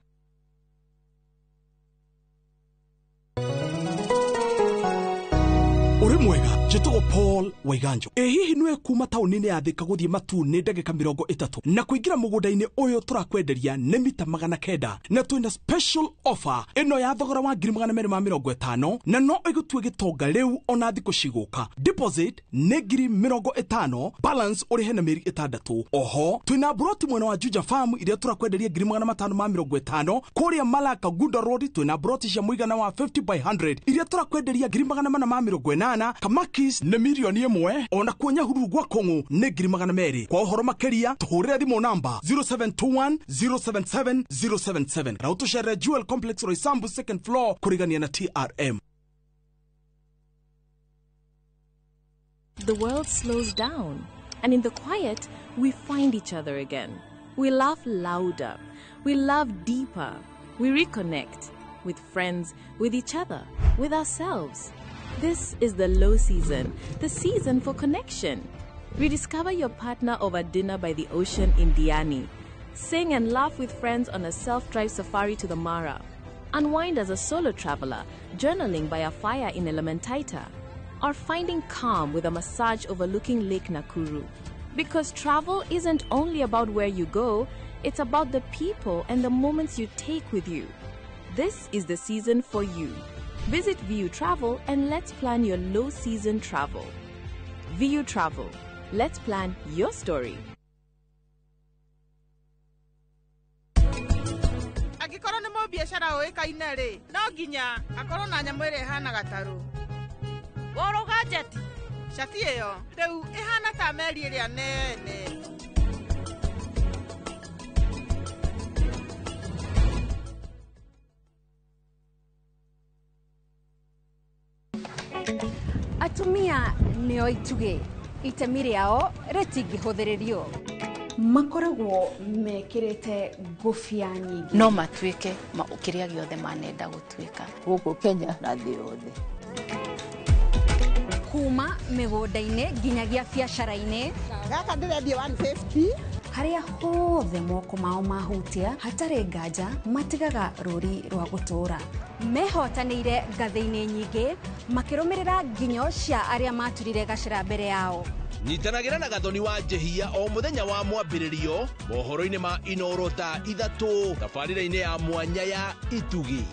Uri mwega njĩtagwo Paul Waiganjo. Ĩ hihi nĩwe kuma taũni-inĩ ya Thika gũthiĩ Matuu nĩ ndagĩka 30 na kũingĩra mũgũnda-inĩ ũyũ tũrakwenderia nĩ mita 900 na twĩna special offer ĩno ya thogora wa 250,000 na no ĩgũtue gĩtonga rĩu ona thikũ cigũka. Deposit nĩ 50,000, balance ũrĩhe na mĩeri 6. Oho twĩna broti mwena wa Juja Farm iria tũrakwenderia 550,000. Kũrĩa Malaka Gunda Road twĩna broti cia mũigana wa 50 by 100 iria tũrakwenderia 480,000. Kamakis nĩ 1 million, ona kuo Nyahururu gwa Kong'u nĩ 200,000. Kwa ũhoro makĩria tũhũrĩre thimũ namba 0721 077 077 na ũtũcerere Jewel Complex Roysambu second floor kũrigania na TRM. The world slows down, and in the quiet, we find each other again. We laugh louder, we love deeper, we reconnect with friends, with each other, with ourselves. This is the low season, the season for connection. Rediscover your partner over dinner by the ocean in Diani. Sing and laugh with friends on a self-drive safari to the Mara. Unwind as a solo traveler, journaling by a fire in Elementaita. Or finding calm with a massage overlooking Lake Nakuru. Because travel isn't only about where you go, it's about the people and the moments you take with you. This is the season for you. Visit VU Travel and let's plan your low season travel. VU Travel. Let's plan your story. Angĩkorwo nĩ mũbiacara ũĩkaine rĩ, no nginya akorwo na nyamũ ĩrĩa ĩhana gatarũ. Worũga njeti. Cati ĩyo rĩu ĩhana ta meri ĩrĩa nene. Atumia nĩo itugĩ, itemi rĩao rĩtingĩhũthĩrĩrio. Makoragwo mekĩrĩte ngũbia nyingĩ. No matuĩke kĩrĩa gĩothe manenda gũtuĩka. Gũkũ Kenya na thĩ yothe. Kuma mĩgũnda-inĩ nginyagia biacara-inĩ. Gaka ndĩrendia 150. Harĩa hothe moko mao mahutia hatarĩ nganja matigaga rũri rwa gũtũũra. Mehotanĩire ngathĩ-inĩ nyingĩ makĩrũmĩrĩra nginyo cia arĩa maturire gacĩra mbere yao. Nyitanagĩra na Gathoni wa Njehia o mũthenya wa mwambĩrĩrio mohoro-inĩ ma Inoro thaa 3 tabarĩra-inĩ ya mwanya ya Itugi.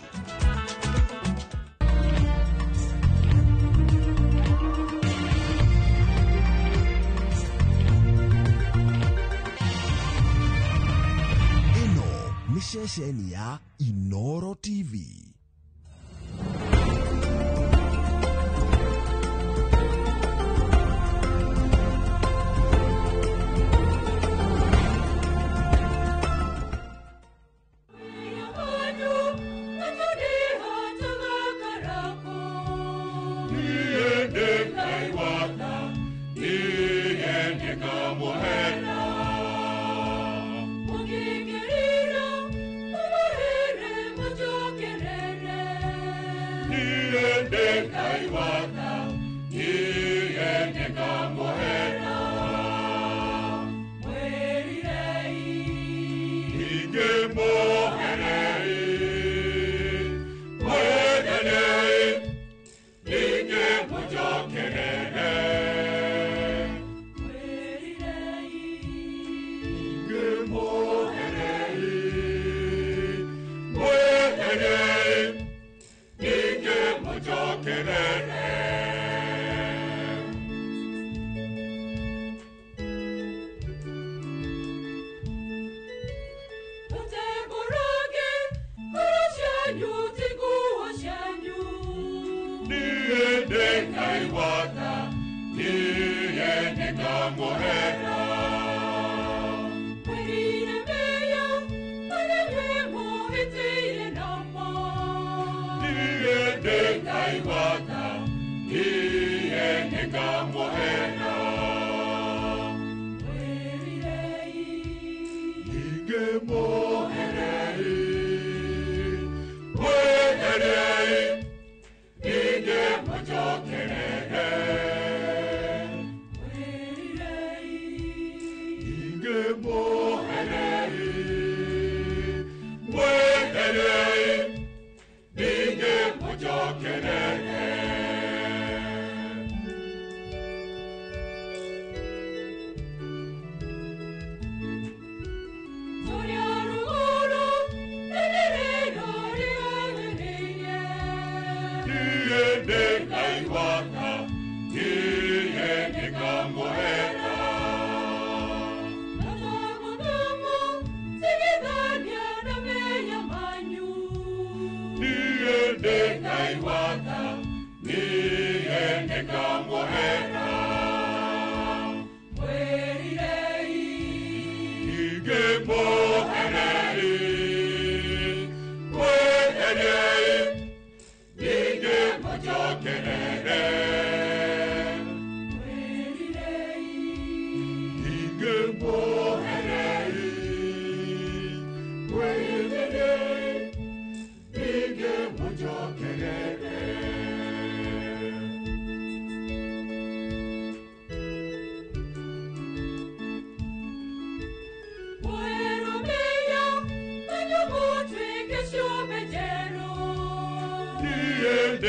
Ĩno nĩ ceceni ya Inoro TV.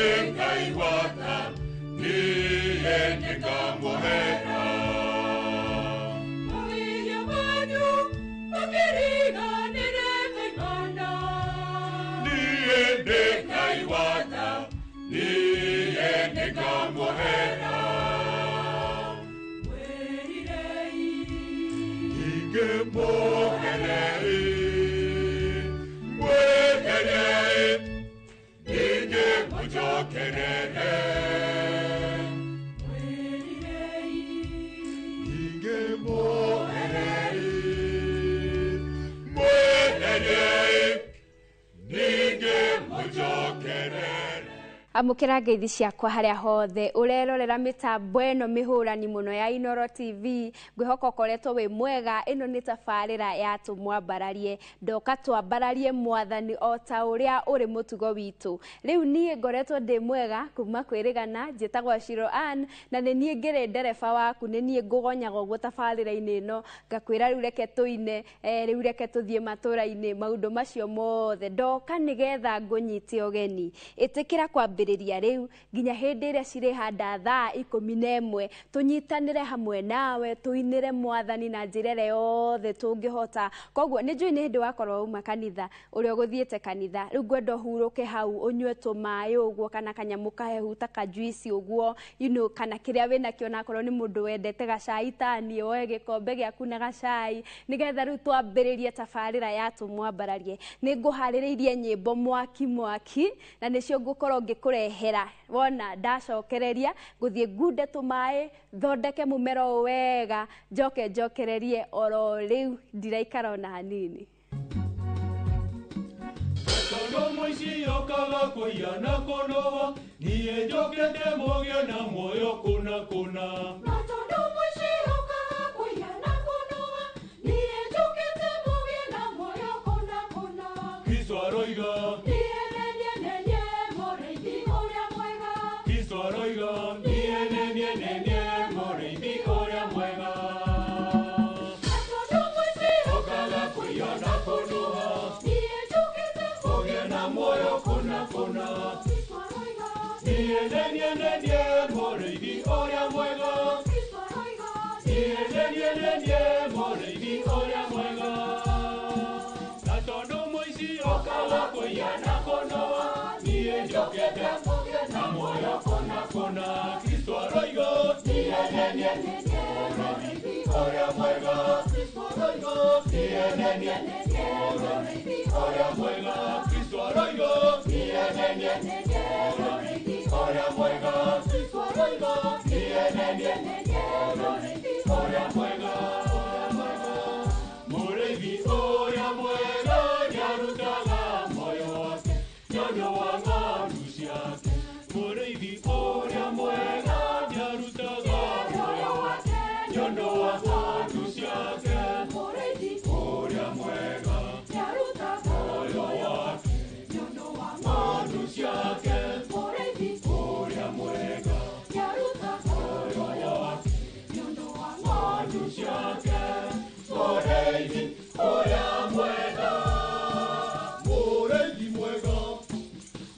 Ngai wa tha, niĩ nĩngamũhera. Mawĩhia manyu makĩriganĩre kaimana. Niĩ ndĩ Ngai wa tha, niĩ nĩngamũhera. Mwĩrirei. Ningĩmũherei, mwĩherei, ningĩmũcokerere. Mwĩrirei. Ningĩmũherei, mwĩherei, ningĩmũcokerere. Amũkĩra ngeithi ciakwa harĩa hothe ũrerorera mĩtambo ĩno mĩhũrani mũno ya Inooro TV. Ngwĩhoka ũkoretwo wĩ mwega. Ĩno nĩ tabarĩra ya tũmwambararie, ndoka twambararie mwathani o ta ũrĩa ũrĩ mũtugo witũ. Rĩu niĩ ngoretwo ndĩ mwega kuma kwĩrĩgana. Njĩtagwo Shiro Ann na nĩ niĩ ngĩrĩ ndereba waku, nĩ niĩ ngũgonyaga ũguo tabarĩra-inĩ ĩno, ngakwĩra rĩu reke tũine, rĩu reke tũthiĩ matũra-inĩ, maũndũ macio mothe ndoka nĩgetha ngũnyite ũgeni. Ĩtĩkĩra kwambĩrĩria rĩu nginya hĩndĩ ĩrĩa cirĩhanda thaa 11, tũnyitanĩre hamwe nawe, tũinĩre mwathani na njĩra ĩrĩa yothe tũngĩhota. Koguo nĩ njũĩ nĩ hĩndĩ wakorwo uma kanitha, ũrĩa ũgũthiĩte kanitha, rĩu ngwenda ũhurũke hau, ũnyue tũmaĩ ũguo kana kanyamũ kahehu ta kajuici ũguo, kana kĩrĩa wĩnakĩo, nakorwo nĩ mũndũ wendete gacai tani, woe gĩkombe gĩaku na gacai, nĩgetha rĩu twambĩrĩrie tabarĩra ya tũmwambararie. Nĩ ngũharĩrĩirie nyĩmbo mwaki mwaki na nĩcio ngũkorwo ngĩkũrehera. Wona ndacokereria ngũthiĩ ngunde tũmaĩ, thondeke mũmera ũyũ wega, njoke njokererie oro rĩu, ndiraikara ona hanini. Tondũ mũici okaga kũiya na kũnoa, niĩ njũkĩte mũgĩe na muoyo kũna kũna. Na tondũ mũici okaga kũiya na kũnoa, niĩ njũkĩte mũgĩe na muoyo kũna kũna. Kristo aroiga, Niĩ nĩ niĩ mũrĩithi ũrĩa mwega. Kristo aroiga, niĩ nĩ niĩ nĩ niĩ mũrĩithi ũrĩa mwega. Na tondũ mũici Okaga kũiya na kũnoa, niĩ njũkĩte mũgĩe na muoyo kũna kũna. Kristo aroiga, Niĩ nĩ niĩ nĩ niĩ mũrĩithi ũrĩa mwega. Kristo aroiga, Niĩ nĩ niĩ nĩ niĩ mũrĩithi ũrĩa mwega. Na tondũ mũici okaga kũiya na kũnoa, niĩ njũkĩte mũgĩe na muoyo kũna kũna. Kristo aroiga, niĩ nĩ niĩ nĩ niĩ mũrĩithi ũrĩa mwega. Kristo aroiga, niĩ nĩ niĩ nĩ niĩ mũrĩithi ũrĩa mwega. Kristo aroiga, niĩ nĩ niĩ nĩ niĩ mũrĩithi ũrĩa mwega. Kristo aroiga, niĩ nĩ niĩ nĩ niĩ mũrĩithi ũrĩa mwega. Mũrĩithi ũrĩa mwega nĩarutaga muoyo wake nĩũndũ wa ng'ondu ciake. Mũrĩithi ũrĩa mwega nĩarutaga muoyo wake nĩũndũ wa ng'ondu ciake. Mũrĩithi ũrĩa mwega nĩarutaga muoyo wake nĩũndũ wa ng'ondu ciake. Mũrĩithi ũrĩa mwega nĩarutaga muoyo wake nĩũndũ wa ng'ondu ciake. Mũrĩithi ũrĩa mwega, mũrĩithi mwega,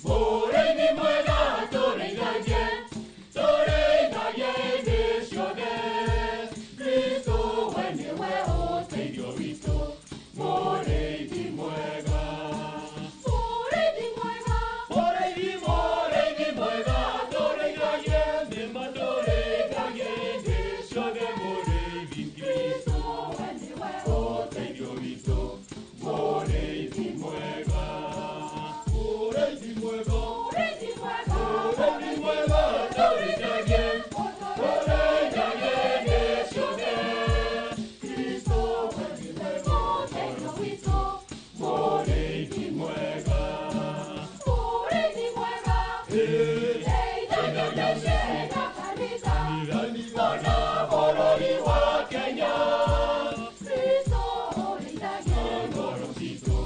mũrĩithi mwega, tũrĩithagie, tũrĩithagie hĩndĩ ciothe. Kristo we nĩwe ũteithio witũ, mũrĩithi mwega. Mũrĩithi mwega, Mũrĩithi, mũrĩithi mwega, tũrĩithagie nĩma, tũrĩithagie hĩndĩ ciothe. Mũrĩithi Kristo we nĩwe ũteithio witũ, mũrĩithi mwega. Mũrĩithi mwega, mũrĩithi mwega, mũrĩithi mwega, tũrĩithagie, tũrĩithagie hĩndĩ ciothe. Kristo we nĩwe ũteithio witũ, mũrĩithi mwega. Mũrĩithi mwega, teithagia mĩciĩ na kanitha, Ona bũrũri wa Kenya, Kristo ũrĩithagie ngoro citũ,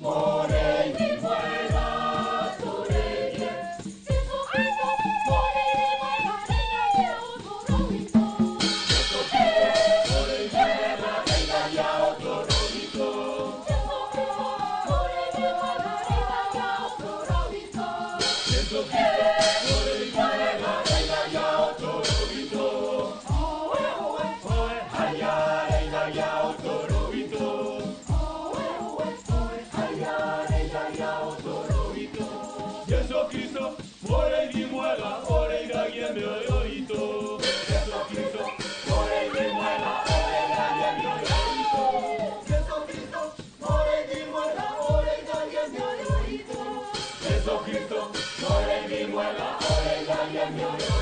mũrĩithi mwega, tũrĩithie. Jesũ Kristo, mũrĩithi mwega, rĩithagia ũtũũro witũ. Mũrĩithi mwega, rĩithagia ũtũũro witũ. Jesũ Kristo, mũrĩithi mwega, rĩithagia ũtũũro witũ. Jesũ Kristo, Mũrĩithi mwega ũrĩithagia mĩoyo.